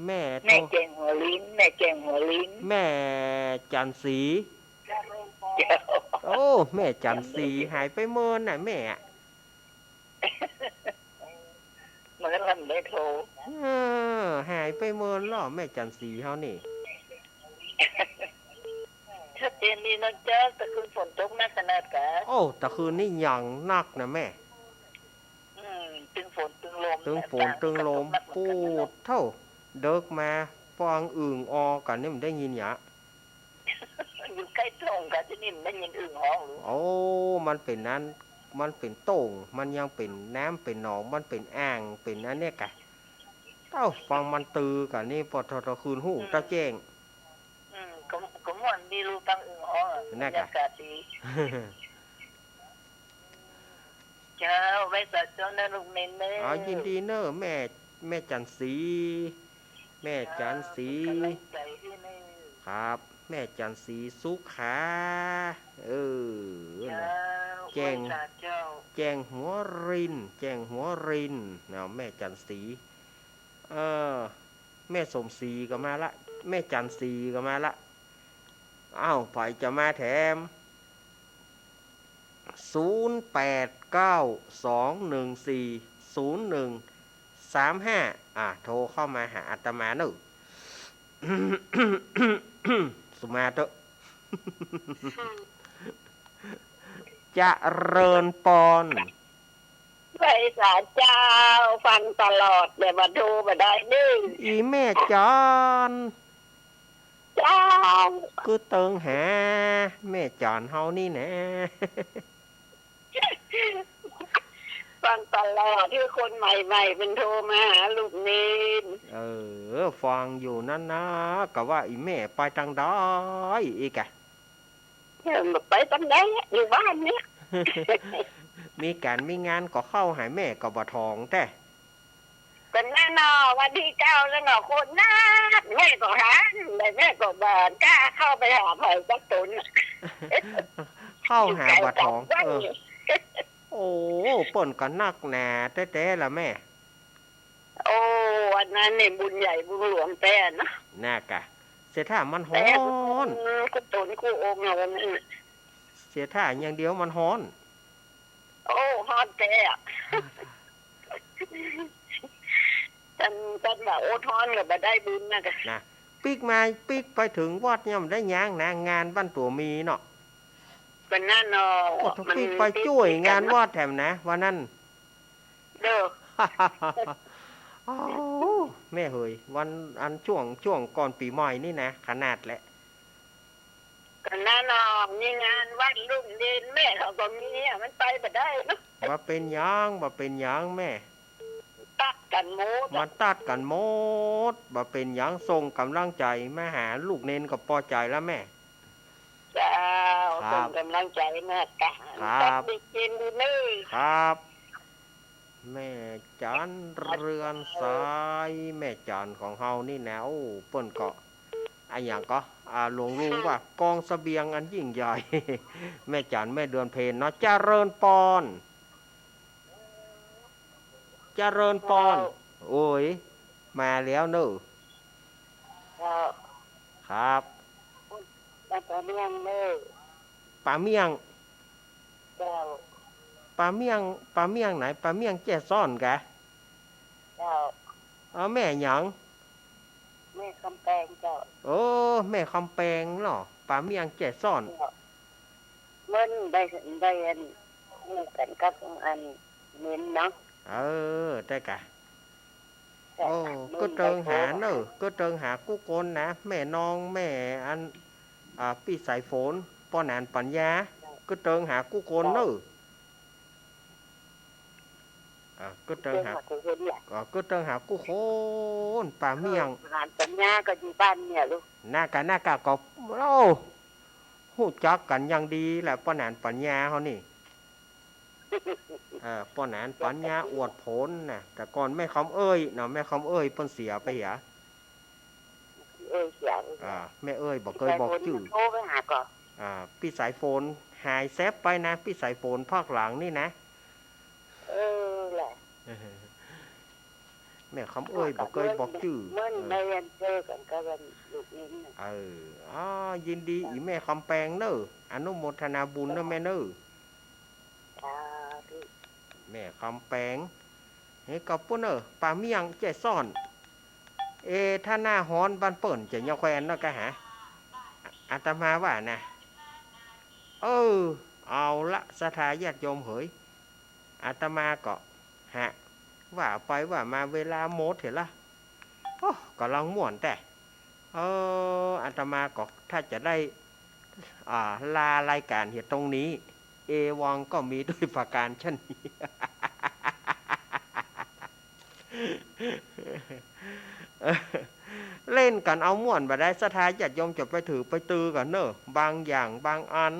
แม่ แม่แจ้งหัวลิ้น แม่แจ้งหัวลิ้น แม่จันทร์ศรี เจ้า โอ้ แม่จันทร์ศรี หายไปเมินน่ะแม่อะ เมินลำได้โทร เออ หายไปเมินลอแม่จันทร์ศรีเฮานี่ ชัดเจนดีนะเจ้า ตะคืนฝนตกหนักขนาดกะ โอ้ ตะคืนนี่หยังหนักนะแม่ อืม ตึงฝนตึงลม ตึงฝนตึงลม ปู๊ดเถ้า เดิ็กมา ปองอึ่งออกั๋นนี่มันได้ยินหยะ อยู่ใก้โต่งกะตี้นี่มันได้ยินอึ่งฮ้องหรือ โอ้ มันเป๋นนั้น มันเป๋นโต่ง มันยังเป๋นน้ำเป๋นหนอง มันเป๋นอ่าง เป๋นอันเนี้ยกะ เต้าฟังมันตือกั๋นนี่ ปอตะคืนฮู้ อืม เต้าแจ้ง อืม ก็ ก็ม่วนดีลูฟังอึ่งฮ้องอะ นั่นกะ บรรยากาศดี เจ้า ไหว้สาเจ้าเน่อลูกเณรเน่อ อ๋อ ยินดีเน่อแม่ แม่จันทร์ศรี แม่จันทร์ศรี เจ้า เป๋นก๋ำลังใจ๋หื้อเน่อ ครับ แม่จันทร์ศรีสุขา เออ เจ้า นะ แจ้ง ไหว้สาเจ้า แจ้งหัวริน แจ้งหัวริน เนาะ แม่จันทร์ศรี เออ แม่สมศรีก็มาละ แม่จันทร์ศรีก็มาละ อ้าว ใผจะมาแถม ศูนย์แปดเก้า สองหนึ่งสี่ ศูนย์หนึ่งสามห้า อ่ะ โทรเข้ามาหาอาตมาเน่อ สุมาเต๊อะ เจริญปอน ไหว้สาเจ้า ฟังตลอด แต่บ่าโทรบ่ได้เน่อ อีแม่จันทร์ เจ้า คือเติงหา แม่จันทร์เฮานี่นะ ฟังตลอด คือคนใหม่ๆ เปิ้นโทรมาหาลูกเณร เออ ฟังอยู่นั้นนะ กะว่าอีแม่ไปตางใดอีกอะ เออ บ่ไปตางใดอะ อยู่บ้านเนี่ย มีก๋านมีงานก็เข้าหาแม่ก็บ่ถ่องแต๊ ก็นั่นเนาะ วันตี้เก้าแล้วเนาะ คนนัก แม่ก็หัน แต่แม่ก็บ่กล้าเข้าไปหาใผสักตนอะ เข้าหาบ่ถ่อง อยู่ไก๋สองวัน เออ โอ้ เปิ้นก็นักหนาแต๊ๆ ละแม่ โอ้ อันนั้นนี่บุญใหญ่บุญหลวงแต๊เนาะ น่ากะ เสียถ้ามันฮ้อน แต่ อืม กู้ตนกู้องค์อะวันนั้นน่ะ เสียถ้าอย่างเดียวมันฮ้อน โอ้ ฮ้อนแต๊อะ จั้น จั้นบ่าอดฮ้อนก็บ่ได้บุญนะกะ นะ ปิ๊กมา ปิ๊กไปเถิงวัดเนี่ยมันได้ย้างนะ งานบ้านตั๋วมีเนาะ วันนั้นเนาะ โอ้ มันปิ๊กไปจ้วยงานวัดแถมนะ วันนั้น เด้อ อ้าว แม่เหย วันอันช่วง ช่วงก่อนปี๋ใหม่นี่นะ ขนาดแหละ ก็นั่นเนาะ มีงานวัดลูกเณรแม่เขาก็มีอะ มันไปบ่ได้เนาะ บ่เป๋นหยัง บ่เป๋นหยังแม่ ตัดกั๋นหมดอะ มันตัดกั๋นหมด บ่เป๋นหยัง ส่งก๋ำลังใจ๋มาหาลูกเณรก็ปอใจ๋แล้วแม่ เจ้า ครับ ส่งก๋ำลังใจ๋มา ครับ ตัดดีเจนดีเน่อ ครับ แม่จันเรือนสาย แม่จันของเฮานี่นะ โอ้ เปิ้นก็ อะหยังก็ อ่า หลวงลุงว่ากองเสบียงอันยิ่งใหญ่ แม่จันแม่เดือนเพ็ญเนาะ เจริญปอน เจริญปอน เจ้า โอ้ย มาแล้วเน่อ เจ้า ครับ ป๋าเมี่ยงเน่อ ป๋าเมี่ยง เจ้า ป๋าเมี่ยง ป๋าเมี่ยงไหน ป๋าเมี่ยงแจ้ซ้อนกะ เจ้า เออ แม่หยัง แม่คำแปงเจ้า โอ้ แม่คำแปงเนาะ ป๋าเมี่ยงแจ้ซ้อน เจ้า เปิ้นได้ ได้อัน ฮู้กั๋นกับอันเณรเนาะ เออ ได้กะ โอ้ ก็เติงหาเน่อ ก็เติงหากู้คนนะ แม่นอง แม่อัน อ่า ปี้สายฝน ป้อหนานปัญญา ก็เติงหากู้คนเน่อ อ่า ก็เติงหา อ่า ก็เติงหากู้คน ป๋าเมี่ยง เออ หนานปัญญาก็อยู่บ้านเนี่ยลูก น่ากะ น่ากะ ก็ โอ้ ฮู้จักกั๋นอย่างดีแหละ ป้อหนานปัญญาเฮานี่ เออ ป้อหนานปั๋ญญาอวดผลนะ แต่ก่อนแม่คำเอ้ยเนาะ แม่คำเอ้ยเปิ้นเสียไปเหีย เอ้ยเสียไปเหีย อ่า แม่เอ้ยบ่เกยบอกจื้อ โทรไปหาก่อ อ่า ปี้สายฝนหายแซบไปนะ ปี้สายฝนภาคหลังนี่นะ เออแหละ แม่คำเอ้ยบ่เกยบอกจื้อ เมื่อ เออ แม่เรียนเจอกั๋นก็วันลูกนี้น่ะ เออ อ๋อ ยินดีอี่แม่คำแปงเน่อ อนุโมทนาบุญเน่อแม่เน่อ สาธุ แม่คำแปง เฮ้ย ก็ปุ้นเน่อ ป่าเมี่ยงแจ้ซ้อน เอ ถ้าหน้าฮ้อนบ้านเปิ้นจะยอแควนเนาะกะหา อาตมาว่านะ เออ เอาละ ศรัทธาญาติโยมเหย อาตมาก็ ฮะ ว่าไปว่ามาเวลาหมดเหียละ โอ้ ก่ำลังม่วนแต๊ เออ อาตมาก็ถ้าจะได้ อ่า ลารายก๋านเหียตรงนี้ เอวังก็มีด้วยประการฉะนี้ เล่นกั๋นเอาม่วนบ่ได้ ศรัทธาญาติโยมจะไปถือไปตือกั๋นเน่อ บางอย่างบางอัน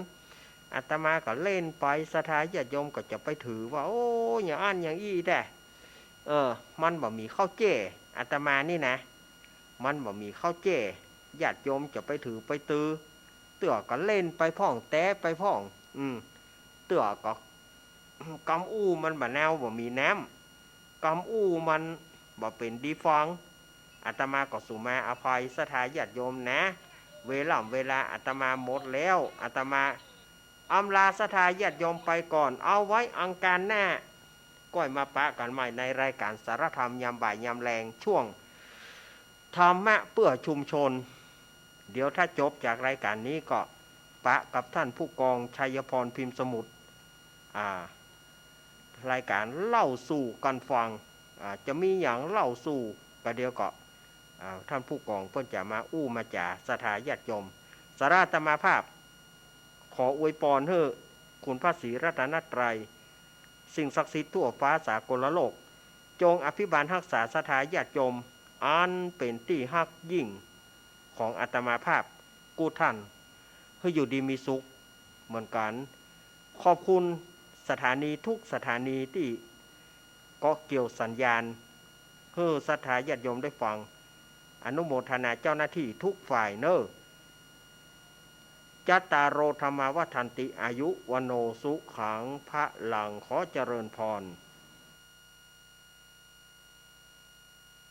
อาตมาก็เล่นไป ศรัทธาญาติโยมก็จะไปถือว่า โอ้ อย่างอั้นอย่างอี้แต๊ เออ มันบ่มีข้าวแจ้ อาตมานี่นะ มันบ่มีข้าวแจ้ ญาติโยมจะไปถือไปตือ เตื้อก็เล่นไปพ่อง แต๊ไปพ่อง อืม เตื้อก็ กำอู้มันบ่เนา บ่มีน้ำ กำอู้มันบ่เป๋นดีฟัง อาตมาก็สุมาอภัยศรัทธาญาติโยมนะ เวล่ำเวลาอาตมาหมดแล้ว อาตมาอำลาศรัทธาญาติโยมไปก่อน เอาไว้อังคารหน้า ก้อยมาปะกั๋นใหม่ในรายก๋านสาระธรรมยามบ่ายยามแลง ช่วงธรรมะเพื่อชุมชน เดี๋ยวถ้าจบจากรายก๋านนี้ก็ปะกับท่านผู้กองชัยพร พิมพ์สมุทร อ่า รายก๋านเล่าสู่กั๋นฟัง อ่า จะมีหยังเล่าสู่ ก็เดี๋ยวก็ อ่า ท่านผู้กองเปิ้นจะมาอู้มาจ๋า ศรัทธาญาติโยม สาระอาตมาภาพ ขออวยปอนหื้อคุณพระศรีรัตนตรัย สิ่งศักดิ์สิทธิ์ทั่วฟ้าสากลโลก จงอภิบาลฮักษาศรัทธาญาติโยม อันเป๋นตี้ฮักยิ่งของอาตมาภาพกู้ท่าน หื้ออยู่ดีมีสุขเหมือนกั๋น ขอบคุณสถานีทุกสถานีตี้เกาะเกี่ยวสัญญาณ หื้อศรัทธาญาติโยมได้ฟัง อนุโมทนาเจ้าหน้าตี้ทุกฝ่ายเน่อ จัตตาโร ธัมมา วัฑฒันติ อายุ วัณโณ สุขัง พะลัง ขอเจริญพร